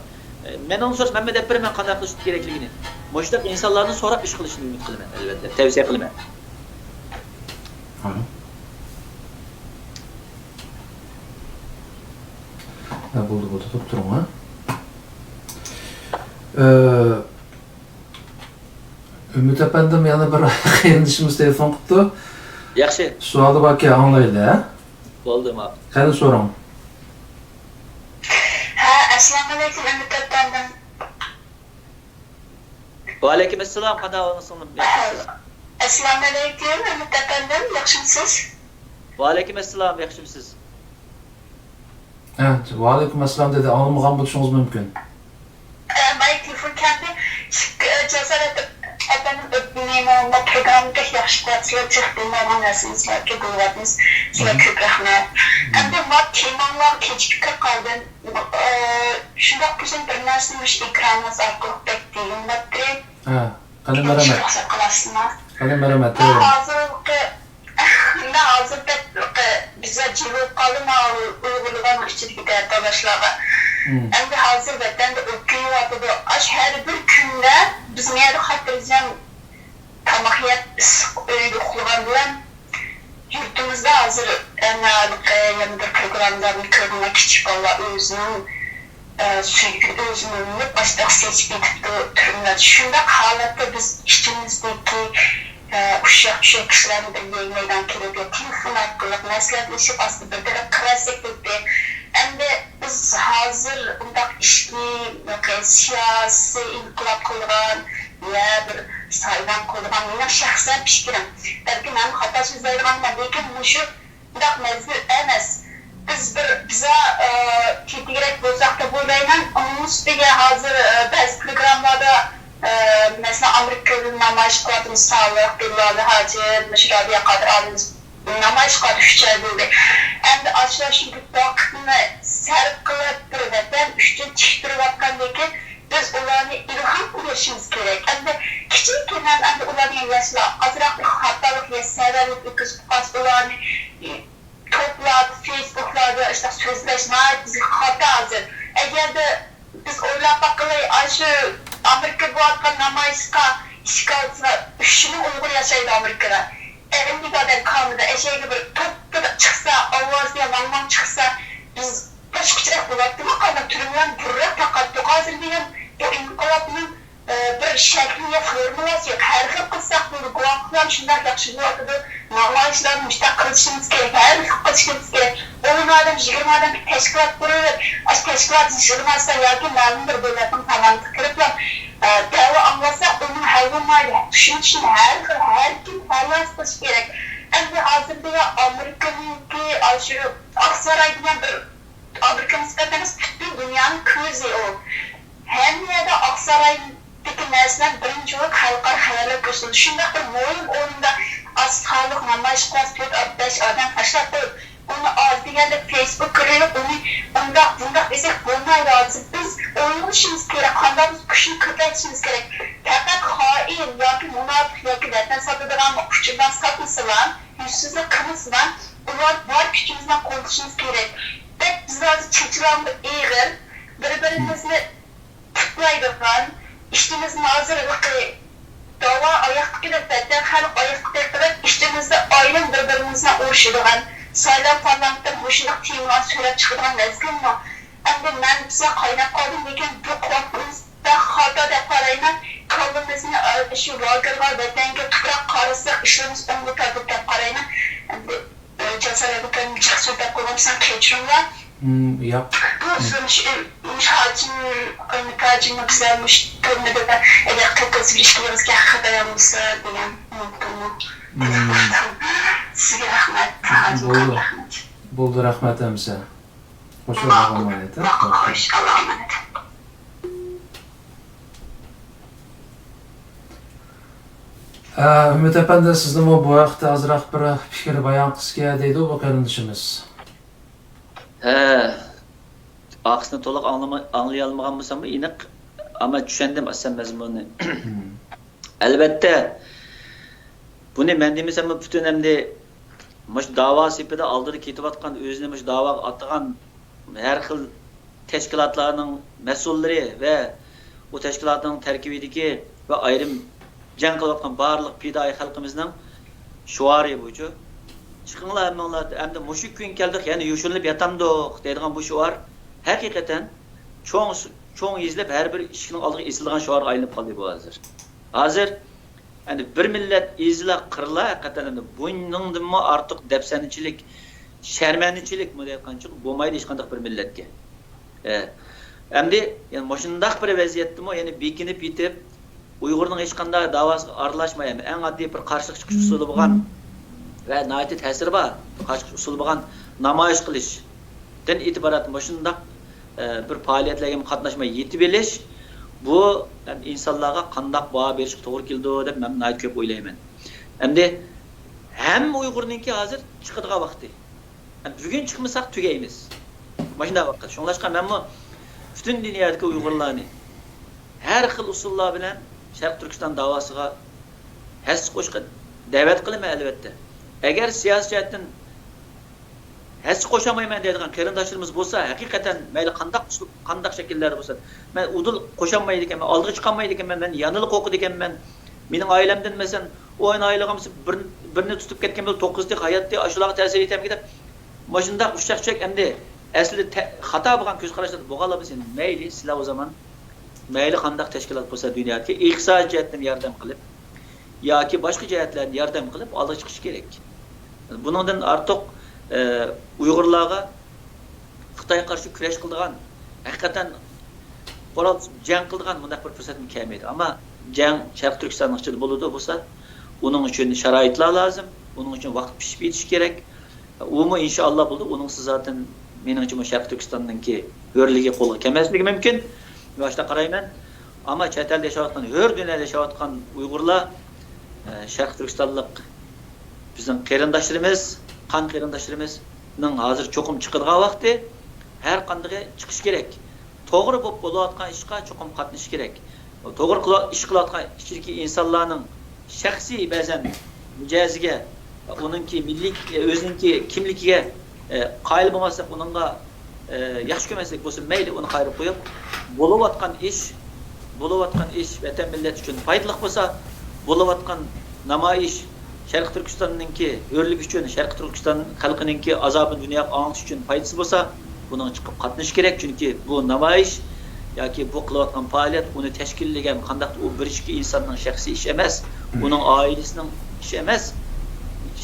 ئە، مېنىڭ سورىسا مەن دەپ بېرىمەن قانداق قىلىش كېرەكلىكىنى. مۇشۇنداق ئىنسانلاردىن سوراپ ئىش قىلىشىنى ئۈمىد قىلىمەن، ئەلۋەتتە، تەۋسىيە قىلىمەن. ھە. ھە، بولدى، بولدى، تۇرۇپ تۇرۇڭ، ھە. ئە، ئۈمىد ئەپەندىم، يەنە بىر قېرىندىشىمىز تېلېفون قىپتۇ. ياخشى. سوئالى باركەن، ئاڭلايلى، ھە؟ بولدى، ماقۇل. قېنى، سوراڭ. ھە، ئەسسالامۇئەلەيكۇم، ئۈمىد ئەپەندىم. ۋەئەلەيكۇم ئەسسالام، قانداق ئەھۋالىڭىز سىڭلىم؟ ياخشىمۇ؟ ئەسسالامۇئەلەيكۇم، ئۈمىد ئەپەندىم، ياخشىمۇسىز؟ ۋەئەلەيكۇم ئەسسالام، ياخشىمۇسىز؟ ھە، ۋەئەلەيكۇم ئەسسالام دېدى، ئاڭلىمىغان بولۇشىڭىز مۇمكىن. ئە، مايك تېلېفون كەلدى. ئىشىك، ئە، جاسارەت ئەپەندىم، ئۆپمەيمەن، بۇ پروگراممىنى بەك ياخشى قىلىۋاتىسىلەر، جىق بىلمەيدىغان نەرسىمىز باركەن، بىلىۋاتىمىز. سىلەرگە كۆپ رەھمەت. ئەمدى ما تېماڭلارغا كېچىكىپ كىرىپ قالدىم. ئە، شۇنداق بولسىمۇ بىر نەرسىنى مۇشۇ ئېكرانىڭىز ئارقىلىق بەك دېگۈم بارتتى. ھە، قەدەم بېرىمەن. رۇخسەت قىلارسىزمۇ؟ قەدەم بېرىمەن، ھە، تەييارمەن. ھازىرقى، مەن ھازىر بەك، بىزلەر جىلىپ قالدى، ما ئۇيغۇرلارنىڭ ئىچىدىكى دەردداشلارغا. مم. ئەمدى ھازىر ۋەتەندە ئۆتكۈنۈۋاتىدۇ. ئاشۇ ھەر بىر كۈندە بىز مەيەردە خاتىرجەم تاماق يەپ، ئىسسىق ئۆيدە ئۇخلىغان بىلەن، يۇرتىمىزدا ھازىر، ئە، ھېلىقى يەنە بىر پروگراممىدا كۆرۈنگەن كىچىك بالىلار ئۆزىنىڭ، ئە، سۆيگۈ ئۆزىنى ئۇنىماي باشتاق سېچىپ يېتىپتۇ تۈرمىلەردە. شۇنداق ھالەتتە بىز ئىچىمىزدىكى، ئە، ئۇششاق-چۈششەك كىشىلەرنى بىر يەيمەيدىغان كېلىپ، يا تېلېفون ئارقىلىق مەسلىھەتلىشىپ، ئاستا بىر تەرەپ قىلىۋەتسەك بولدى. ئەمدى بىز ھازىر ئۇنداق ئىچكى، سىياسىي ئىنقىلاب قىلىدىغان يا بىر سايلام قىلىدىغان مېنىڭ شەخسەن پىكرىم. بەلكىم مەن خاتا سۆزلەيدىغانمەن، لېكىن مۇشۇ بۇنداق مەزگىل ئەمەس. بىز بىر بىزا، ئە، تېتىگرەك بولساق دەپ ئويلايمەن. ئۇنىڭ ئۈستىگە ھازىر، ئە، بەزى پروگراممىلاردا، ئە، مەسىلەن، ئامېرىكىدىن نامايىش قىلىۋاتىمىز، سالىھ، بىللالى ھاجىپ، مۇشۇ رابىيە قادىر ئالىمىز نامايىش قىلىۋاتىدۇ، ئۈچ ئاي بولدى. ئەمدى ئاشۇلار شۇنچە ۋاقىتنى سەرپ قىلىپ، بىر ۋەتەن ئۈچۈن تىك تۇرۇۋاتقاندىكىن، بىز ئۇلارنى ئىلھام بېرىشىمىز كېرەك. ئەمدى كىچىككىنە، ئەمدى ئۇلار دېگەن ياشلار ئازراق بىر خاتالىق، يا سەۋەنلىك ئۆتكۈزۈپ قالسا، ئۇلارنى توپلاپ، فېيسبۇكلاردا ئاشۇنداق سۆزلەش ناھايىتى بىزگە خاتا ھازىر. ئەگەردە بىز ئويلاپ باققىلى، ئاشۇ ئامېرىكىدا بولۇۋاتقان نامايىشقا ئىشىك ئالدىسىدا ئۈچ مىڭ ئۇيغۇر ياشايدۇ ئامېرىكىدا. ئەللىك ئادەم كامىدا ئەشەگە بىر توپپىدە چىقسا، ئاۋازى ۋاڭ-ۋاڭ چىقسا، بىز باشقىچىراق بولاتتىمۇ، قانداق تۈرمىلەرنى بۇرراق تاقاتتۇق. ھازىر دېگەن بۇ ئىنقىلابنىڭ، ئە، بىر شەكلى يا فورمۇلاسى يوق. ھەر خىل قىلساق بولىدۇ. گۇاڭخۇەن شۇنداق ياخشى بولۇۋاتىدۇ. نامايىشلارنى مۇشۇنداق قىلىشىمىز كېرەك. ھەر خىل قىلىشىمىز كېرەك. ئون ئادەم، يىگىرمە ئادەم بىر تەشكىلات قۇرۇپ، ئاشۇ تەشكىلات يىغىنى ئاچسا ياكى مەلۇم بىر دۆلەتنىڭ پارلامېنتىغا كىرىپلا، ئە، دەۋا ئاڭلاتسا، ئۇنىڭ ھەل بولمايدۇ. شۇنىڭ ئۈچۈن ھەر خىل، ھەر كىم پائالىيەت قىلىشى كېرەك. ئەمدى ھازىر بۇ ئامېرىكىنىڭكى، ئاشۇ ئاقساراي دېگەن بىر ئامېرىكا نىسبەتەن ئەمەس، پۈتۈن دۇنيانىڭ كۆزى ئۇ. ھەممە يەردە ئاقسارايدىكى نەرسىلەر بىرىنچى بولۇپ خەلقئارا خەۋەرلەر كۆرسىتىدۇ. شۇنداق بىر مۇھىم ئورۇندا ئاز خالىق نامايىش قىلىۋاتسا، تۆت، بەش ئادەم تاشلاپ قويۇپ، ئۇنى ئاز دېگەندە فېيسبۇكقا قويۇپ، ئۇنى ئۇنداق، بۇنداق دېسەك بولمايدۇ. ھازىر بىز ئويلىشىمىز كېرەك، قانداق بىز كۈچنى كۆپەيتىشىمىز كېرەك. پەقەت خائىن ياكى مۇناپىق ياكى ۋەتەن ساتىدىغان ئۇچۇرلار ساتمىسىلا، يۈزسىزلىك قىلمىسىلا، ئۇلار بار كۈچىمىز بىلەن قوللىشىمىز كېرەك. بەك بىز ھازىر چېچىلاڭغا ئېغىر، بىر-بىرىمىزنى تىكلەيدىغان، ئىچىمىزنى ھازىر ھېلىقى داۋا ئاياغقا كېلىپ، ۋەتەن خەلق ئاياغقا كېلىپ، ئىچىمىزدە ئايرىم بىر-بىرىمىز بىلەن ئۇرۇشىدىغان، سايلام پارلامېنتتا مۇشۇنداق تېمىلارنى سۆرەپ چىقىدىغان مەزگىلمۇ؟ ئەمدى مەن بىزگە قايناپ قالدىم، لېكىن بۇ قىلىۋاتقىنىمىز بەك خاتا دەپ قارايمەن. كاللىمىزنى، ئە، شۇ لاگېرغا، ۋەتەنگە تۇپراق قارىساق، ئىشلىرىمىز ئوڭغا تارتىدۇ دەپ قارايمەن. ئەمدى، ئە، جاسارەت ئاكام جىق سۆزلەپ قويغان بولسام كەچۈرۈڭلار. مم، ياق. بۇ مم. سۆز، ئە، مۇشۇ ھاجىم، ئۈمىد ھاجىمنى بىزلەر مۇشۇ تۈرمىدە ئەگەر قېتىلسا بىر ئىككى ئېغىز گەپ قىلىپ بەرگەن بولسا دېگەن ئۈمىدتىمۇ. مم. سىزگە رەھمەت، ھاجىم بولدى. رەھمەت. بولدى، رەھمەت ئەمىسە. خوش، ماقۇل. ئاللاغا ئامانەت، ھە؟ ماقۇل، خوش، ئاللاغا ئامانەت. ئە، ئۈمىد ئەپەندى، سىزنىمۇ بۇ ھەقتە ئازراق بىر پىكىر بايان قىلسىكەن دەيدۇ بۇ قېرىندىشىمىز. ھە، ئارقىسىنى تولۇق ئاڭلىما-، ئاڭلىيالمىغان بولساممۇ ئېنىق، ئەمما چۈشەندىم ئاساسەن مەزمۇنىنى. مم. ئەلۋەتتە، بۇنى مەن دېمىسەممۇ پۈتۈن ئەمدى مۇشۇ داۋا سېپىدە ئالدىدا كېتىۋاتقان، ئۆزىنى مۇشۇ داۋاغا ئاتىغان ھەر خىل تەشكىلاتلارنىڭ مەسئۇللىرى ۋە ئۇ تەشكىلاتنىڭ تەركىبىدىكى ۋە ئايرىم جەڭ قىلىۋاتقان بارلىق پىدائىي خەلقىمىزنىڭ شوئارى بۇچۇ. «چىقىڭلار ھەممىڭلار، ئەمدى مۇشۇ كۈن كەلدۇق، يەنە يوشۇرۇنۇپ ياتامدۇق» دەيدىغان بۇ شوئار ھەقىقەتەن چوڭ، چوڭ يېزىلىپ، ھەر بىر ئىشىكنىڭ ئالدىغا ئېسىلىدىغان شوئارغا ئايلىنىپ قالدى بۇ ھازىر. ھازىر ئەمدى بىر مىللەت ئېزىلا، قىرىلا، ھەقىقەتەن ئەمدى بۇنىڭدىنمۇ ئارتۇق دەپسەندىچىلىك، شەرمەندىچىلىكمۇ دەيدىغانچە بولمايدۇ ھېچقانداق بىر مىللەتكە. ئە، ئەمدى يەنە مۇشۇنداق بىر ۋەزىيەتتىمۇ يەنە بېكىنىپ يېتىپ، ئۇيغۇرنىڭ ھېچقانداق داۋاسىغا ئارىلاشماي، ئەڭ ئاددىي بىر قارشى چىقىش ئۇسۇلى بولغان ۋە ناھايىتى تەسىرى بار بىر قارشى چىقىش ئۇسۇلى بولغان نامايىش قىلىشتىن ئىبارەت مۇشۇنداق، ئە، بىر پائالىيەتلەرگە قاتناشماي يېتىۋېلىش، بۇ ئىنسانلارغا قانداق باھا بېرىشكە توغرا كېلىدۇ دەپ مەن ناھايىتى كۆپ ئويلايمەن. ئەمدى ھەممە ئۇيغۇرنىڭكى ھازىر چىقىدىغان ۋاقتى. بۈگۈن چىقمىساق تۈگەيمىز. مۇشۇنداق ۋاقىت. شۇڭلاشقا مەنمۇ پۈتۈن دۇنيادىكى ئۇيغۇرلارنى ھەر خىل ئۇسۇللار بىلەن شەرقىي تۈركىستان داۋاسىغا ھەسسە قوشۇشقا دەۋەت قىلىمەن، ئەلۋەتتە. ئەگەر سىياسىي جەھەتتىن ھەسسە قوشالمايمەن دەيدىغان قېرىنداشلىرىمىز بولسا، ھەقىقەتەن مەيلى قانداق ئۇسۇل، قانداق شەكىللەردە بولسا، مەن ئۇدۇل قوشالمايدىكەنمەن، ئالدىغا چىقالمايدىكەنمەن، مەن يەنىلا قورقىدىكەنمەن، مېنىڭ ئائىلەمدىن مەسىلەن، ئون ئائىلە بولسا بىر، بىرنى تۇتۇپ كەتكەن بولسا توققۇزى تېخى ھاياتتى، ئاشۇلارغا تەسىر يېتەرمىكىن دەپ، مۇشۇنداق ئۇششاق چۈشەك ئەمدى ئەسلىدە تە-، خاتا بولغان كۆز قاراشلاردا بولغانلار بولسا، مەيلى، سىلەر ئۇ زامان مەيلى قانداق تەشكىلات بولسا دۇنيادىكى ئىقتىسادىي جەھەتتىن ياردەم قىلىپ ياكى باشقا جەھەتلەردىن ياردەم قىلىپ ئالدىغا چىقىشى كېرەك. بۇنىڭدىن ئارتۇق، ئە، ئۇيغۇرلارغا خىتايغا قارشى كۈرەش قىلىدىغان، ھەقىقەتەن قورال تۇتۇپ جەڭ قىلىدىغان مۇنداق بىر پۇرسەتمۇ كەلمەيدۇ. ئەمما جەڭ شەرقىي تۈركىستاننىڭ ئىچىدە بولىدۇ بولسا، ئۇنىڭ ئۈچۈن شارائىتلار لازىم، ئۇنىڭ ئۈچۈن ۋاقىت پىشىپ يېتىشى كېرەك. ئۇمۇ ئىنشائاللا بولىدۇ. ئۇنىڭسىز زاتەن مېنىڭچە بۇ شەرقىي تۈركىستاننىڭكى ھۆرلۈكى قولغا كەلمەسلىكى مۇمكىن. مەن شۇنداق قارايمەن. ئەمما چەت ئەلدە ياشاۋاتقان، ھۆر دۇنيادا ياشاۋاتقان ئۇيغۇرلار، ئە، شەرقىي تۈركىستانلىق بىزنىڭ قېرىنداشلىرىمىز، قان قېرىنداشلىرىمىزنىڭ ھازىر چوقۇم چىقىدىغان ۋاقتى، ھەر قاندىقى چىقىش كېرەك. توغرا بولۇپ بولۇۋاتقان ئىشقا چوقۇم قاتنىشىش كېرەك. توغرا قىلا-، ئىش قىلىۋاتقان ئىچىدىكى ئىنسانلارنىڭ شەخسىي بەزەن مىجەزىگە، ئۇنىڭكى مىللىي، ئۆزىنىڭكى كىملىكىگە، ئە، قايىل بولماسلىق، ئۇنىڭغا، ئە، ياخشى كۆرمەسلىك بولسا مەيلى، ئۇنى قايرىپ قويۇپ، بولۇۋاتقان ئىش، بولۇۋاتقان ئىش ۋەتەن مىللەت ئۈچۈن پايدىلىق بولسا، بولۇۋاتقان نامايىش شەرقىي تۈركىستاننىڭكى ھۆرلۈكى ئۈچۈن، شەرقىي تۈركىستان خەلقىنىڭكى ئازابىنى دۇنياغا ئاڭلىتىش ئۈچۈن پايدىسى بولسا، بۇنىڭغا چىقىپ قاتنىشىش كېرەك. چۈنكى بۇ نامايىش ياكى بۇ قىلىۋاتقان پائالىيەت، ئۇنى تەشكىللىگەن، قانداقتۇر ئۇ بىر ئىككى ئىنساننىڭ شەخسىي ئىشى ئەمەس، ئۇنىڭ ئائىلىسىنىڭ ئىشى ئەمەس.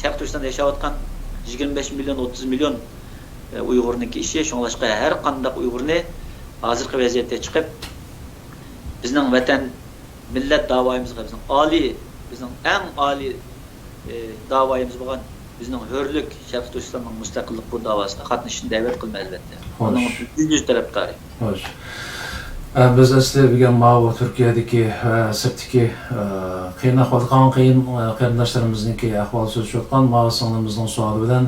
شەرقىي تۈركىستاندا ياشاۋاتقان يىگىرمە بەش مىليون، ئوتتۇز مىليون، ئە، ئۇيغۇرنىڭكى ئىشى. شۇڭلاشقا ھەر قانداق ئۇيغۇرنى ھازىرقى ۋەزىيەتتە چىقىپ، بىزنىڭ ۋەتەن، مىللەت داۋايىمىزغا، بىزنىڭ ئالىي، بىزنىڭ ئەڭ ئالىي، ئى، داۋايىمىز بولغان بىزنىڭ ھۆرلۈك شەرقىي تۈركىستاننىڭ مۇستەقىللىق بۇ داۋاسىغا قاتنىشىشنى دەۋەت قىلىمەن، ئەلۋەتتە. خوش. ئۇنىڭ يۈز يۈز تەرەپدارى. خوش. ئە، بىز ئەسلى بۈگۈن ماۋۇ تۈركىيەدىكى ۋە سىرتتىكى، ئە، قىيىن ئەھۋالدا قالغان قىيىن، ئە، قېرىنداشلىرىمىزنىڭكى ئەھۋالى سۆزلىشىۋاتقان ماۋۇ سىڭلىمىزنىڭ سوئالى بىلەن،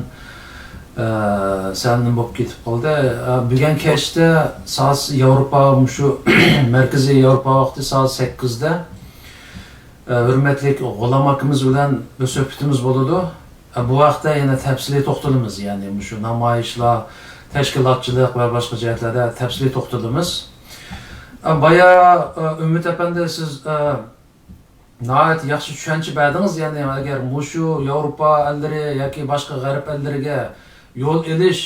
ئە، سەل نېمە بولۇپ كېتىپ قالدى. ئە، بۈگۈن كەچتە سائەت ياۋروپا، مۇشۇ مەركىزىي ياۋروپا ۋاقتى سائەت سەككىزدە، ئە، ھۆرمەتلىك غۇلام ئاكىمىز بىلەن بىر سۆھبىتىمىز بولىدۇ. ئە، بۇ ھەقتە يەنە تەپسىلىي توختىلىمىز. يەنى مۇشۇ نامايىشلار، تەشكىلاتچىلىق ۋە باشقا جەھەتلەردە تەپسىلىي توختىلىمىز. ئە، بايا، ئە، ئۈمىد ئەپەندى، سىز، ئە، ناھايىتى ياخشى چۈشەنچە بەردىڭىز. يەنى ئەگەر مۇشۇ ياۋروپا ئەللىرى ياكى باشقا غەرب ئەللىرىگە يول ئېلىش،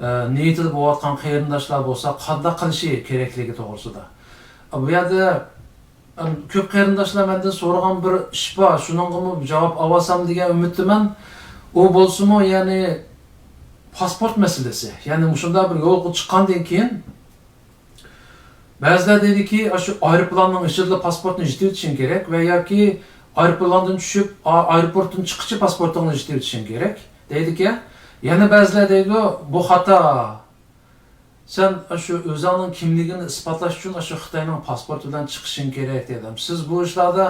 ئە، نىيىتىدە بولۇۋاتقان قېرىنداشلار بولسا قانداق قىلىشى كېرەكلىكى توغرىسىدا. ئە، بۇ يەردە، ئەم، كۆپ قېرىنداشلار مەندىن سورىغان بىر ئىش بار، شۇنىڭغىمۇ جاۋاب ئاۋالسام دېگەن ئۈمىدتىمەن. ئۇ بولسىمۇ، يەنى پاسپورت مەسىلىسى. يەنى مۇشۇنداق بىر يولغا چىققاندىن كېيىن، بەزىلەر دەيدۇكى، ئاشۇ ئايروپىلاننىڭ ئىچىدىلا پاسپورتنى يېتىۋېتىشىڭ كېرەك ۋە ياكى ئايروپىلاندىن چۈشۈپ، ئا-، ئايروپورتتىن چىققىچە پاسپورتىڭنى يېتىۋېتىشىڭ كېرەك، دەيدىكەن. يەنە بەزىلەر دەيدۇ، بۇ خاتا. سەن ئاشۇ ئۆزۈڭنىڭ كىملىكىڭنى ئىسپاتلاش ئۈچۈن ئاشۇ خىتاينىڭ پاسپورتى بىلەن چىقىشىڭ كېرەك، دەيدۇ. سىز بۇ ئىشلاردا،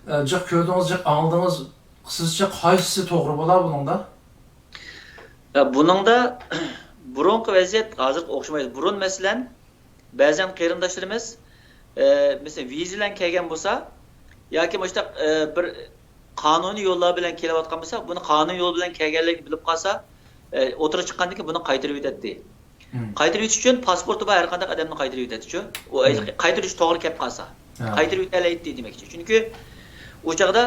ئە، جىق كۆردىڭىز، جىق ئاڭلىدىڭىز. سىزچە قايسىسى توغرا بولا بۇنىڭدا؟ ئە، بۇنىڭدا بۇرۇنقى ۋەزىيەت ھازىرغا ئوخشىمايدۇ. بۇرۇن، مەسىلەن، بەزەن قېرىنداشلىرىمىز، ئە، مەسىلەن، ۋىزا بىلەن كەلگەن بولسا ياكى مۇشۇنداق، ئە، بىر قانۇنىي يوللار بىلەن كېلىۋاتقان بولسا، بۇنى قانۇنىي يول بىلەن كەلگەنلىكىنى بىلىپ قالسا، ئە، ئوتتۇرىغا چىققاندىن كېيىن بۇنى قايتۇرۇۋېتەتتى. مم. قايتۇرۇۋېتىش ئۈچۈن پاسپورتى بار ھەر قانداق ئادەمنى قايتۇرۇۋېتەتتىچۇ. ئۇ مم. قايتۇرۇش توغرا كەپ قالسا. ھە. قايتۇرۇۋېتەلەيتتى دېمەكچى. چۈنكى ئۇ چاغدا،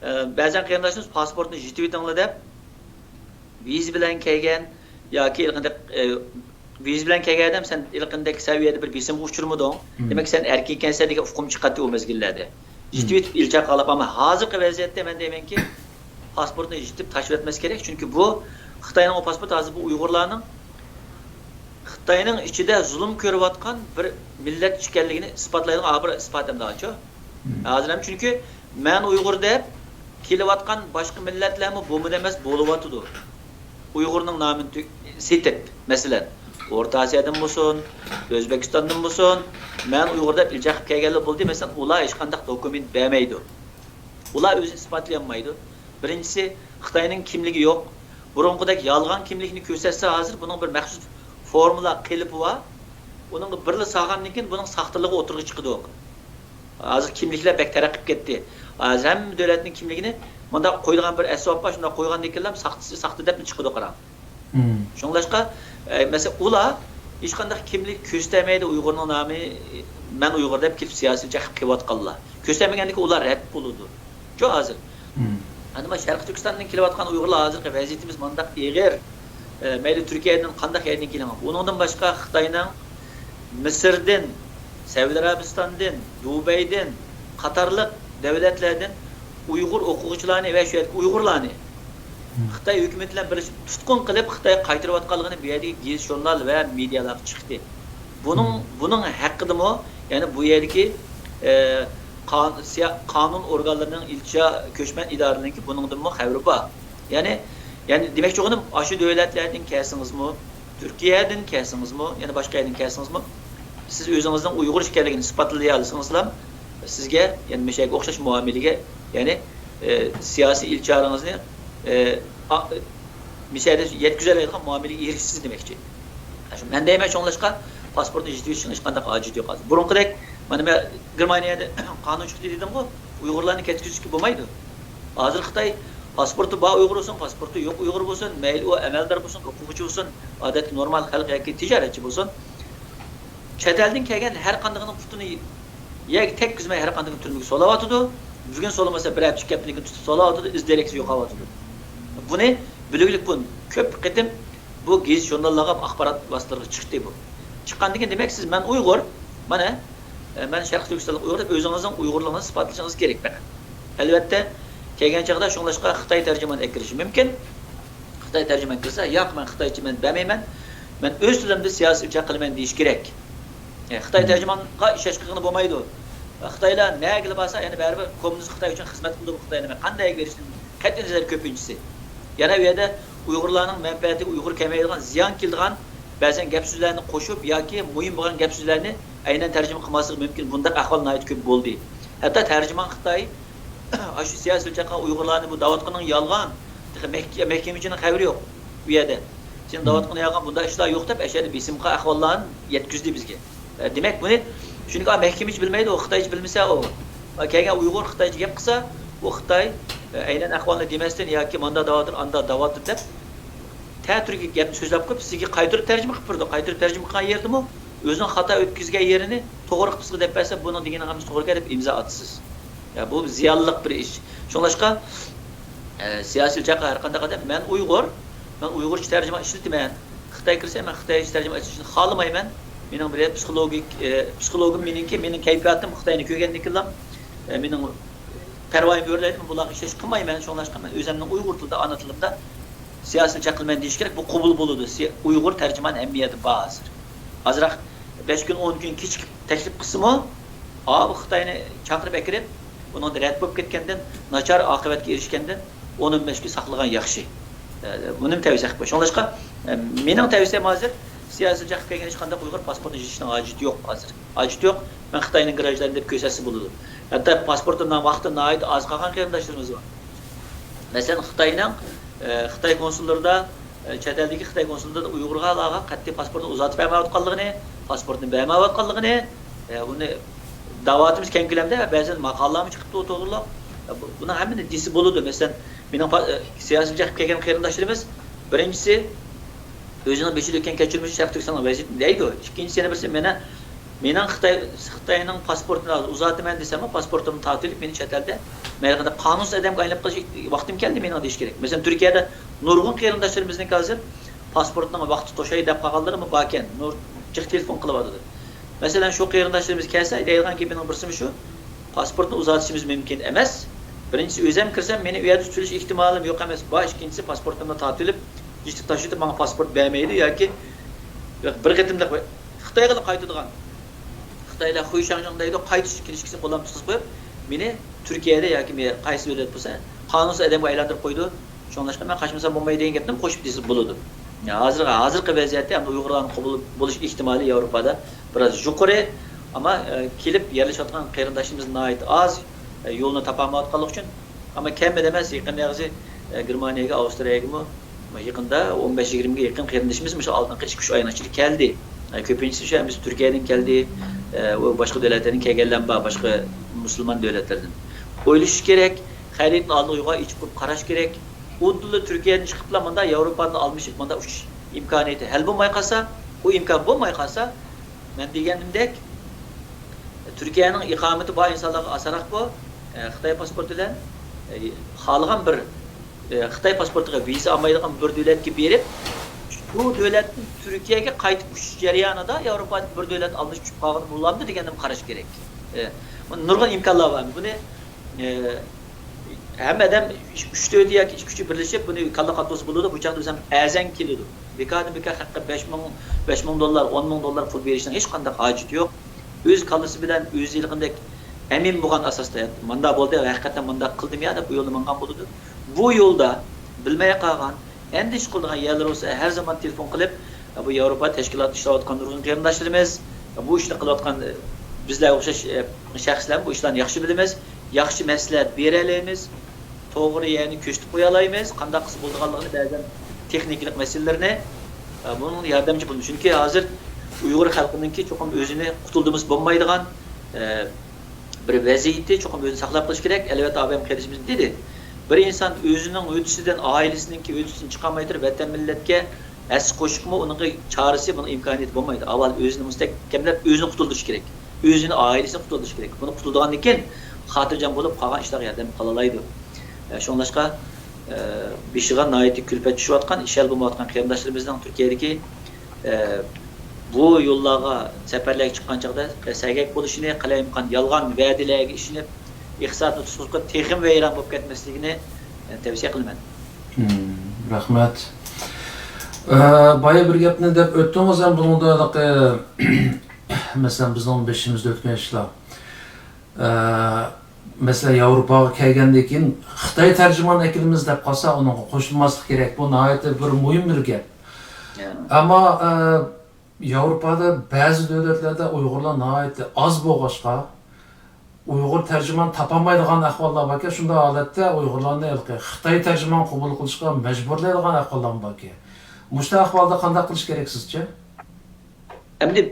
ئە، بەزەن قېرىنداشلىرىمىز پاسپورتنى يېتىۋېتىڭلار دەپ، ۋىزا بىلەن كەلگەن ياكى ھېلىقىندەك، ئە، ۋىزا بىلەن كەلگەن ئادەم، سەن ھېلىقىندەك سەۋىيەدە بىر بېسىمغا ئۇچرىمىدىڭ. مم. دېمەك، سەن ئەركىنكەنسەن دېگەن ئۇقۇم چىقاتتى ئۇ مەزگىللەردە. مم. يېتىۋېتىپ ئىلچاققا ئالاپ، ئەمما ھازىرقى ۋەزىيەتتە مەن دەيمەنكى، پاسپورتنى يېتىپ تاشلىۋەتمەس كېرەك. چۈنكى بۇ خىتاينىڭ ئۇ پاسپورتى ھازىر بۇ ئۇيغۇرلارنىڭ، خىتاينىڭ ئىچىدە زۇلۇم كۆرۈۋاتقان بىر مىللەت ئىكەنلىكىنى ئىسپاتلايدىغان بىر ئىسپات ئەمدىچۇ. مم. ھازىر ھەم چۈنكى مەن ئۇيغۇر دەپ كېلىۋاتقان باشقا مىللەتلەرمۇ بولمىدى ئەمەس، بولۇۋاتىدۇ. ئۇيغۇرنىڭ نامىنى تۈ-، سېتىپ، مەسىلەن، ئورتا ئاسىيادىن بولسۇن، ئۆزبېكىستاندىن بولسۇن، مەن ئۇيغۇر دەپ ئىلچاق قىلىپ كەلگەنلەر بولدى. مەسىلەن، ئۇلار ھېچقانداق دوكۇمېنت بەرمەيدۇ. ئۇلار ئۆزىنى ئىسپاتلىيالمايدۇ. بىرىنچىسى، خىتاينىڭ كىملىكى يوق. بۇرۇنقىدەك يالغان كىملىكنى كۆرسەتسە، ھازىر بۇنىڭ بىر مەخسۇس فورمۇلا، قېلىپى بار. ئۇنىڭغا بىرلا سالغاندىن كېيىن بۇنىڭ ساختىلىقى ئوتتۇرىغا چىقىدۇ. ھازىر كىملىكلەر بەك تەرەققىي قىلىپ كەتتى. ھازىر ھەممە دۆلەتنىڭ كىملىكىنى مۇنداق قويىدىغان بىر ئەسۋاب بار، شۇنداق قويغاندىن كېيىنلا ساختىسى ساختا دەپلا چىقىدۇ، قاراڭ. مم. شۇڭلاشقا، ئە، مەسىلەن، ئۇلار ھېچقانداق كىملىك كۆرسىتەلمەيدۇ ئۇيغۇرنىڭ نامى، مەن ئۇيغۇر دەپ كېلىپ سىياسىي جەھەت قىلىۋاتقانلار. كۆرسىتەلمىگەندىكىن ئۇلار رەت بولىدۇ. شۇ ھازىر. مم. ئەمما شەرقىي تۈركىستاندىن كېلىۋاتقان ئۇيغۇرلار ھازىرقى ۋەزىيىتىمىز مانداق ئېغىر، ئە، مەيلى تۈركىيەدىن قانداق يەردىن كېلىڭ. ئۇنىڭدىن باشقا خىتاينىڭ مىسىردىن، سەئۇدى ئەرەبىستاندىن، دۇبەيدىن قاتارلىق دۆلەتلەردىن ئۇيغۇر ئوقۇغۇچىلارنى ۋە شۇ يەردىكى ئۇيغۇرلارنى مم. خىتاي ھۆكۈمىتى بىلەن بىرلىشىپ تۇتقۇن قىلىپ، خىتايغا قايتۇرۇۋاتقانلىقىنى بۇ يەردىكى گېزىت-ژۇرنال ۋە مېدىيالارغا چىقتى. بۇنىڭ، مم. بۇنىڭ ھەققىدىمۇ، يەنى بۇ يەردىكى، ئە، قان-، سىيا-، قانۇن ئورگانلىرىنىڭ، ئىلچا كۆچمەن ئىدارىنىڭكى بۇنىڭدىنمۇ خەۋىرى بار. يەنى، يەنى دېمەكچى بولغىنىم، ئاشۇ دۆلەتلەردىن كەلسىڭىزمۇ، تۈركىيەدىن كەلسىڭىزمۇ، يەنە باشقا يەردىن كەلسىڭىزمۇ، سىز ئۆزىڭىزنىڭ ئۇيغۇر ئىكەنلىكىنى ئىسپاتلىيالىسىڭىزلا، سىزگە، يەنى مەشەگە ئوخشاش مۇئامىلىگە، يەنى، ئە، سىياسىي ئىلچارىڭىزنى، ئە، ئا-، مىسەدە يەتكۈزەلەيدىغان مۇئامىلىگە ئېرىشىسىز دېمەكچى. شۇ مەن دەيمەن، شۇڭلاشقا پاسپورتنى يېتىۋېتىشنىڭ ھېچقانداق ھاجىتى يوق ھازىر. بۇرۇنقىدەك، مانا مەن گېرمانىيەدە قانۇن چىقتى دېدىمغۇ، ئۇيغۇرلارنى كەتكۈزۈشكە بولمايدۇ. ھازىر خىتاي پاسپورتى بار ئۇيغۇر بولسۇن، پاسپورتى يوق ئۇيغۇر بولسۇن، مەيلى ئۇ ئەمەلدار بولسۇن، ئوقۇغۇچى بولسۇن، ئادەتتىكى نورمال خەلق ياكى تىجارەتچى بولسۇن، چەت ئەلدىن كەلگەن ھەر قاندىقىنىڭ پۇتىنى يەرگە تەگكۈزمەي ھەر قاندىقىنى تۈرمىگە سولاۋاتىدۇ. بۈگۈن سولىمىسا، بىر ھەپتە ئىككى ھەپتىدىن كېيىن تۇتۇپ سولاۋاتىدۇ، ئىز دېرەكسىز يوقاۋاتىدۇ. بۇنى بىلگۈلۈك بۇ كۆپ قېتىم بۇ گېزىت ژۇرناللارغا، ئاخبارات ۋاسىتىلىرىغا چىقتى بۇ. چىققاندىن كېيىن، دېمەك، سىز مەن ئۇيغۇر، مانا، ئە، مەن شەرقىي تۈركىستانلىق ئۇيغۇر دەپ ئۆزىڭىزنىڭ ئۇيغۇرلۇقىنى ئىسپاتلىشىڭىز كېرەك پەقەت. ئەلۋەتتە، كەلگەن چاغدا شۇڭلاشقا خىتاي تەرجىمانى ئەكىرىشى مۇمكىن. خىتاي تەرجىمە كىرسە، ياق، مەن خىتايچە مەن بەرمەيمەن. مەن ئۆز تىلىمدا سىياسىي ئىلچاق قىلىمەن دېيىش كېرەك. ئە، خىتاي تەرجىمانغا ئىشەنچ قىلغىلى بولمايدۇ. خىتايلار نەگىلا بارسا، يەنە بەرىبىر كوممۇنىست خىتاي ئۈچۈن خىزمەت قىلىدۇ بۇ خىتاي نېمە. قانداق ئەگىۋېرىشتىن قەتئىي نەزەر كۆپىنچىسى. يەنە ئۇ يەردە ئۇيغۇرلارنىڭ مەنپەئەتىگە، ئۇيغۇر كەمەيدىغان، زىيان كېلىدىغان بەزەن گەپ سۆزلەرنى قوشۇپ ياكى مۇھىم بولغان گەپ سۆزلەرنى ئەينەن تەرجىمە قىلماسلىقى مۇمكىن. بۇنداق ئەھۋال ناھايىتى كۆپ بولدى. ھەتتا تەرجىمان خىتاي ئاشۇ سىياسىي ئىلچاققا ئۇيغۇرلارنى بۇ دەۋاتقىنىڭ يالغان، تېخى مەھك-، مەھكىمىچىنىڭ خەۋىرى يوق ئۇ يەردە. سېنىڭ دەۋاتقىنىڭ يالغان، بۇنداق ئىشلار يوق دەپ ئەشەدە بېسىمقا ئەھۋاللارنى يەتكۈزدى بىزگە. ئە، دېمەك، بۇنى، چۈنكى مەھكىمىچە بىلمەيدۇ، ئۇ خىتايچە بىلمىسە، ئۇ كەلگەن ئۇيغۇر خىتايچە گەپ قىلسا، ئۇ خىتاي، ئە، ئەينەن ئەھۋالنى دېمەستىن ياكى ماندا دەۋاتىدۇ، ئاندا دەۋاتىدۇ دەپ، تەتۈرگە گەپنى سۆزلەپ قويۇپ، سىزگە قايتۇرۇپ تەرجىمە قىلىپ بېرىدۇ. قايتۇرۇپ تەرجىمە قىلغان يېرىدىمۇ ئۆزىنىڭ خاتا ئۆتكۈزگەن يېرىنى توغرا قىلىپ سىزگە دەپ بەرسە، بۇنىڭ دېگىنىڭ ھەممىسى توغرا ئىكەن دەپ ئىمزا ئاتىسىز. يا، بۇ زىيانلىق بىر ئىش. شۇڭلاشقا، ئە، سىياسىي ئىلچاققا ھەر قانداق ئادەم، مەن ئۇيغۇر، مەن ئۇيغۇرچە تەرجىمە ئىشلىتىمەن. خىتاي كىرسە، مەن خىتايچە تەرجىمە ئىشلىتىشنى خالىمايمەن. مېنىڭ بىر پسىخولوگىك، ئە، پسىخولوگىم مېنىڭكى، مېنىڭ كەيپىياتىم خىتاينى كۆرگەندىن كېيىنلا، ئە، مېنىڭ پەرۋايىم ئۆرلەيدۇ، مەن بۇلارغا ئىشەنچ قىلمايمەن. شۇڭلاشقا مەن ئۆزۈمنىڭ ئۇيغۇر تىلىدا، ئانا تىلىمدا سىياسىي ئىلچاق قىلىمەن دېيىش كېرەك. بۇ قوبۇل بولىدۇ. سىيا-، ئۇيغۇر تەرجىمان ھەممە يەردە بار ھازىر. ئازراق بەش كۈن، ئون كۈن كېچىكىپ تەكلىپ قىلسىمۇ، ئاۋۇ خىتاينى چاقىرىپ ئەكىرىپ، ئۇنىڭدا رەت بولۇپ كەتكەندىن، ناچار ئاقىۋەتكە ئېرىشكەندىن، ئون ئون بەش كۈن ساقلىغان ياخشى. ئە، بۇنىمۇ تەۋسىيە قىلىپ قويۇش. شۇڭلاشقا، ئە، مېنىڭ تەۋسىيەم ھازىر سىياسىي جاققا كەلگەن ھېچقانداق ئۇيغۇر پاسپورتىنى يېزىشنىڭ ھاجىتى يوق ھازىر. ھاجىتى يوق. مەن خىتاينىڭ گراژدانى دەپ كۆرسەتسە بولىدۇ. ھەتتا پاسپورتى نا-، ۋاقتى ناھايىتى ئاز قالغان قېرىنداشلىرىمىز بار. مەسىلەن، خىتاينىڭ، ئە، خىتاي كونسۇللىرىدا، ئە، چەت ئەلدىكى خىتاي كونسۇللىرىدا ئۇيغۇرلارغا قەتئىي پاسپورتنى ئۇزارتىپ بەرمەيۋاتقانلىقىنى، پاسپورتنى بەرمەيۋاتقانلىقىنى، ئە، ئۇنى دەۋاتىمىز كەڭ كۆلەمدە، بەزى ماقالىلارمۇ چىقىپتۇ توغرۇلۇق. ئە، بۇ، بۇنىڭ ھەممىنى دېسە بولىدۇ. مەسىلەن، مېنىڭ پا-، ئە، سىياسىي جەھەتتە كەلگەن قېرىنداشلىرىمىز، بىرىنچىسى، ئۆزىنىڭ بېشىدا ئۆتكەن كەچۈرمىشى شەرقىي تۈركىستاننىڭ ۋەزىيىتىنى دەيدۇ. ئىككىنچىسى، يەنە بىرسى، مېنى، مېنىڭ خىتاي، خىتاينىڭ پاسپورتىنى ھازىر ئۇزارتىمەن دېسەممۇ، پاسپورتۇم تارتىۋېلىپ، مېنى چەت ئەلدە، مەن قانداق قانۇنسىز ئادەمگە ئايلىنىپ قېلىش ۋاقتىم كەلدى مېنىڭ دېيىش كېرەك. مەسىلەن، تۈركىيەدە نۇرغۇن قېرىنداشلىرىمىزنىڭ ھازىر پاسپورتنىڭ ۋاقتى توشاي دەپ قالغانلىرىمۇ باركەن. نۇر جىق تېلېفون قىلىۋاتىدۇ. مەسىلەن، شۇ قېرىنداشلىرىمىز كەلسە، دەيدىغان گېپىنىڭ بىرسىمۇ شۇ، پاسپورتنى ئۇزارتىشىمىز مۇمكىن ئەمەس. بىرىنچىسى، ئۆزۈم كىرسەم، مېنى ئۇ يەردە تۇتۇۋېلىش ئېھتىمالىم يوق ئەمەس. بار، ئىككىنچىسى، پاسپورتۇمنى تارتىۋېلىپ، يىرتىپ تاشلىتىپ، ماڭا پاسپورت بەرمەيدۇ ياكى بىر قېتىملىق خىتايغىلا قايتىدىغان. خىتايلار خۇيشاڭجاڭ دەيدۇ، قايتىش كىنىشكىسىنى قولۇمغا تۇتقۇزۇپ قويۇپ، مېنى تۈركىيەدە ياكى مە-، قايسى دۆلەت بولسا، قانۇنسىز ئادەمگە ئايلاندۇرۇپ قويىدۇ. شۇڭلاشقا مەن قاچمىسام بولمايدۇ دېگەن گەپنى قوشۇپ دېسە بولىدۇ. ھازىرغا، ھازىرقى ۋەزىيەتتە ئەمدى ئۇيغۇرلارنىڭ قوبۇل بولۇش ئېھتىمالى ياۋروپادا بىراز يۇقىرى. ئەمما، ئە، كېلىپ يەرلىشىۋاتقان قېرىنداشلىرىمىز ناھايىتى ئاز، ئە، يولنى تاپالمايۋاتقانلىقى ئۈچۈن. ئەمما كەممىدە ئەمەس، يېقىندا ھازىر، ئە، گېرمانىيەگە، ئاۋسترىيەگىمۇ يېقىندا ئون بەش يىگىرمىگە يېقىن قېرىندىشىمىز مۇشۇ ئالدىنقى ئىككى ئۈچ ئاينىڭ ئىچىدە كەلدى. ئە، كۆپىنچىسى شۇ، ئەمدى تۈركىيەدىن كەلدى، ئە، ۋە باشقا دۆلەتلەردىن كەلگەنلەر بار، باشقا مۇسۇلمان دۆلەتلەردىن. ئويلىشىش كېرەك، خەرىتىنى ئالدىغا ئويغا ئېچىپ قويۇپ قاراش كېرەك. ئۇدۇللا تۈركىيەدىن چىقىپلا مۇندا ياۋروپادىن ئالمىشىپ مۇندا ئۇچۇش ئىمكانىيىتى ھەل بولماي قالسا، ئۇ ئىمكان بولماي قالسا، مەن دېگىنىمدەك، تۈركىيەنىڭ ئىقامىتى بار ئىنسانلارغا ئاسانراق بۇ، ئە، خىتاي پاسپورتى بىلەن، ئە، خالىغان بىر، ئە، خىتاي پاسپورتىغا ۋىزا ئالمايدىغان بىر دۆلەتكە بېرىپ، شۇ دۆلەتتىن تۈركىيەگە قايتىپ ئۇچۇش جەريانىدا ياۋروپادىن بىر دۆلەت ئالمىشىپ چۈشۈپ قالغىلى بولامدۇ دېگەندىمۇ قاراش كېرەك. ئە، نۇرغۇن ئىمكانلار بار. بۇنى، ئە، ھەممە ئادەم ئۈچ تۆتى ياكى ئىككى ئۈچى بىرلىشىپ بۇنى كاللا قاتۇرسا بولىدۇ. بۇ چاغدا بىز ھەم ئەرزان كېلىدۇ. بىكاردىن بىكار خەققە بەش مىڭ، بەش مىڭ دوللار، ئون مىڭ دوللار پۇل بېرىشنىڭ ھېچقانداق ھاجىتى يوق. ئۆز كاللىسى بىلەن ئۆزى ھېلىقىدەك ئەمىن بولغان ئاساستا، مانداق بولدى، ھەقىقەتەن مانداق قىلدىم يا دەپ بۇ يولنى ماڭغان بولىدۇ. بۇ يولدا بىلمەي قالغان، ئەندىشە قىلىدىغان يەرلەر بولسا، ھەر زامان تېلېفون قىلىپ، بۇ ياۋروپا تەشكىلاتىدا ئىشلەۋاتقان نۇرغۇن قېرىنداشلىرىمىز، بۇ ئىشنى قىلىۋاتقان بىزلەر ئوخشاش شەخسلەر بۇ ئىشلارنى ياخشى بىلىمىز، ياخشى مەسلىھەت بېرەلەيمىز، توغرا يەرنى كۆرسىتىپ قويالايمىز، قانداق قىلسا بولىدىغانلىقىنى، بەزەن تېخنىكىلىق مەسىلىلىرىنى، بۇنىڭغا ياردەمچى بولىمىز. چۈنكى ھازىر ئۇيغۇر خەلقىنىڭكى چوقۇم ئۆزىنى قۇتۇلدۇرمىسا بولمايدىغان، بىر ۋەزىيىتى، چوقۇم ئۆزىنى ساقلاپ قېلىش كېرەك. ئەلۋەتتە، ئابايام قېرىشىمىز دېدى، بىر ئىنسان ئۆزىنىڭ ھۆددىسىدىن، ئائىلىسىنىڭكى ھۆددىسىدىن چىقالماي تۇرۇپ، ۋەتەن مىللەتكە ھەسسە قوشۇپمۇ، ئۇنىڭغا چارىسى، بۇنىڭ ئىمكانىيىتى بولمايدۇ. ئاۋۋال ئۆزىنى مۇستەھكەملەپ، ئۆزىنى قۇتۇلدۇرۇش كېرەك. ئۆزىنى، ئائىلىسىنى قۇتۇلدۇرۇش كېرەك. بۇنى قۇتۇلدۇرغاندىن كېيىن، خاتىرجەم بولۇپ، قالغان ئىشلارغا ياردەم قىلالايدۇ. شۇڭلاشقا، بېشىغا ناھايىتى كۈلپەت چۈشۈۋاتقان، ئىش ھەل بولمايۋاتقان قېرىنداشلىرىمىزنىڭ تۈركىيەدىكى بۇ يوللارغا سەپەرلەرگە چىققان چاغدا سەگەك بولۇشىنى، قالايمىقان يالغان ۋەدىلەرگە ئىشىنىپ، ئىقتىسادنى تۇتقۇزۇپ قويۇپ، تېخىمۇ ۋەيران بولۇپ كەتمەسلىكىنى تەۋسىيە قىلىمەن. رەھمەت. بايا بىر گەپنى دەپ ئۆتتىڭىز ھەم بۇنىڭدا، مەسىلەن، بىزنىڭ بېشىمىزدا ئۆتكەن ئىشلار. مەسىلەن، ياۋروپاغا كەلگەندىن كېيىن خىتاي تەرجىمان ئەكېلىمىز دەپ قالسا، ئۇنىڭغا قوشۇلماسلىق كېرەك. بۇ ناھايىتى بىر مۇھىم بىر گەپ. ئەمما ياۋروپادا بەزى دۆلەتلەردە ئۇيغۇرلار ناھايىتى ئاز بولغاچقا، ئۇيغۇر تەرجىمان تاپالمايدىغان ئەھۋاللار باركەن. شۇنداق ھالەتتە ئۇيغۇرلارنى ھېلىقى خىتاي تەرجىمان قوبۇل قىلىشقا مەجبۇرلايدىغان ئەھۋاللارمۇ باركەن. مۇشۇنداق ئەھۋالدا قانداق قىلىش كېرەك سىزچە؟ ئەمدى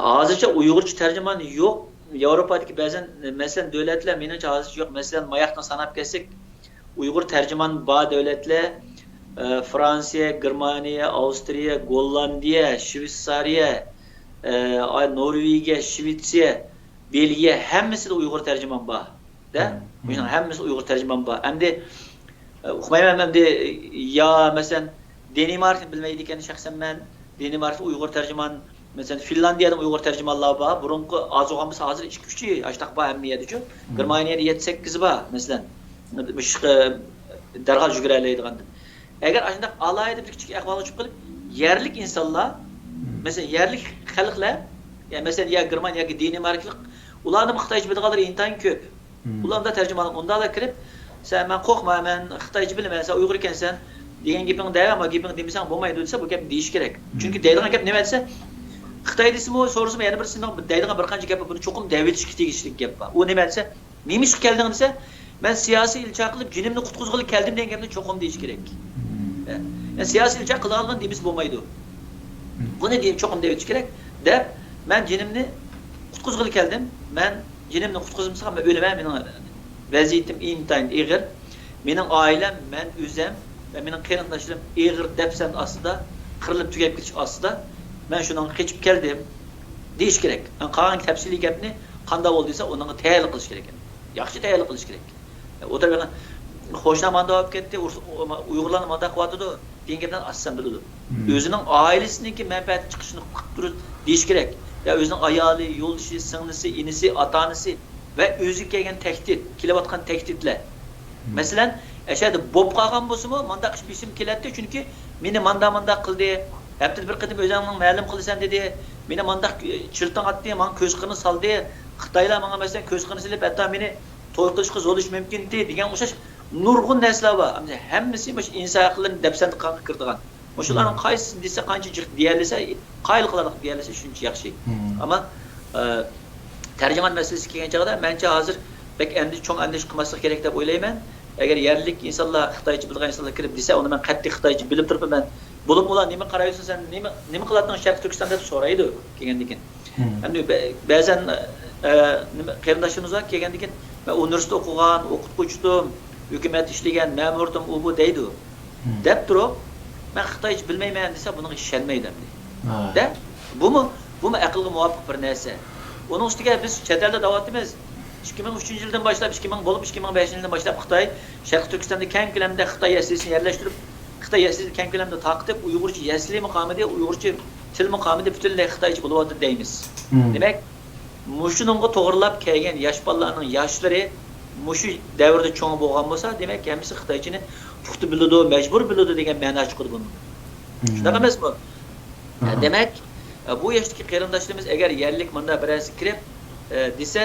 ھازىرچە ئۇيغۇرچە تەرجىمان يوق. ياۋروپادىكى بەزەن، مەسىلەن، دۆلەتلەر مېنىڭچە ھازىرچە يوق. مەسىلەن، ماياقتىن ساناپ كەتسەك، ئۇيغۇر تەرجىمان بار دۆلەتلەر، فرانسىيە، گېرمانىيە، ئاۋسترىيە، گوللاندىيە، شۋېتسارىيە، نورۋېگىيە، شۋېتسىيە، بېلگىيە، ھەممىسىدە ئۇيغۇر تەرجىمان بار. دە؟ مۇشۇنىڭ ھەممىسى ئۇيغۇر تەرجىمان بار. ئەمدى ئۇقمايمەن ئەمدى، يا مەسىلەن، دېنىماركنى بىلمەيدىكەن شەخسەن مەن. دېنىماركتا ئۇيغۇر تەرجىمان، مەسىلەن، فىنلاندىيەدىمۇ ئۇيغۇر تەرجىمانلار بار. بۇرۇنقى ئاز بولغان بولسا، ھازىر ئىككى ئۈچى ئاشتاق بار ھەممە يەردىچۇ. گېرمانىيەدە يەتتە سەككىز بار، مەسىلەن. مۇشۇ دەرھال يۈگۈرەلەيدىغاندىن. ئەگەر ئاشۇنداق ئالاھىدە بىر كىچىك ئەھۋالغا چۈشۈپ قېلىپ، يەرلىك ئىنسانلار، مەسىلەن، يەرلىك خەلقلەر، يا مەسىلەن، يا گېرمان ياكى دېنىماركلىق، ئۇلارنىمۇ خىتايچە بىلىدىغانلار ئىنتايىن كۆپ. ئۇلاردا تەرجىمانلىق ئۇنداقلا كىرىپ، سەن، مەن قورقما، مەن خىتايچە بىلىمەن، سەن ئۇيغۇر ئىكەنسەن دېگەن گېپىڭنى دەۋەرمە، گېپىڭنى دېمىسەڭ بولمايدۇ دېسە، بۇ گەپنى دېيىش كېرەك. چۈنكى دەيدىغان گەپ نېمە دېسە، خىتاي دېسىمۇ، سورىسىمۇ، يەنە بىرسىنىڭ دەيدىغان بىر قانچە گەپ بار، بۇنى چوقۇم دەۋېتىشكە تېگىشلىك گەپ بار. ئۇ نېمە دېسە، نېمە ئىشقا كەلدىڭ دېسە، مەن سىياسىي ئىلچى ئارقىلىق جېنىمنى قۇتقۇزغىلى كەلدىم دېگەن گەپنى چوقۇم دېيىش كېرەك. يەنى سىياسىي ئىلچى قىلىدىغانلىقىنى دېمىسە بولمايدۇ. بۇنى دېيىپ، چوقۇم دەۋېتىش كېرەك. دەپ، مەن جېنىمنى قۇتقۇزغىلى كەلدىم. مەن جېنىمنى قۇتقۇزمىسام، مەن ئۆلىمەن. مېنىڭ ۋەزىيىتىم ئىنتايىن ئېغىر. مېنىڭ ئائىلەم، مەن ئۆزۈم ۋە مېنىڭ قېرىنداشلىرىم ئېغىر دەپسەندە ئاستىدا، قىرىلىپ تۈگەپ كېتىش ئاستىدا. مەن شۇنىڭغا قېچىپ كەلدىم دېيىش كېرەك. قالغان تەپسىلىي گەپنى قانداق بولدى دېسە، ئۇنىڭغا تەييارلىق قىلىش كېرەك. ياخشى تەييارلىق قىلىش كېرەك. ئوتتۇرا بېرىڭ، قوشنا ماندا بولۇپ كەتتى، ئۇيغۇرلارنى ماندا قىلىۋاتىدۇ دېگەن گەپلەرنى ئاساسەن بىلىدۇ. ئۆزىنىڭ ئائىلىسىنىڭكى مەنپەئەتى چىقىشىنى قىلىپ تۇرۇش دېيىش كېرەك. يا ئۆزىنىڭ ئايالى، يولدىشى، سىڭلىسى، ئىنىسى، ئاتا-ئانىسى ۋە ئۆزىگە كەلگەن تەھدىت، كېلىۋاتقان تەھدىتلەر. مەسىلەن، ئەشەدە بولۇپ قالغان بولسىمۇ، مانداق ئىش بېشىمغا كېلەتتى، چۈنكى مېنى ماندا-مانداق قىلدى، ھەپتىدە بىر قېتىم ئۆزۈڭنىڭ مەلۇم قىلىسەن دېدى، مېنى مانداق چىرتىڭ ئاتتى، ماڭا كۆز قىرىنى سالدى، خىتايلار ماڭا مەسىلەن كۆز قىرىنى سېلىپ، ھەتتا مېنى توي قىلىشقا زورلىشى مۇمكىنتى دېگەن ئوخشاش نۇرغۇن نەرسىلەر بار. ئەمدى ھەممىسى مۇشۇ ئىنسان ھەقلىرىنى دەپسەندە قىلغانغا كىرىدىغان. مۇشۇلارنىڭ قايسىسىنى دېسە، قانچە جىق دېيەلىسە، قايىل قىلارلىق دېيەلىسە، شۇنچە ياخشى. ئەمما، ئە، تەرجىمان مەسىلىسىگە كەلگەن چاغدا، مەنچە ھازىر بەك ئەندىشە، چوڭ ئەندىشە قىلماسلىق كېرەك دەپ ئويلايمەن. ئەگەر يەرلىك ئىنسانلار، خىتايچە بىلىدىغان ئىنسانلار كىرىپ دېسە، ئۇنى مەن قەتئىي خىتايچە بىلىپ تۇرۇپمەن. بولۇپمۇ ئۇلار نېمە قارايسەن سەن، نېمە، نېمە قىلاتتىڭ شەرقىي تۈركىستاندا دەپ سورايدۇ كەلگەندىن كېيىن. ئەمدى بە-، بەزەن، ئە، نېمە، قېرىنداشلىرىمىز بار كەلگەندىن كېيىن، مەن ئۇنىۋېرسىتېتتا ئوقۇغان، ئوقۇتقۇچىدىم، ھۆكۈمەتتە ئىشلىگەن، مەمۇردىم، ئۇ بۇ دەيدۇ. دەپ تۇرۇپ، مەن خىتايچە بىلمەيمەن دېسە، بۇنىڭغا ئىشەنمەيدۇ ئەمدى. دە؟ بۇمۇ، بۇمۇ ئەقىلگە مۇۋاپىق بىر نەرسە. ئۇنىڭ ئۈستىگە بىز چەت ئەلدە دەۋاتىمىز. ئىككى مىڭ ئۈچىنچى يىلدىن باشلاپ، ئىككى مىڭ بولۇپ، ئىككى مىڭ بەشىنچى يىلدىن باشلاپ خىتاي شەرقىي تۈركىستاندا كەڭ كۆلەمدە خىتاي يەسلىسىنى يەرلەشتۈرۈپ، خىتاي يەسلىسىنى كەڭ كۆلەمدە تارقىتىپ، ئۇيغۇرچە يەسلىمۇ قالمىدى، ئۇيغۇرچە تىلمۇ قالمىدى، پۈتۈنلەي خىتايچە بولۇۋاتىدۇ دەيمىز. دېمەك، مۇشۇنىڭغا توغرىلاپ كەلگەن ياش بالىلارنىڭ ياشلىرى مۇشۇ دەۋردە چوڭ بولغان بولسا، دېمەك، ھەممىسى خىتايچىنى پۇختا بىلىدۇ، مەجبۇر بىلىدۇ دېگەن مەنا چىقىدۇ بۇنىڭدىن. شۇنداق ئەمەسمۇ؟ دېمەك، بۇ ياشتىكى قېرىنداشلىرىمىز ئەگەر يەرلىك مۇنداق بىرەرسى كىرىپ، ئە، دېسە،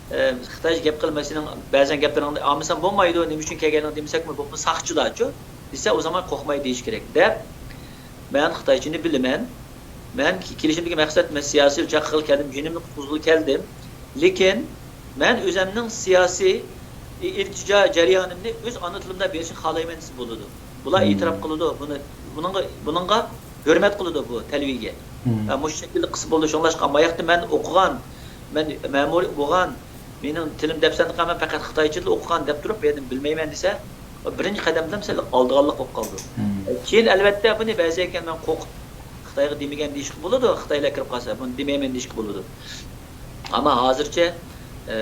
ئە، خىتايچە گەپ قىلماي، سېنىڭ بەزەن گەپلىرىڭنى ئاڭلىسام بولمايدۇ، نېمە ئۈچۈن كەلگەنلىكىنى دېمىسەكمۇ بولۇپمۇ ساقچىلارچۇ دېسە، ئۇ زامان قورقماي دېيىش كېرەك دەپ، مەن خىتايچىنى بىلىمەن، مەن كېلىشىمدىكى مەقسەت، مەن سىياسىي چاققىلى كەلدىم، جېنىمنى قۇتقۇزغىلى كەلدىم، لېكىن مەن ئۆزەمنىڭ سىياسىي ئىلتىجا جەريانىمنى ئۆز ئانا تىلىمدا بېرىشنى خالايمەن دېسە بولىدۇ. بۇلار ئېتىراپ قىلىدۇ، بۇنى، بۇنىڭغا، بۇنىڭغا ھۆرمەت قىلىدۇ بۇ تەلۋىگە. ھە، مۇشۇ شەكىلدە قىلسا بولىدۇ. شۇڭلاشقا ماياقتا مەن ئوقۇغان، مەن مەمۇرىي بولغان، مېنىڭ تىلىم دەپسەندە قالماي، پەقەت خىتايچە تىل ئوقۇغان دەپ تۇرۇپ، يەنە بىلمەيمەن دېسە، بىرىنچى قەدەمدىن سەل ئالدىغانلىق بولۇپ قالىدۇ. كېيىن، ئەلۋەتتە، بۇنى بەزى ئىكەن مەن قورقۇپ خىتايغا دېمىگەن دېيىشكە بولىدۇ، خىتايلار كىرىپ قالسا، بۇنى دېمەيمەن دېيىشكە بولىدۇ. ئەمما ھازىرچە، ئە،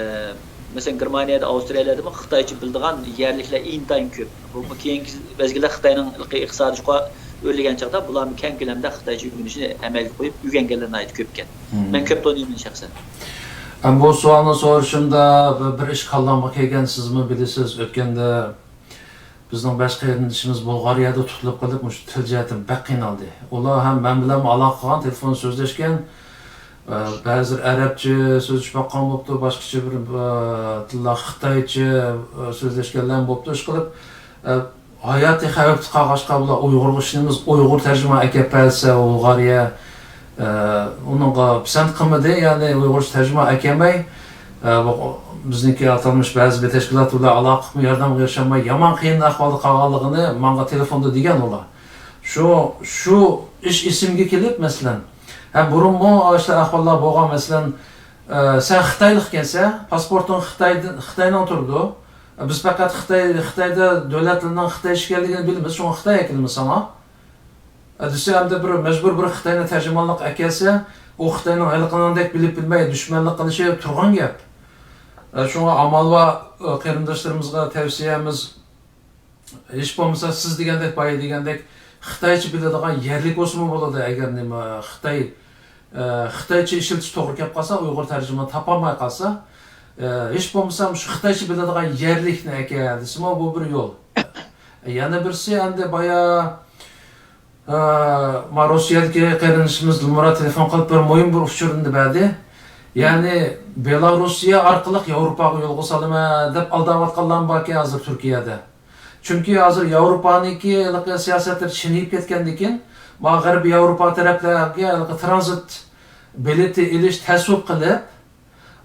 مەسىلەن، گېرمانىيەدە، ئاۋسترىيەلەردىمۇ خىتايچە بىلىدىغان يەرلىكلەر ئىنتايىن كۆپ. بۇ، بۇ كېيىنكى مەزگىلدە خىتاينىڭ ئىقتىسادى شۇقا ئۆرلىگەن چاغدا بۇلارمۇ كەڭ كۆلەمدە خىتايچە ئۆگىنىشنى ئەمەلگە قويۇپ، ئۆگەنگەنلەر ناھايىتى كۆپكەن. مەن كۆپ تونۇيمەن شەخسەن. ئەمما بۇ سوئالنى سورىشىمدا بىر، بىر ئىش كاللامغا كەلگەن، سىزمۇ بىلىسىز، ئۆتكەندە بىزنىڭ بەش قېرىندىشىمىز بۇلغارىيەدە تۇتۇلۇپ قېلىپ، مۇشۇ تىل جەھەتتىن بەك قىينالدى. ئۇلار ھەم مەن بىلەنمۇ ئالاقە قىلغان، تېلېفون سۆزلەشكەن. ئە، بەزىلىرى ئەرەبچە سۆزلىشىپ باققان بوپتۇ، باشقىچە بىر، ئە، تىللار خىتايچە، ئە، سۆزلەشكەنلەرمۇ بوپتۇ. ئىشقىلىپ، ئە، ھاياتىي خەۋپتە قالغاچقا، بۇلار ئۇيغۇرغا ئىشىنىمىز، ئۇيغۇر تەرجىمە ئەكەپ بەرسە، بۇلغارىيە، ئە، ئۇنىڭغا پىسەنت قىلمىدى، يەنى ئۇيغۇرچە تەرجىمە ئەكەلمەي، ئە، بۇ، بىزنىڭكى ئاتالمىش بەزى بىر تەشكىلات بىلەن ئالاقە قىلىپ ياردەمگە ئېرىشەلمەي يامان قىيىن ئەھۋالدا قالغانلىقىنى ماڭا تېلېفوندا دېگەن ئۇلار. شۇ، شۇ ئىش ئېسىمگە كېلىپ، مەسىلەن، ھە، بۇرۇنمۇ ئاشۇنداق ئەھۋاللار بولغان، مەسىلەن، ئە، سەن خىتايلىق ئىكەنسەن، پاسپورتۇڭ خىتايدىن، خىتاينىڭ تۇرىدۇ. بىز پەقەت خىتاي، خىتايدا دۆلەت تىلىنىڭ خىتايچە ئىكەنلىكىنى بىلىمىز، شۇڭا خىتاي ئەكىلىمىز ساڭا. ئە، دېسە، ئەمدى بىر مەجبۇر بىر خىتاينى تەرجىمانلىق ئەكەلسە، ئۇ خىتاينىڭ ھېلىقىنىڭدەك بىلىپ بىلمەي دۈشمەنلىك قىلىشى تۇرغان گەپ. ئە، شۇڭا ئامال بار، ئە، قېرىنداشلىرىمىزغا تەۋسىيەمىز، ھېچ بولمىسا سىز دېگەندەك، بايا دېگەندەك خىتايچە بىلىدىغان يەرلىك بولسىمۇ بولىدۇ. ئەگەر نېمە خىتاي، ئە، خىتايچە ئىشلىتىش توغرا كەپ قالسا، ئۇيغۇر تەرجىمانى تاپالماي قالسا، ئە، ھېچ بولمىسا مۇشۇ خىتايچە بىلىدىغان يەرلىكنى ئەكەل دېسىمۇ، بۇ بىر يول. يەنە بىرسى، ئەمدى بايا، ئە، ما روسىيەدىكى قېرىندىشىمىز دىلمۇرات تېلېفون قىلىپ بىر مۇھىم بىر ئۇچۇرنى بەردى. يەنى بېلاروسىيە ئارقىلىق ياۋروپاغا يولغا سالىمەن دەپ ئالداۋاتقانلارمۇ باركەن ھازىر تۈركىيەدە. چۈنكى ھازىر ياۋروپانىڭكى ھېلىقى سىياسەتلىرى چىڭىيىپ كەتكەندىكىن، ما غەربىي ياۋروپا تەرەپلەرگە ھېلىقى ترانزىت بېلىتى ئېلىش تەس بولۇپ قېلىپ،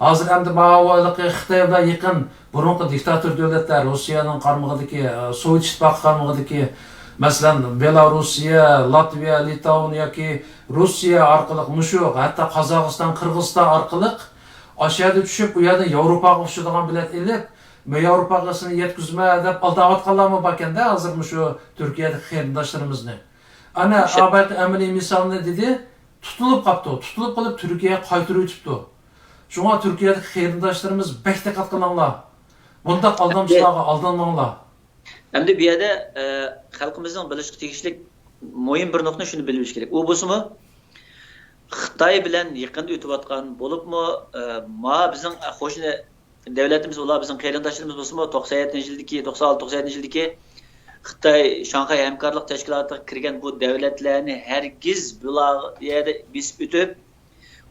ھازىر ئەمدى ماۋۇ ھېلىقى خىتاي بىلەن يېقىن بۇرۇنقى دىكتاتور دۆلەتلەر، روسىيەنىڭ قارمىقىدىكى، ئە، سوۋېت ئىتتىپاقى قارمىقىدىكى، مەسىلەن، بېلاروسىيە، لاتۋىيە، لىتاۋن ياكى روسىيە ئارقىلىق مۇشۇ، ھەتتا قازاقىستان، قىرغىزىستان ئارقىلىق ئاشۇ يەردە چۈشۈپ، ئۇ يەردىن ياۋروپاغا ئۇچىدىغان بېلەت ئېلىپ، مەن ياۋروپاغا سېنى يەتكۈزىمەن دەپ ئالداۋاتقانلارمۇ باركەن-دە، ھازىر مۇشۇ تۈركىيەدىكى قېرىنداشلىرىمىزنى. ئەنە، شۇ ئا بايىقى ئەمەلىي مىسالنى دېدى، تۇتۇلۇپ قاپتۇ. تۇتۇلۇپ قېلىپ، تۈركىيەگە قايتۇرۇۋېتىپتۇ. شۇڭا تۈركىيەدىكى قېرىنداشلىرىمىز بەك دىققەت قىلىڭلار. بۇنداق ئالدامچىلارغا ئالدانماڭلار. ئەمدى بۇ يەردە، ئە، خەلقىمىزنىڭ بىلىشقا تېگىشلىك مۇھىم بىر نۇقتىنى شۇنى بىلىۋېلىش كېرەك. ئۇ بولسىمۇ، خىتاي بىلەن يېقىندا ئۆتۈۋاتقان، بولۇپمۇ، ئە، ما بىزنىڭ قوشنا دۆلىتىمىز، ئۇلار بىزنىڭ قېرىنداشلىرىمىز بولسىمۇ، توقسان يەتتىنچى يىلدىكى، توقسان ئالتە، توقسان يەتتىنچى يىلدىكى خىتاي شاڭخەي ھەمكارلىق تەشكىلاتىغا كىرگەن بۇ دۆلەتلەرنى ھەرگىز بۇلار يەردە بېسىپ ئۆتۈپ،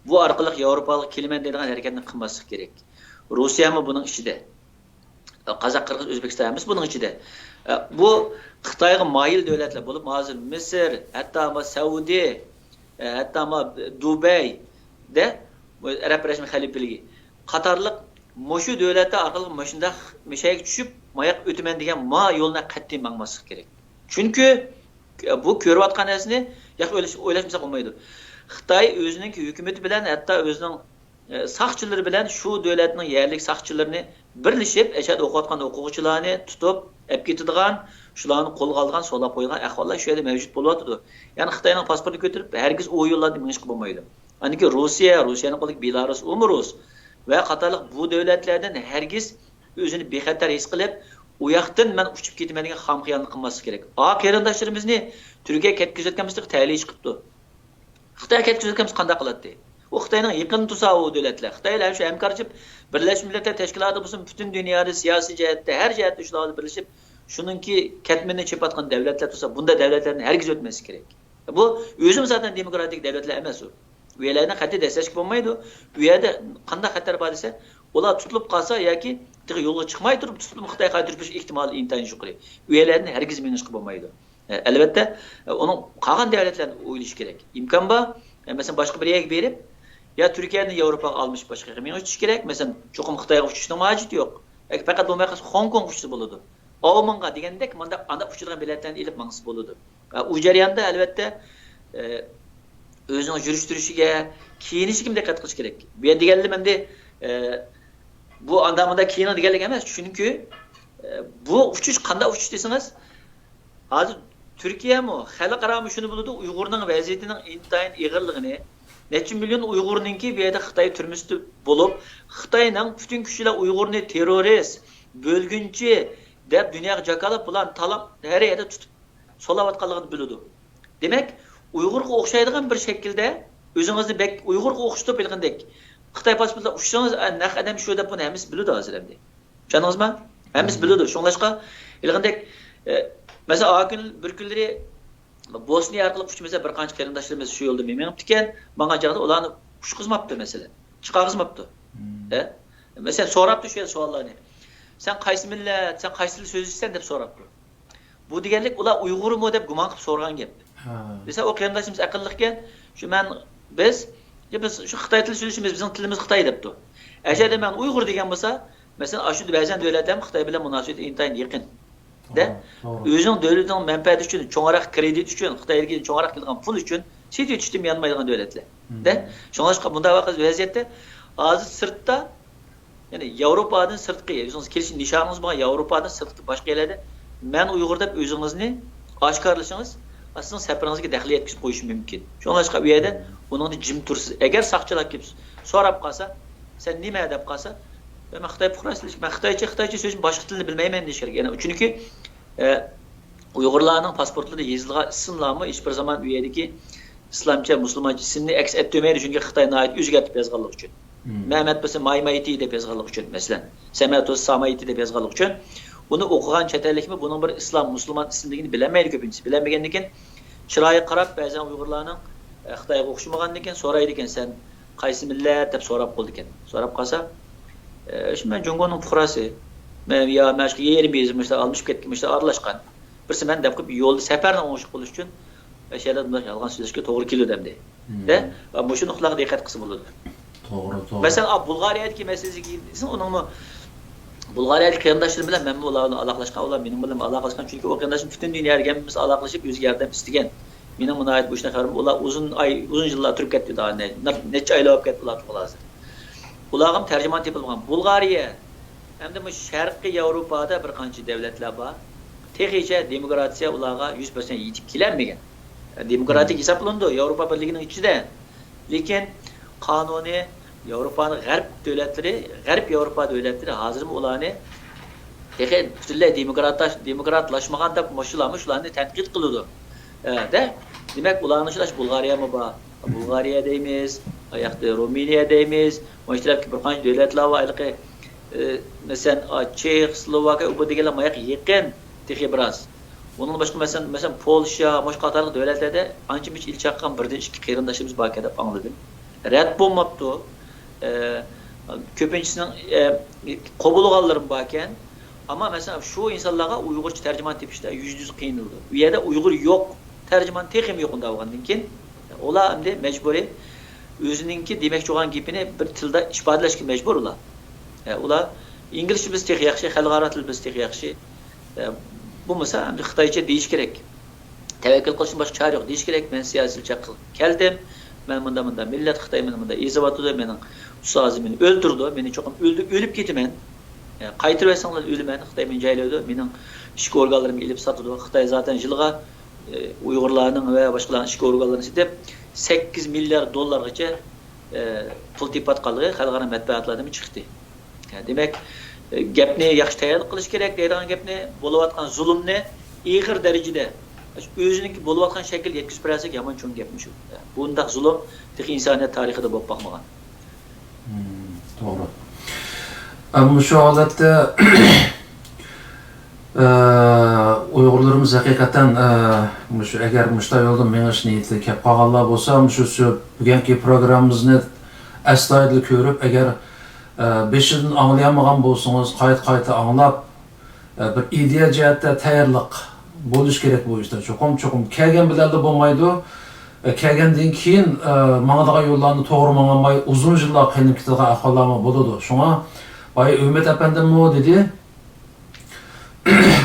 بۇ ئارقىلىق ياۋروپاغا كېلىمەن دەيدىغان ھەرىكەتنى قىلماسلىق كېرەك. روسىيەمۇ بۇنىڭ ئىچىدە. قازاق، قىرغىز، ئۆزبېكىستان ھەممىسى بۇنىڭ ئىچىدە. ئە، بۇ خىتايغا مايىل دۆلەتلەر بولۇپ، ھازىر مىسىر، ھەتتا ما سەئۇدى، ئە، ھەتتا ما دۇبەيدە ئەرەب بىرلەشمە خەلىپىلىكى قاتارلىق مۇشۇ دۆلەتلەر ئارقىلىق مۇشۇنداق مەشەگە چۈشۈپ، ماياق ئۆتىمەن دېگەن ما يولنى قەتئىي ماڭماسلىق كېرەك. چۈنكى بۇ كۆرۈۋاتقان نەرسىنى ياخشى ئويلاش-، ئويلاشمىساق بولمايدۇ. خىتاي ئۆزىنىڭ ھۆكۈمىتى بىلەن، ھەتتا ئۆزىنىڭ، ئە، ساقچىلىرى بىلەن شۇ دۆلەتنىڭ يەرلىك ساقچىلىرىنى بىرلىشىپ، ئەشەدە ئوقۇۋاتقان ئوقۇغۇچىلارنى تۇتۇپ ئەپ كېتىدىغان، شۇلارنى قولغا ئالىدىغان، سولاپ قويىدىغان ئەھۋاللار شۇ يەردە مەۋجۇت بولۇۋاتىدۇ. يەنى خىتاينىڭ پاسپورتىنى كۆتۈرۈپ، ھەرگىز ئۇ يوللاردا مېڭىشقا بولمايدۇ. ئاندىن كېيىن روسىيە، روسىيەنىڭ قولىدىكى بېلاروس، ئۇمۇ رۇس ۋە قاتارلىق بۇ دۆلەتلەردىن ھەرگىز ئۆزىنى بىخەتەر ھېس قىلىپ، ئۇ ياقتىن مەن ئۇچۇپ كېتىمەن دېگەن خام خىيالنى قىلماسلىق كېرەك. ئا، قېرىنداشلىرىمىزنى تۈركىيەگە كەتكۈزۈۋەتكەن بولسا تەلىيى چىقىپتۇ. خىتايغا كەتكۈزۈۋەتكەن بولسا قانداق قىلاتتى؟ ئۇ خىتاينىڭ يېقىنى تۇرسا ئۇ دۆلەتلەر. خىتاي بىلەن شۇ ھەمكارلىشىپ، بىرلەشمە مىللەتلەر تەشكىلاتى بولسۇن، پۈتۈن دۇنيادا سىياسىي جەھەتتە، ھەر جەھەتتە شۇلار بىللە بىرلىشىپ، شۇنىڭكى كەتمىنىنى چېپىۋاتقان دۆلەتلەر تۇرسا، بۇنداق دۆلەتلەردىن ھەرگىز ئۆتمەسلىك كېرەك. بۇ ئۆزىمۇ زادەن دېموكراتىك دۆلەتلەر ئەمەس ئۇ. ئۇ يەرلەرنى قەتئىي دەسسەشكە بولمايدۇ. ئۇ يەردە قانداق خەتەر بار دېسە، ئۇلار تۇتۇلۇپ قالسا ياكى تېخى يولغا چىقماي تۇرۇپ تۇتۇلۇپ خىتايغا قايتۇرۇپ بېرىش ئېھتىمالى ئىنتايىن يۇقىرى. ئۇ يەرلەردىن ھەرگىز مېڭىشقا بولمايدۇ. ئەلۋەتتە، ئۇنىڭ قالغان دۆلەتلەرنى ئويلىشى كېرەك. ئىمكان بار، مەسىلەن، باشقا بىر يەرگە بېرىپ، يا تۈركىيەدىن ياۋروپاغا ئالمىشىپ باشقا يەرگە مېڭىپ ئۆتۈش كېرەك. مەسىلەن، چوقۇم خىتايغا ئۇچۇشنىڭ ھاجىتى يوق. ياكى پەقەت بولماي قالسا خوڭكوڭغا ئۇچسا بولىدۇ. ئاۋمېنغا دېگەندەك مۇنداق ئانداق ئۇچىدىغان بېلەتلەرنى ئېلىپ ماڭسا بولىدۇ. ئە، ئۇ جەرياندا ئەلۋەتتە، ئە، ئۆزىنىڭ يۈرۈش-تۇرۇشىگە، كىيىنىشىگە دىققەت قىلىش كېرەك. بۇ يەردە دېگەنلىرىم ئەمدى، ئە، بۇ ئاندا مۇندا كىيىنىڭ دېگەنلىك ئەمەس. چۈنكى، ئە، بۇ ئۇچۇش قانداق ئۇچۇش دېسىڭىز، ھازىر تۈركىيەمۇ، خەلقئارامۇ شۇنى بىلىدۇ، ئۇيغۇرنىڭ ۋەزىيىتىنىڭ ئىنتايىن ئېغىرلىقىنى، نەچچە مىليون ئۇيغۇرنىڭكى بۇ يەردە خىتاي تۈرمىسىدە بولۇپ، خىتاينىڭ پۈتۈن كۈچى بىلەن ئۇيغۇرنى تېررورىست، بۆلگۈنچى دەپ دۇنياغا جاكارلاپ، بۇلارنى تالاپ، ھەر يەردە تۇتۇپ سولاۋاتقانلىقىنى بىلىدۇ. دېمەك، ئۇيغۇرغا ئوخشايدىغان بىر شەكىلدە ئۆزىڭىزنى بەك ئۇيغۇرغا ئوخشىتىپ، ھېلىقىدەك خىتاي پاسپورتىدا ئۇچسىڭىز، ئە، نەق ئادەم شۇ دەپ بۇنى ھەممىسى بىلىدۇ ھازىر ئەمدى. چۈشەندىڭىزمۇ؟ ھەممىسى بىلىدۇ. شۇڭلاشقا، ھېلىقىدەك، ئە، مەسىلەن، ئا كۈن، بىر كۈنلىرى بوسنىيە ئارقىلىق ئۇچمىسا، بىر قانچە قېرىنداشلىرىمىز شۇ يولدا مېڭىپتىكەن، ماڭغان چاغدا ئۇلارنى ئۇچقۇزماپتۇ، مەسىلەن. چىقارغۇزماپتۇ. ھە؟ مەسىلەن، سوراپتۇ شۇ يەردە سوئاللارنى. «سەن قايسى مىللەت، سەن قايسى تىل سۆزلىيسەن؟» دەپ سوراپتۇ. بۇ دېگەنلىك ئۇلار ئۇيغۇرمۇ دەپ گۇمان قىلىپ سورىغان گەپ. ھە. دېسە، ئۇ قېرىنداشىمىز ئەقىللىقكەن، شۇ مەن، بىز، يا بىز شۇ خىتاي تىلى سۆزلىشىمىز، بىزنىڭ تىلىمىز خىتاي دەپتۇ. ئەگەردە مەن ئۇيغۇر دېگەن بولسا، مەسىلەن، ئاشۇ بەزەن دۆلەتلەرمۇ خىتاي بىلەن مۇناسىۋىتى ئىنتايىن يېقىن. دە، توغرا، توغرا. ئۆزىنىڭ دۆلىتىنىڭ مەنپەئەتى ئۈچۈن، چوڭراق كىرېدىت ئۈچۈن، خىتايدىكى چوڭراق كېلىدىغان پۇل ئۈچۈن سېتىۋېتىشتىن يانمايدىغان دۆلەتلەر. مم. دە، شۇڭلاشقا بۇنداق ۋەزىيەتتە ھازىر سىرتتا، يەنى ياۋروپادىن سىرتقى، ئۆزىڭىز كېلىشىش نىشانىڭىز بولغان ياۋروپادىن سىرتقى باشقا يەرلەردە مەن ئۇيغۇر دەپ ئۆزىڭىزنى ئاشكارىلىشىڭىز سىزنىڭ سەپىرىڭىزگە دەخلى يەتكۈزۈپ قويۇشى مۇمكىن. شۇڭلاشقا ئۇ يەردە ئۇنىڭدا جىم تۇرىسىز. ئەگەر ساقچىلار كېلىپ سوراپ قالسا، «سەن نېمە؟» دەپ قالسا، «مەن خىتاي پۇقراسى، مەن خىتايچە، خىتايچە سۆزلىمەي، باشقا تىلنى بىلمەيمەن» دېيىش كېرەك. يەنى چۈنكى، ئە، ئۇيغۇرلارنىڭ پاسپورتلىرىدا يېزىلغان ئىسىملارمۇ ھېچبىر زامان ئۇ يەردىكى ئىسلامچە، مۇسۇلمانچە ئىسىمنى ئەكس ئەتتۈرمەيدۇ، چۈنكى خىتاي ناھايىتى ئۆزگەرتىپ يازغانلىقى ئۈچۈن. مم. مەمەت بولسا مايمايتى دەپ يازغانلىقى ئۈچۈن، مەسىلەن، سەمەت بولسا سامايتى دەپ يازغانلىقى ئۈچۈن، ئۇنى ئوقۇغان چەت ئەللىكمۇ بۇنىڭ بىر ئىسلام، مۇسۇلمان ئىسىم دېگىنى بىلەلمەيدۇ كۆپىنچىسى. بىلەلمىگەندىن كېيىن چىرايىغا قاراپ، بەزەن ئۇيغۇرلارنىڭ، ئە، خىتايغا ئوخشىمىغاندىن كېيىن سورايدىكەن، «سەن قايسى مىللەت؟» دەپ سوراپ قالىدىكەن. سوراپ قالسا، «ئە، شۇ مەن جۇڭگونىڭ پۇقراسى. مەن يا، مەن شۇ يېرىم يېزا مۇشۇلار ئالمىشىپ كەتكەن، مۇشۇلار ئارىلاشقان. بىرسى مەن» دەپ قويۇپ، يولدا سەپەرنىڭ ئوڭۇشلۇق بولۇشى ئۈچۈن، ئەشەدە بۇنداق يالغان سۆزلەشكە توغرا كېلىدۇ ئەمدى. مم. دە، مۇشۇ نۇقتىلارغا دىققەت قىلسا بولىدۇ. توغرا، توغرا. مەسىلەن، ئا، بۇلغارىيەدىكى مەسىلىگە كېلسەڭ، ئۇنىڭمۇ بۇلغارىيەدىكى قېرىنداشلىرىم بىلەن مەنمۇ ئۇلار بىلەن ئالاقىلاشقان، ئۇلار مېنىڭ بىلەن ئالاقىلاشقان، چۈنكى ئۇ قېرىنداشلىرىم پۈتۈن دۇنياغا ھەممىمىز ئالاقىلىشىپ، ئۆزىگە ياردەم ئىستىگەن. مېنىڭ بۇ ناھايىتى بۇ ئىشتىن خەۋىرىم، ئۇلار ئۇزۇن ئاي، ئۇزۇن يىللار تۇرۇپ كەتتى، نەچچە ئايلار بولۇپ كەتتى ئۇلار تۇرغىلى ھازىر. ئۇلارغىمۇ تەرجىمانى تېپىلغان. بۇلغارىيە ھەمدە مۇشۇ شەرقىي ياۋروپادا بىر قانچە دۆلەتلەر بار. تېخىچە دېموكراتىيە ئۇلارغا يۈز پىرسەنت يېتىپ كېلەلمىگەن. دېموكراتىك ھېسابلىنىدۇ ياۋروپا بىرلىكىنىڭ ئىچىدە. لېكىن قانۇنى ياۋروپانىڭ غەرب دۆلەتلىرى، غەرب ياۋروپا دۆلەتلىرى ھازىرمۇ ئۇلارنى تېخى پۈتۈنلەي دېموكراتلاش-، دېموكراتلاشمىغان دەپ مۇشۇلارمۇ شۇلارنى تەنقىد قىلىدۇ. ئە، دە، دېمەك، ئۇلارنىڭ ئىچىدە بۇلغارىيەمۇ بار. بۇلغارىيە دەيمىز، ئاياقتا رومىنىيە دەيمىز، مۇشۇ تەرەپتىكى بىر قانچە دۆلەتلەر بار، ھېلىقى، ئە، مەسىلەن، ئا، چېخ، سلوۋاكىيە، ئۇ بۇ دېگەنلەر ماياق يېقىن تېخى بىراز. ئۇنىڭدىن باشقا، مەسىلەن، مەسىلەن، پولشا، مۇشۇ قاتارلىق دۆلەتلەردە ئانچە مۇنچە ئېلى چاققان بىردىن ئىككى قېرىندىشىمىز باركەن دەپ ئاڭلىدىم. رەت بولماپتۇ. ئە، كۆپىنچىسىنىڭ، ئە، قوبۇللىغانلىرىمۇ باركەن. ئەمما، مەسىلەن، شۇ ئىنسانلارغا ئۇيغۇرچە تەرجىمان تېپىشتا يۈزدە يۈز قىينىلىدۇ. ئۇ يەردە ئۇيغۇر يوق، تەرجىمان تېخىمۇ يوق ئۇنداق بولغاندىن كېيىن. ئۇلار ئەمدى مەجبۇرىي ئۆزىنىڭكى دېمەكچى بولغان گېپىنى بىر تىلدا ئىپادىلەشكە مەجبۇر ئۇلار. ئە، ئۇلار ئىنگلىزچە بىلسە تېخى ياخشى، خەلقئارا تىل بىلسە تېخى ياخشى. ئە، بولمىسا ئەمدى خىتايچە دېيىش كېرەك. تەۋەككۈل قىلىشتىن باشقا چارە يوق دېيىش كېرەك. مەن سىياسىيچىلىك قىلىپ كەلدىم. مەن مۇنداق، مۇنداق مىللەت، خىتاي مېنى مۇنداق ئېزىۋاتىدۇ، مېنىڭ ئۇستازىم مېنى ئۆلتۈرىدۇ، مېنى چوقۇم ئۆلدى-، ئۆلۈپ كېتىمەن. ئە، قايتۇرۇۋەتسەڭلار ئۆلىمەن، خىتاي مېنى جايلايدۇ، مېنىڭ ئىچكى ئورگانلىرىمنى ئېلىپ ساتىدۇ. خىتاي زاتەن يىلغا، ئە، ئۇيغۇرلارنىڭ ۋە باشقىلارنىڭ ئىچكى ئورگانلىرىنى سېتىپ، سەككىز مىليارد دوللارغىچە، ئە، پۇل تېپىۋاتقانلىقى خەلقئارا مەتبۇئاتلاردىمۇ چىقتى. دېمەك، گەپنى ياخشى تەييارلىق قىلىش كېرەك دەيدىغان گەپنى، بولۇۋاتقان زۇلۇمنى ئېغىر دەرىجىدە ئۆزىنىڭكى بولۇۋاتقان شەكلىدە يەتكۈزۈپ بەرسەك يامان چوڭ گەپمۇ شۇ. بۇنداق زۇلۇم تېخى ئىنسانىيەت تارىخىدا بولۇپ باقمىغان. مم، توغرا. ئە، مۇشۇ ھالەتتە، ئە، ئۇيغۇرلىرىمىز ھەقىقەتەن، ئە، مۇشۇ، ئەگەر مۇشۇنداق يولدا مېڭىش نىيىتى كەپ قالغانلار بولسا، مۇشۇ سۆ-، بۈگۈنكى پروگراممىمىزنى ئەستايىدىل كۆرۈپ، ئەگەر ئە، بېشىدىن ئاڭلىيالمىغان بولسىڭىز، قايتا-قايتا ئاڭلاپ، ئە، بىر ئىدىيە جەھەتتە تەييارلىق بولۇش كېرەك بۇ ئىشتا. چوقۇم، چوقۇم كەلگەن بىلەنلا بولمايدۇ. ئە، كەلگەندىن كېيىن، ئە، ماڭىدىغان يوللارنى توغرا ماڭالماي، ئۇزۇن يىللار قېلىپ كېتىدىغان ئەھۋاللارمۇ بولىدۇ. شۇڭا بايا ئۈمىد ئەپەندىممۇ دېدى،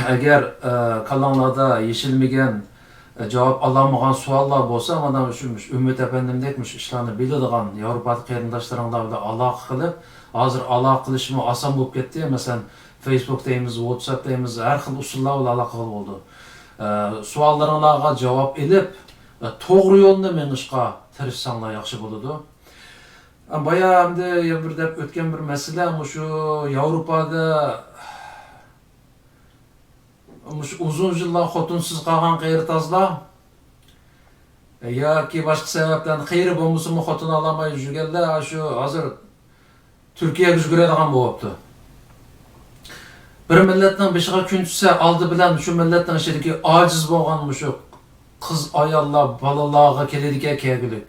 ئەگەر، ئە، كاللاڭلاردا يېشىلمىگەن، ئە، جاۋاب ئالالمىغان سوئاللار بولسا، مانا مۇشۇ، مۇشۇ ئۈمىد ئەپەندىمدەك مۇشۇ ئىشلارنى بىلىدىغان ياۋروپادىكى قېرىنداشلىرىڭلار بىلەن ئالاقە قىلىپ، ھازىر ئالاقە قىلىشمۇ ئاسان بولۇپ كەتتى. مەسىلەن، فېيسبۇك دەيمىز، ۋاتساپ دەيمىز، ھەر خىل ئۇسۇللار بىلەن ئالاقە قىلغىلى بولىدۇ. ئە، سوئاللىرىڭلارغا جاۋاب ئېلىپ، ئە، توغرا يولنى مېڭىشقا تىرىشساڭلار ياخشى بولىدۇ. ئە، بايا ئەمدى يەنە بىر دەپ ئۆتكەن بىر مەسىلە، مۇشۇ ياۋروپادا مۇشۇ ئۇزۇن يىللار خوتۇنسىز قالغان قېرى تازلار ياكى باشقا سەۋەبلەردىن قېرى بولمىسىمۇ خوتۇن ئالالماي يۈرگەنلەر شۇ ھازىر تۈركىيەگە يۈگۈرەدىغان بولۇپتۇ. بىر مىللەتنىڭ بېشىغا كۈن چۈشسە، ئالدى بىلەن شۇ مىللەتنىڭ ئىچىدىكى ئاجىز بولغان مۇشۇ قىز، ئاياللار، بالىلارغا كېلىدىكەن كەلگۈلۈك.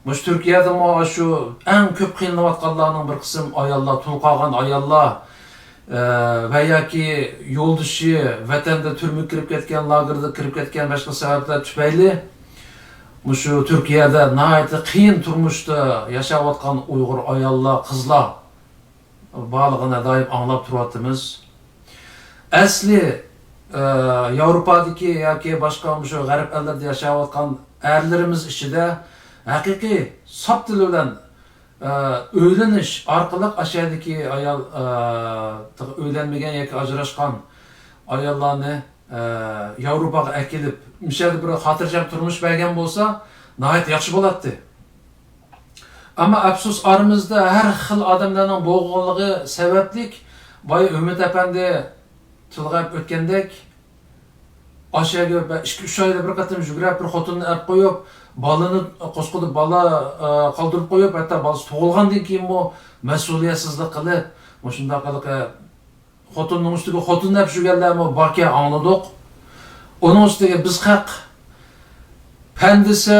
مۇشۇ تۈركىيەدىمۇ شۇ ئەڭ كۆپ قىينىلىۋاتقانلارنىڭ بىر قىسىم ئاياللار، تۇل قالغان ئاياللار، ئە، ۋە ياكى يولدىشى ۋەتەندە تۈرمىگە كىرىپ كەتكەن، لاگېردا كىرىپ كەتكەن، باشقا سەۋەبلەر تۈپەيلى مۇشۇ تۈركىيەدە ناھايىتى قىيىن تۇرمۇشتا ياشاۋاتقان ئۇيغۇر ئاياللار، قىزلار بارلىقىنى دائىم ئاڭلاپ تۇرۇۋاتىمىز. ئەسلى، ئە، ياۋروپادىكى ياكى باشقا مۇشۇ غەرب ئەللىرىدە ياشاۋاتقان ئەرلىرىمىز ئىچىدە ھەقىقىي ساپ تىل بىلەن، ئە، ئۆيلىنىش ئارقىلىق ئاشۇ يەردىكى ئايال، ئە، ئۆيلەنمىگەن ياكى ئاجراشقان ئاياللارنى، ئە، ياۋروپاغا ئەكېلىپ، مۇشۇ يەردە بىر خاتىرجەم تۇرمۇش بەرگەن بولسا، ناھايىتى ياخشى بولاتتى. ئەمما ئەپسۇس، ئارىمىزدا ھەر خىل ئادەملەرنىڭ بولغانلىقى سەۋەبلىك، بايا ئۈمىد ئەپەندى تىلغا ئېلىپ ئۆتكەندەك، ئاشۇ يەرگە بە-، ئىككى، ئۈچ ئايدا بىر قېتىم يۈگرەپ، بىر خوتۇننى ئەپ قويۇپ، بالىنى قوسقۇدا بالا، ئە، قالدۇرۇپ قويۇپ، ھەتتا بالىسى تۇغۇلغاندىن كېيىنمۇ مەسئۇلىيەتسىزلىك قىلىپ، مۇشۇنداق قىلىپ، ئە، خوتۇننىڭ ئۈستىگە خوتۇن ئەپ يۈرگەنلەرمۇ باركەن، ئاڭلىدۇق. ئۇنىڭ ئۈستىگە بىز خەق پەن دېسە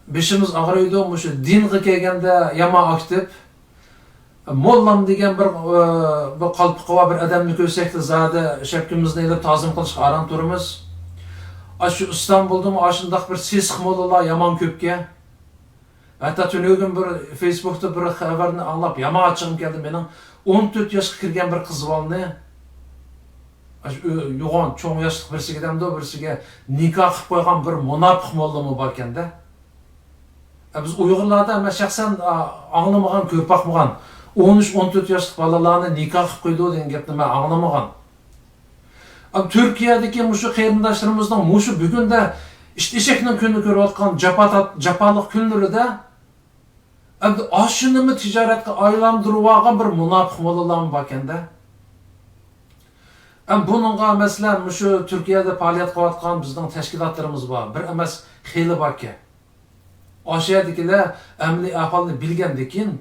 بېشىمىز ئاغرىيدۇ، مۇشۇ دىنغا كەلگەندە يامان ئاكتىپ. موللام دېگەن بىر، ئە، بىر قالپىقى بار بىر ئادەمنى كۆرسەكلا زادى شەپكىمىزنى ئېلىپ تازىم قىلىشقا ئاران تۇرىمىز. ئاشۇ ئىستانبۇلدىمۇ ئاشۇنداق بىر سېسىق موللىلار يامان كۆپكەن. ھەتتا تۈنۈگۈن بىر فېيسبۇكتا بىر خەۋەرنى ئاڭلاپ يامان ئاچچىقىم كەلدى. مېنىڭ ئون تۆت ياشقا كىرگەن بىر قىز بالىنى، ئاشۇ ئۆ-، يوغان چوڭ ياشلىق بىرسىگە دەمدۇ، بىرسىگە نىكاھ قىلىپ قويغان بىر مۇناپىق موللىمۇ باركەندە. ئە، بىز ئۇيغۇرلاردا مەن شەخسەن، ئا، ئاڭلىمىغان، كۆرۈپ باقمىغان، ئون ئۈچ، ئون تۆت ياشلىق بالىلارنى نىكاھ قىلىپ قويىدۇ دېگەن گەپنى مەن ئاڭلىمىغان. ئەم، تۈركىيەدىكى مۇشۇ قېرىنداشلىرىمىزنىڭ مۇشۇ بۈگۈندە ئىت ئېشەكنىڭ كۈنىنى كۆرۈۋاتقان جاپا تارت-، جاپالىق كۈنلىرىدە ئەمدى ئاشۇنىمۇ تىجارەتكە ئايلاندۇرۇۋالغان بىر مۇناپىق موللىلارمۇ باركەندە. ئەم، بۇنىڭغا، مەسىلەن، مۇشۇ تۈركىيەدە پائالىيەت قىلىۋاتقان بىزنىڭ تەشكىلاتلىرىمىز بار. بىر ئەمەس، خېلى باركەن. ئاشۇ يەردىكىلەر ئەمەلىي ئەھۋالنى بىلگەندىكىن،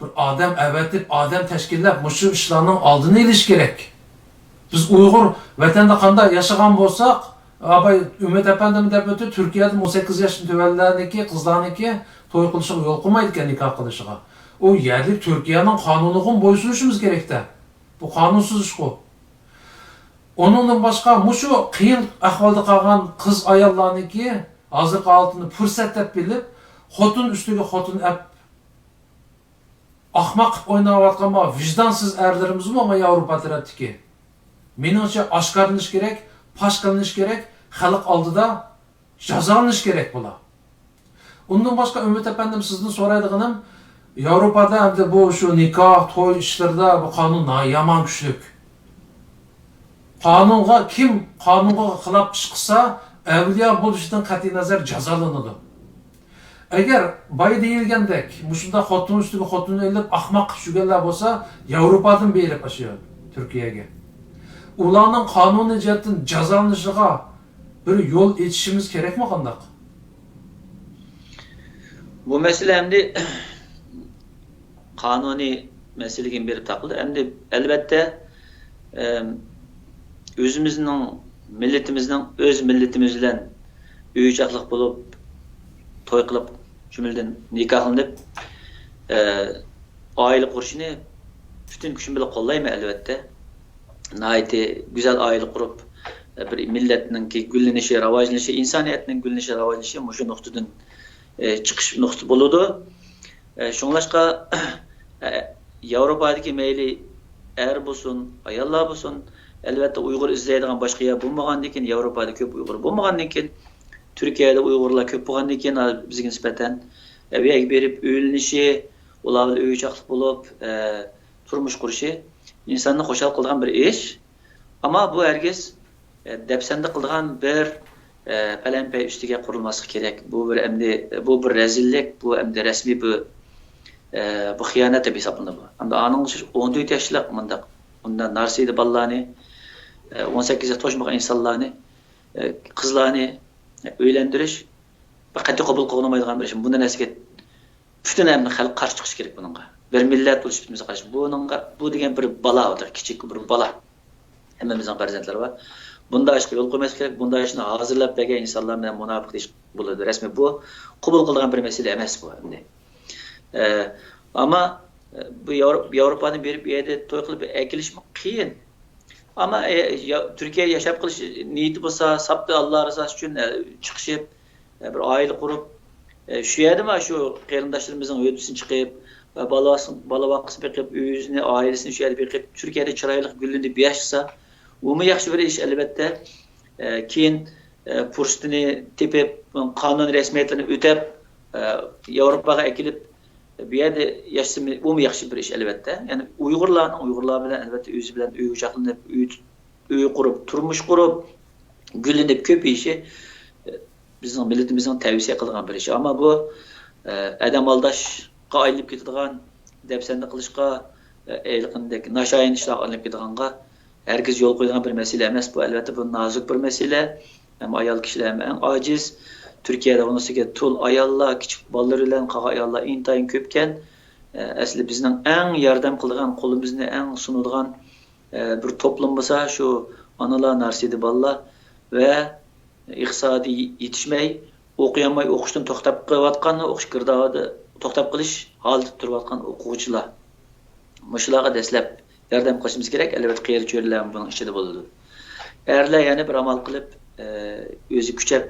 بىر ئادەم ئەۋەتىپ، ئادەم تەشكىللەپ، مۇشۇ ئىشلارنىڭ ئالدىنى ئېلىش كېرەك. بىز ئۇيغۇر ۋەتەندە قانداق ياشىغان بولساق، ئاباي ئۈمىد ئەپەندىمۇ دەپ ئۆتتى، تۈركىيەدە ئون سەككىز ياشتىن تۆۋەنلەرنىڭكى، قىزلارنىڭكى توي قىلىشىغا يول قويمايدىكەن، نىكاھ قىلىشىغا. ئۇ يەرلىك تۈركىيەنىڭ قانۇنىغىمۇ بويسۇنۇشىمىز كېرەكتە. بۇ قانۇنسىز ئىشقۇ. ئۇنىڭدىن باشقا، مۇشۇ قىيىن ئەھۋالدا قالغان قىز-ئاياللارنىڭكى ھازىرقى ھالىتىنى پۇرسەت دەپ بىلىپ، خوتۇن ئۈستىگە خوتۇن ئەپ، ئاخماق قىلىپ ئويناۋاتقان ما ۋىجدانسىز ئەرلىرىمىزمۇ ما ياۋروپا تەرەپتىكى. مېنىڭچە، ئاشكارىلىنىش كېرەك، پاش قىلىنىش كېرەك، خەلق ئالدىدا جازالىنىش كېرەك بۇلار. ئۇندىن باشقا، ئۈمىد ئەپەندىم، سىزدىن سورايدىغىنىم، ياۋروپادا ئەمدى بۇ شۇ نىكاھ، توي ئىشلىرىدا بۇ قانۇن ناھايىتى يامان كۈچلۈك. قانۇنغا، كىم قانۇنغا خىلاپ ئىش قىلسا، ئەۋلىيا بولۇشىدىن قەتئىينەزەر جازالىنىدۇ. ئەگەر بايا دېيىلگەندەك، مۇشۇنداق خوتۇن ئۈستىگە خوتۇن ئېلىپ، ئاخماق قىلىپ يۈرگەنلەر بولسا، ياۋروپادىن بېرىپ ئاشۇ تۈركىيەگە، ئۇلارنىڭ قانۇنىي جەھەتتىن جازالىنىشىغا بىر يول ئېچىشىمىز كېرەكمۇ قانداق؟ بۇ مەسىلە ئەمدى قانۇنىي مەسىلىگە بېرىپ تاقىلدى. ئەمدى ئەلۋەتتە، ئەم، ئۆزىمىزنىڭ، مىللىتىمىزنىڭ، ئۆز مىللىتىمىز بىلەن ئۆي ئوچاقلىق بولۇپ، توي قىلىپ، جۈملىدىن نىكاھلىنىپ، ئە، ئائىلە قۇرۇشىنى پۈتۈن كۈچۈم بىلەن قوللايمەن، ئەلۋەتتە. ناھايىتى گۈزەل ئائىلە قۇرۇپ، بىر مىللەتنىڭكى گۈللىنىشى، راۋاجلىنىشى، ئىنسانىيەتنىڭ گۈللىنىشى، راۋاجلىنىشى مۇشۇ نۇقتىدىن، ئە، چىقىش نۇقتا بولىدۇ. ئە، شۇڭلاشقا، ئە، ياۋروپادىكى مەيلى ئەر بولسۇن، ئاياللار بولسۇن، ئەلۋەتتە ئۇيغۇر ئىزدەيدىغان باشقا يەر بولمىغاندىن كېيىن، ياۋروپادا كۆپ ئۇيغۇر بولمىغاندىن كېيىن، تۈركىيەدە ئۇيغۇرلار كۆپ بولغاندىن كېيىن، ھازىر بىزگە نىسبەتەن، ئە، بۇ يەرگە بېرىپ ئۆيلىنىشى، ئۇلار بىلەن ئۆي ئوچاقلىق بولۇپ، ئە، تۇرمۇش قۇرۇشى ئىنساننى خۇشال قىلىدىغان بىر ئىش. ئەمما بۇ ھەرگىز، ئە، دەپسەندە قىلىدىغان بىر، ئە، پەلەمپەي ئۈستىگە قۇرۇلماسلىقى كېرەك. بۇ بىر ئەمدى، بۇ بىر رەزىللىك، بۇ ئەمدى رەسمىي بۇ، ئە، بۇ خىيانەت دەپ ھېسابلىنىدۇ. ئەمدى ئانىڭ ئوخشاش ئون تۆت ياشلىق مۇنداق، مۇنداق نارسىدە بالىلارنى، ئە، ئون سەككىز ياش توشمىغان ئىنسانلارنى، ئە، قىزلارنى ئۆيلەندۈرۈش بىر قەتئىي قوبۇل قىلىنمايدىغان بىر ئىش. بۇنداق نەرسىگە پۈتۈن ھەممە خەلق قارشى چىقىشى كېرەك بۇنىڭغا. بىر مىللەت بولۇش پۈتۈنىمىزگە قارشى. بۇنىڭغا، بۇ دېگەن بىر بالا، كىچىك بىر بالا. ھەممىمىزنىڭ پەرزەنتلىرى بار. بۇنداق ئىشقا يول قويماسلىق كېرەك. بۇنداق ئىشنى ھازىرلاپ بەرگەن ئىنسانلار مەن مۇناپىق دېيىش بولىدۇ. رەسمىي بۇ قوبۇل قىلىدىغان بىر مەسىلە ئەمەس بۇ ئەمدى. ئە، ئەمما، ئە، بۇ ياۋرو-، ياۋروپادىن بېرىپ بۇ يەردە توي قىلىپ ئەكېلىشمۇ قىيىن. ئەمما، ئە، يا-، تۈركىيەدە ياشاپ قېلىش نىيىتى بولسا، ساپتا ئاللا رىزاسى ئۈچۈن، ئە، چىقىشىپ، بىر ئائىلە قۇرۇپ، شۇ يەردىمۇ شۇ قېرىنداشلىرىمىزنىڭ ھۆددىسىنى چىقىپ، بالا، بالا باققۇسى بېقىپ، ئۆزىنى، ئائىلىسىنى شۇ يەردە بېقىپ، تۈركىيەدە چىرايلىق گۈللىنىپ ياشىسا، ئۇمۇ ياخشى بىر ئىش، ئەلۋەتتە. كېيىن، پۇرسىتىنى تېپىپ، قانۇن رەسمىيەتلىرىنى ئۆتەپ، ياۋروپاغا ئەكېلىپ، بۇ يەردە ياشىسا، ئۇمۇ ياخشى بىر ئىش، ئەلۋەتتە. يەنى ئۇيغۇرلارنىڭ ئۇيغۇرلار بىلەن، ئەلۋەتتە، ئۆزى بىلەن ئۆي ئوچاقلىنىپ، ئۆي ئۆي قۇرۇپ، تۇرمۇش قۇرۇپ، گۈللىنىپ كۆپىيىشى، ئە، بىزنىڭ مىللىتىمىزنىڭ تەۋسىيە قىلىدىغان بىر ئىشى. ئەمما بۇ، ئە، ئادەم ئالداشقا ئايلىنىپ كېتىدىغان، دەپسەندە قىلىشقا، ئە، ھېلىقىندەك ناشايان ئىشلارغا ئايلىنىپ كېتىدىغانغا ھەرگىز يول قويىدىغان بىر مەسىلە ئەمەس. بۇ، ئەلۋەتتە، بۇ نازۇك بىر مەسىلە. ھەم ئايال كىشىلەر ھەم ئەڭ ئاجىز. تۈركىيەدە ئۇنىڭ ئۈستىگە تۇل ئاياللار، كىچىك بالىلىرى بىلەن قالغان ئاياللار ئىنتايىن كۆپكەن. ئە، ئەسلى بىزنىڭ ئەڭ ياردەم قىلىدىغان، قولىمىزنى ئەڭ سۇنىدىغان، ئە، بىر توپلۇم بولسا، شۇ ئانىلار، نارسىدە بالىلار ۋە ئىقتىسادى يېتىشمەي، ئوقۇيالماي ئوقۇشتىن توختاپ قېلىۋاتقان، ئوقۇش گىردابىدا توختاپ قېلىش ھالىتىدە تۇرۇۋاتقان ئوقۇغۇچىلار. مۇشۇلارغا دەسلەپ ياردەم قىلىشىمىز كېرەك. ئەلۋەتتە، قېرى چۆرىلەرمۇ بۇنىڭ ئىچىدە بولىدۇ. ئەرلەر يەنە بىر ئامال قىلىپ، ئە، ئۆزى كۈچەپ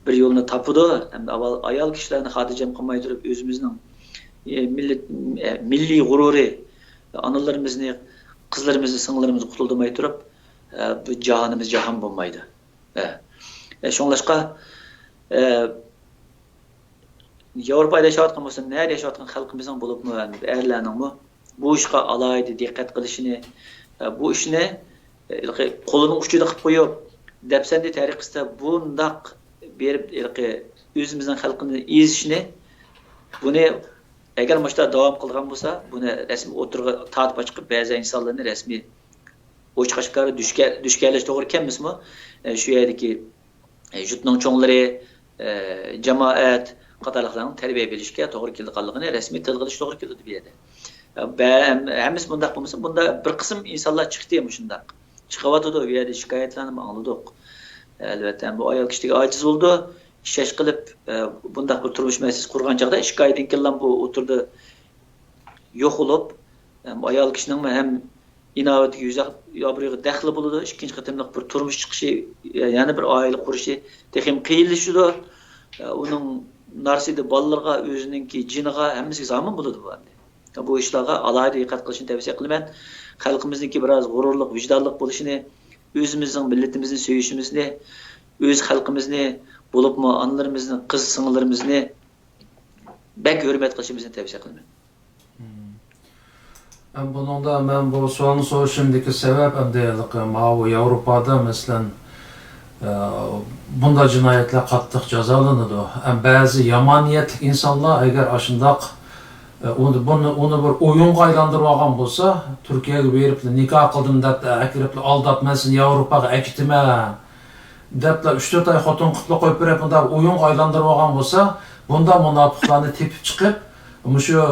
بىر يولنى تاپىدۇ. ئەمدى ئاۋۋال ئايال كىشىلەرنى خاتىرجەم قىلماي تۇرۇپ، ئۆزىمىزنىڭ، ئە، مىللىي، ئە، مىللىي غۇرۇرى، ئانىلىرىمىزنى، قىزلىرىمىزنى، سىڭىللىرىمىزنى قۇتۇلدۇرماي تۇرۇپ، ئە، بۇ جاھانىمىز جاھان بولمايدۇ. ئە، ئە، شۇڭلاشقا، ئە، ياۋروپادا ياشاۋاتقان بولسا، نەدە ياشاۋاتقان خەلقىمىزنىڭ، بولۇپمۇ ئەرلەرنىڭمۇ بۇ ئىشقا ئالاھىدە دىققەت قىلىشىنى، ئە، بۇ ئىشنى، ئە، ھېلىقى قولىنىڭ ئۇچىدا قىلىپ قويۇپ، دەپسەندە تەرىقىسىدە بۇنداق بېرىپ، ھېلىقى ئۆزىمىزنىڭ خەلقىنى ئېزىشنى، بۇنى ئەگەر مۇشۇنداق داۋام قىلىدىغان بولسا، بۇنى رەسمىي ئوتتۇرىغا تارتىپ چىقىپ، بەزى ئىنسانلارنى رەسمىي ئوچۇق-ئاشكارا دۈشكە-، دۈشكەنلەش توغرا كەلمىسىمۇ، ئە، شۇ يەردىكى، ئە، يۇرتنىڭ چوڭلىرى، ئە، جامائەت قاتارلىقلارنىڭ تەربىيە بېرىشكە توغرا كېلىدىغانلىقىنى رەسمىي تىلغا ئېلىش توغرا كېلىدۇ بۇ يەردە. ئە، بە-، ھەممىسى بۇنداق بولمىسا، بۇندا بىر قىسىم ئىنسانلار چىقتى مۇشۇنداق. چىقىۋاتىدۇ، بۇ يەردە شىكايەتلەرنى ئاڭلىدۇق. ئەلۋەتتە، بۇ ئايال كىشىلىك ئاجىز بولىدۇ، ئىشەش قىلىپ، ئە، بۇنداق بىر تۇرمۇش مەسىلىسى قۇرغان چاغدا ئىككى ئايدىن كېيىنلا بۇ ئوتتۇرىدا يوقىلىپ، ئايال كىشىنىڭمۇ ھەم ئىناۋەتكە يۈز ئابرۇيغا دەخلى بولىدۇ، ئىككىنچى قېتىملىق بىر تۇرمۇش چىقىشى، يەنە بىر ئائىلە قۇرۇشى تېخىمۇ قىيىنلىشىدۇ. ئۇنىڭ نارسىدە بالىلىرىغا، ئۆزىنىڭكى جېنىغا، ھەممىسىگە زامىن بولىدۇ بۇ ئەمدى. بۇ ئىشلارغا ئالاھىدە دىققەت قىلىشنى تەۋسىيە قىلىمەن. خەلقىمىزنىڭكى بىر ئاز غۇرۇرلۇق، ۋىجدانلىق بولۇشىنى، ئۆزىمىزنىڭ مىللىتىمىزنى سۆيۈشىمىزنى، ئۆز خەلقىمىزنى، بولۇپمۇ ئانىلىرىمىزنى، قىز سىڭىللىرىمىزنى بەك ھۆرمەت قىلىشىمىزنى تەۋسىيە قىلىمەن. ھەم بۇنىڭدا مەن بۇ سوئالنى سورىشىمدىكى سەۋەب، ئەمدى ھېلىقى ماۋۇ ياۋروپادا، مەسىلەن، ئە، بۇنداق جىنايەتلەر قاتتىق جازالىنىدۇ. ھەم بەزى يامان نىيەتلىك ئىنسانلار ئەگەر ئاشۇنداق، ئە، ئۇنى، بۇنى، ئۇنى بىر ئويۇنغا ئايلاندۇرۇۋالغان بولسا، تۈركىيەگە بېرىپلا نىكاھ قىلدىم دەپ ئەكىرىپلا ئالداپ، مەن سېنى ياۋروپاغا ئەكېتىمەن دەپلا ئۈچ تۆت ئاي خوتۇن قىلىپلا قويۇپ بېرىپ، مۇنداق ئويۇنغا ئايلاندۇرۇۋالغان بولسا، بۇنداق مۇناپىقلارنى تېپىپ چىقىپ، مۇشۇ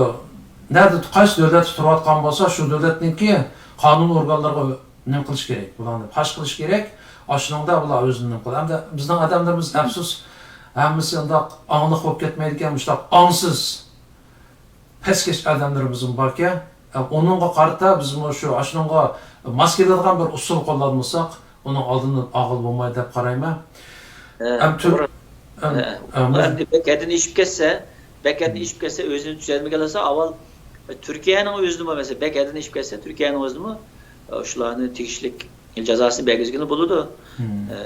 نەدە، قايسى دۆلەتتە تۇرۇۋاتقان بولسا، شۇ دۆلەتنىڭكى قانۇن ئورگانلىرىغا نېمە قىلىش كېرەك، بۇلارنى پاش قىلىش كېرەك. ئاشۇنىڭدا بۇلار ئۆزىنى نېمە قىلىدۇ. ئەمدى بىزنىڭ ئادەملىرىمىز، ئەپسۇس، ھەممىسى ئۇنداق ئاڭلىق بولۇپ كەتمەيدىكەن، مۇشۇنداق ئاڭسىز. پەسكەش ئادەملىرىمىزمۇ باركەن. ئە، ئۇنىڭغا قارىتا بىزمۇ شۇ، ئاشۇنىڭغا ماس كېلىدىغان بىر ئۇسۇل قوللانمىساق، ئۇنىڭ ئالدىنى ئالغىلى بولمايدۇ دەپ قارايمەن. ھە، ئەم، تۈر-، توغرا. ئەم، ھە، ئەم، ئەمدى بەك ھەددىنى ئېشىپ كەتسە، بەك ھەددىنى ئېشىپ كەتسە، ئۆزىنى تۈزەلمىگەن بولسا، ئاۋۋال تۈركىيەنىڭ ئۆزىدىمۇ، مەسىلەن، بەك ھەددىنى ئېشىپ كەتسە، تۈركىيەنىڭ ئۆزىدىمۇ، ئە، شۇلارنى تېگىشلىك جازاسىنى بەرگۈزگىلى بولىدۇ. مم. ئە،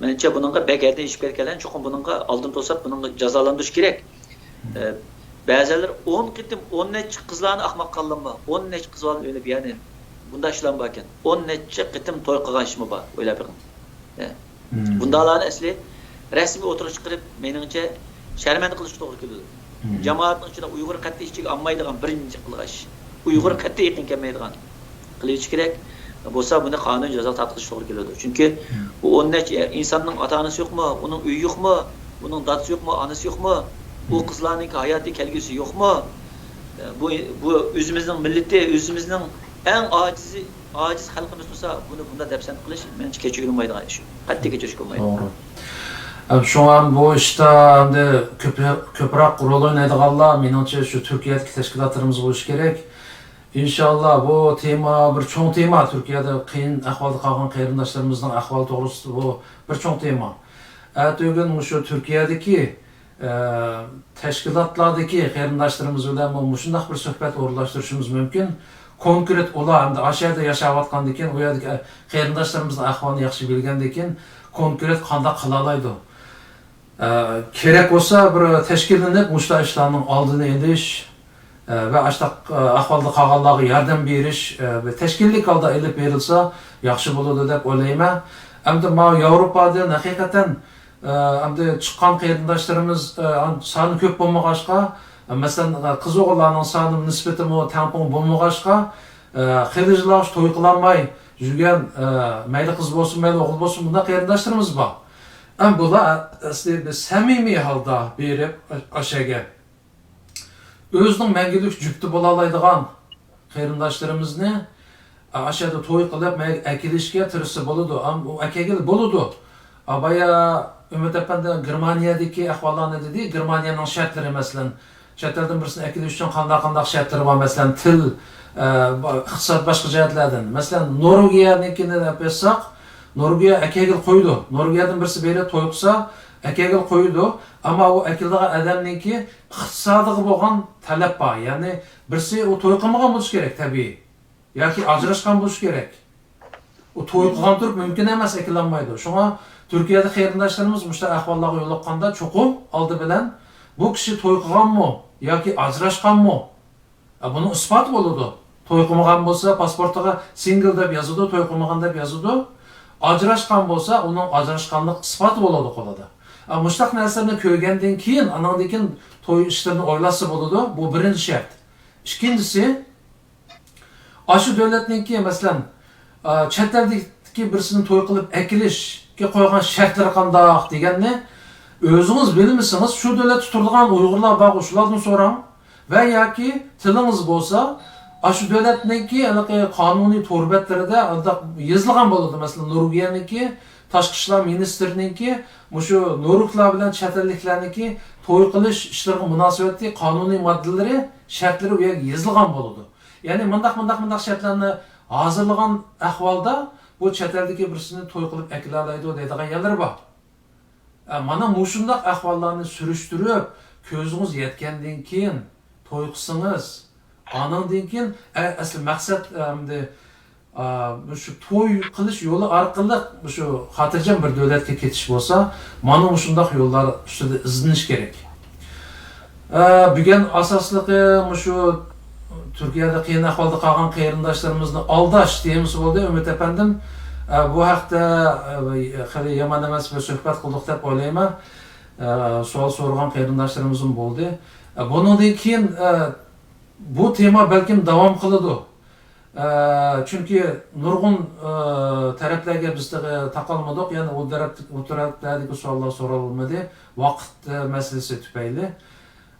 مەنچە بۇنىڭغا بەك ھەددىن ئېشىپ كەتكەنلەرنى چوقۇم بۇنىڭغا ئالدىن توساپ، بۇنىڭغا جازالاندۇرۇش كېرەك. مم. ئە، بەزىلەر ئون قېتىم، ئون نەچچە قىزلارنى ئاقماق قىلدىمۇ، ئون نەچچە قىز بالىنى ئۆيلەپ، يەنى بۇنداق ئىشلار باركەن. ئون نەچچە قېتىم توي قىلغان ئىشمۇ بار، ئويلاپ بېقىڭ. ئە، مم. بۇنداقلارنى ئەسلى رەسمىي ئوتتۇرىغا چىقىرىپ، مېنىڭچە، شەرمەندە قىلىشقا توغرا كېلىدۇ. مم. جامائەتنىڭ ئىچىدە ئۇيغۇر قەتئىي ئىچىگە ئالمايدىغان بىرىنچى قىلغان ئىش. ئۇيغۇر قەتئىي يېقىن كەلمەيدىغان قىلىۋېتىش كېرەك. بولسا بۇنى قانۇن جازا تارتقۇزۇش توغرا كېلىدۇ. چۈنكى بۇ ئون نەچچە ئىنساننىڭ ئاتا-ئانىسى يوقمۇ؟ ئۇنىڭ ئۆيى يوقمۇ؟ ئۇنىڭ دادىسى يوقمۇ؟ ئانىسى يوقمۇ؟ ئۇ قىزلارنىڭكى ھاياتىي كەلگۈسى يوقمۇ؟ بۇ، بۇ ئۆزىمىزنىڭ مىللىتى، ئۆزىمىزنىڭ ئەڭ ئاجىزى، ئاجىز خەلقىمىز تۇرسا، بۇنى بۇنداق دەپسەندە قىلىش، مېنىڭچە، كەچۈرۈلمەيدىغان ئىش. قەتئىي كەچۈرۈشكە بولمايدۇ. توغرا. ئەم، شۇڭا بۇ ئىشتا ئەمدى كۆپ-، كۆپرەك رول ئوينايدىغانلار، مېنىڭچە، شۇ تۈركىيەدىكى تەشكىلاتلىرىمىز بولۇشى كېرەك. ئىنشاللا، بۇ تېما بىر چوڭ تېما، تۈركىيەدە قىيىن ئەھۋالدا قالغان قېرىنداشلىرىمىزنىڭ ئەھۋالى توغرىسىدا بۇ بىر چوڭ تېما. ئەتىگۈن مۇشۇ تۈركىيەدىكى، ئە، تەشكىلاتلاردىكى قېرىنداشلىرىمىز بىلەن مۇشۇنداق بىر سۆھبەت ئورۇنلاشتۇرۇشىمىز مۇمكىن. كونكرېت ئۇلار ئەمدى ئاشۇ يەردە ياشاۋاتقاندىن كېيىن، ئۇ يەردىكى قېرىنداشلىرىمىزنىڭ ئەھۋالىنى ياخشى بىلگەندىن كېيىن، كونكرېت قانداق قىلالايدۇ؟ ئە، كېرەك بولسا بىر تەشكىللىنىپ، مۇشۇنداق ئىشلارنىڭ ئالدىنى ئېلىش، ئە، ۋە ئاشۇنداق، ئە، ئەھۋالدا قالغانلارغا ياردەم بېرىش، ئە، بىر تەشكىللىك ھالدا ئېلىپ بېرىلسا ياخشى بولىدۇ دەپ ئويلايمەن. ئەمدى ماۋۇ ياۋروپادىن ھەقىقەتەن، ئە، ئەمدى چىققان قېرىنداشلىرىمىز، ئە، سانى كۆپ بولمىغاچقا، ئە، مەسىلەن، ئە، قىز ئوغۇللارنىڭ سانى نىسبىتىمۇ تەڭپۇڭ بولمىغاچقا، ئە، خېلى يىللار توي قىلالماي يۈرگەن، ئە، مەيلى قىز بولسۇن، مەيلى ئوغۇل بولسۇن، بۇنداق قېرىنداشلىرىمىز بار. ئەمما بۇلار ئەسلى بىز سەمىمىي ھالدا بېرىپ، ئاشۇ يەرگە ئۆزىنىڭ مەڭگۈلۈك جۈپتى بولالايدىغان قېرىنداشلىرىمىزنى، ئاشۇ يەردە توي قىلىپ، مەيلى ئەكېلىشكە تىرىشسا بولىدۇ. ئەم، ئۇ ئەكەلگىلى بولىدۇ. ئا، بايا ئۈمىد ئەپەندى گېرمانىيەدىكى ئەھۋاللارنى دېدى. گېرمانىيەنىڭ شەرتلىرى، مەسىلەن، چەت ئەلدىن بىرسىنى ئەكېلىش ئۈچۈن قانداق، قانداق شەرتلىرى بار، مەسىلەن، تىل، ئە، با-، ئىقتىساد، باشقا جەھەتلەردىن. مەسىلەن، نورۋېگىيەنىڭكىنى دەپ ئېيتساق، نورۋېگىيە ئەكەلگىلى قويىدۇ. نورۋېگىيەدىن بىرسى بېرىپ توي قىلسا، ئەكەلگىلى قويىدۇ. ئەمما ئۇ ئەكېلىدىغان ئادەمنىڭكى ئىقتىسادىغا بولغان تەلەپ بار. يەنى بىرسى ئۇ توي قىلمىغان بولۇشى كېرەك، تەبىئىي. ياكى ئاجراشقان بولۇشى كېرەك. ئۇ توي قىلغان تۇرۇپ مۇمكىن ئەمەس، ئەكېلەلمەيدۇ. شۇڭا تۈركىيەدە قېرىنداشلىرىمىز مۇشۇنداق ئەھۋاللارغا يولۇققاندا چوقۇم ئالدى بىلەن بۇ كىشى توي قىلغانمۇ ياكى ئاجراشقانمۇ؟ ئە، بۇنىڭ ئىسپاتى بولىدۇ. توي قىلمىغان بولسا پاسپورتىغا سىنگل دەپ يازىدۇ، توي قىلمىغان دەپ يازىدۇ. ئاجراشقان بولسا ئۇنىڭ ئاجراشقانلىق ئىسپاتى بولىدۇ قولىدا. ئە، مۇشۇنداق نەرسىلەرنى كۆرگەندىن كېيىن، ئاناندىن كېيىن توي ئىشلىرىنى ئويلاشسا بولىدۇ. بۇ بىرىنچى شەرت. ئىككىنچىسى، ئاشۇ دۆلەتنىڭكى، مەسىلەن، ئا، چەت ئەلدىكى بىرسىنى توي قىلىپ ئەكېلىشكە قويغان شەرتلىرى قانداق دېگەننى ئۆزىڭىز بىلمىسىڭىز، شۇ دۆلەتتە تۇرىدىغان ئۇيغۇرلار بارغۇ، شۇلاردىن سوراڭ ۋە ياكى تىلىڭىز بولسا، ئاشۇ دۆلەتنىڭكى ھېلىقى قانۇنىي تور بەتلىرىدە ئانداق يېزىلغان بولىدۇ. مەسىلەن، نورۋېگىيەنىڭكى تاشقى ئىشلار مىنىستىرىنىڭكى مۇشۇ نورۋېگلار بىلەن چەت ئەللىكلەرنىڭكى توي قىلىش ئىشلىرىغا مۇناسىۋەتلىك قانۇنىي ماددىلىرى، شەرتلىرى ئۇ يەرگە يېزىلغان بولىدۇ. يەنى مۇنداق، مۇنداق، مۇنداق شەرتلەرنى ھازىرلىغان ئەھۋالدا بۇ چەت ئەلدىكى بىرسىنى توي قىلىپ ئەكېلەلەيدۇ دەيدىغان يەرلىرى بار. ئە، مانا مۇشۇنداق ئەھۋاللارنى سۈرۈشتۈرۈپ، كۆزىڭىز يەتكەندىن كېيىن توي قىلسىڭىز، ئانىڭدىن كېيىن، ئە، ئەسلى مەقسەت، ئەمدى، ئا، مۇشۇ توي قىلىش يولى ئارقىلىق مۇشۇ خاتىرجەم بىر دۆلەتكە كېتىش بولسا، مانا مۇشۇنداق يوللار ئۈستىدە ئىزدىنىش كېرەك. ئە، بۈگۈن ئاساسلىقى مۇشۇ تۈركىيەدە قىيىن ئەھۋالدا قالغان قېرىنداشلىرىمىزنى ئالداش تېمىسى بولدى، ئۈمىد ئەپەندىم. ئە، بۇ ھەقتە، ئە، خېلى يامان ئەمەس بىر سۆھبەت قىلدۇق دەپ ئويلايمەن. ئە، سوئال سورىغان قېرىنداشلىرىمىزمۇ بولدى. ئە، بۇنىڭدىن كېيىن، ئە، بۇ تېما بەلكىم داۋام قىلىدۇ. ئە، چۈنكى نۇرغۇن، ئە، تەرەپلەرگە بىز تېخى تاقالمىدۇق، يەنە ئۇ تەرەپ، ئۇ تەرەپلەردىكى سوئاللار سورالمىدى، ۋاقىت، ئە، مەسىلىسى تۈپەيلى.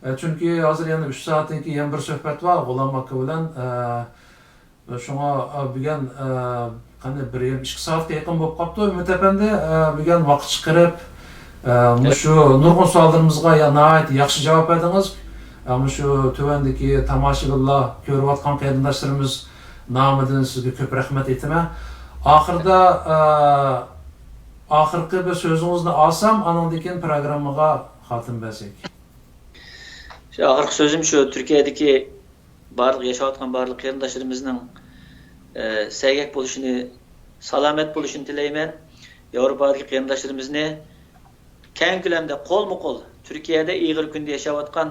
ئە، چۈنكى ھازىر يەنە ئۈچ سائەتتىن كېيىن يەنە بىر سۆھبەت بار غۇلام ئاكا بىلەن. ئە، شۇڭا، ئە، بۈگۈن، ئە، قېنى بىر يېرىم، ئىككى سائەتكە يېقىن بولۇپ قاپتۇ. ئۈمىد ئەپەندى، ئە، بۈگۈن ۋاقىت چىقىرىپ، ئە، مۇشۇ نۇرغۇن سوئاللىرىمىزغا يا-، ناھايىتى ياخشى جاۋاب بەردىڭىز. ئەمما شۇ تۆۋەندىكى تاماشىبىنلار، كۆرۈۋاتقان قېرىنداشلىرىمىز نامىدىن سىزگە كۆپ رەھمەت ئېيتىمەن. ئاخىردا، ئە، ئاخىرقى بىر سۆزىڭىزنى ئالسام، ئانىڭدىن كېيىن پروگراممىغا خاتىمە بەرسەك. شۇ ئاخىرقى سۆزۈم شۇ، تۈركىيەدىكى بارلىق ياشاۋاتقان بارلىق قېرىنداشلىرىمىزنىڭ، ئە، سەگەك بولۇشىنى، سالامەت بولۇشىنى تىلەيمەن. ياۋروپادىكى قېرىنداشلىرىمىزنى كەڭ كۆلەمدە قولمۇ قول تۈركىيەدە ئېغىر كۈندە ياشاۋاتقان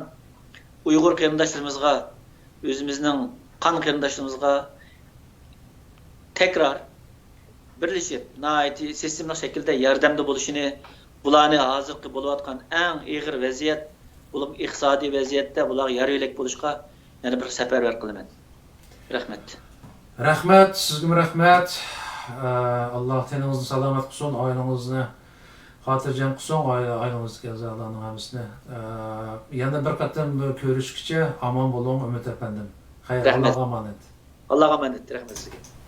ئۇيغۇر قېرىنداشلىرىمىزغا، ئۆزىمىزنىڭ قان قېرىنداشلىرىمىزغا تەكرار بىرلىشىپ، ناھايىتى سىستېمىلىق شەكىلدە ياردەمدە بولۇشىنى، بۇلارنى ھازىرقى بولۇۋاتقان ئەڭ ئېغىر ۋەزىيەت، بولۇپمۇ ئىقتىسادىي ۋەزىيەتتە بۇلارغا يار يۆلەك بولۇشقا يەنە بىر سەپەرۋەر قىلىمەن. رەھمەت. رەھمەت، سىزگىمۇ رەھمەت. ئە، ئاللا تېنىڭىزنى سالامەت قىلسۇن، ئائىلىڭىزنى خاتىرجەم قىلسۇن، ئائىلە-، ئائىلىڭىزدىكى ئەزالارنىڭ ھەممىسىنى. ئە، يەنە بىر قېتىم كۆرۈشكىچە ئامان بولۇڭ، ئۈمىد ئەپەندىم. خەير، رەھمەت. ئاللاغا ئامانەت. ئاللاغا ئامانەت، رەھمەت سىزگە.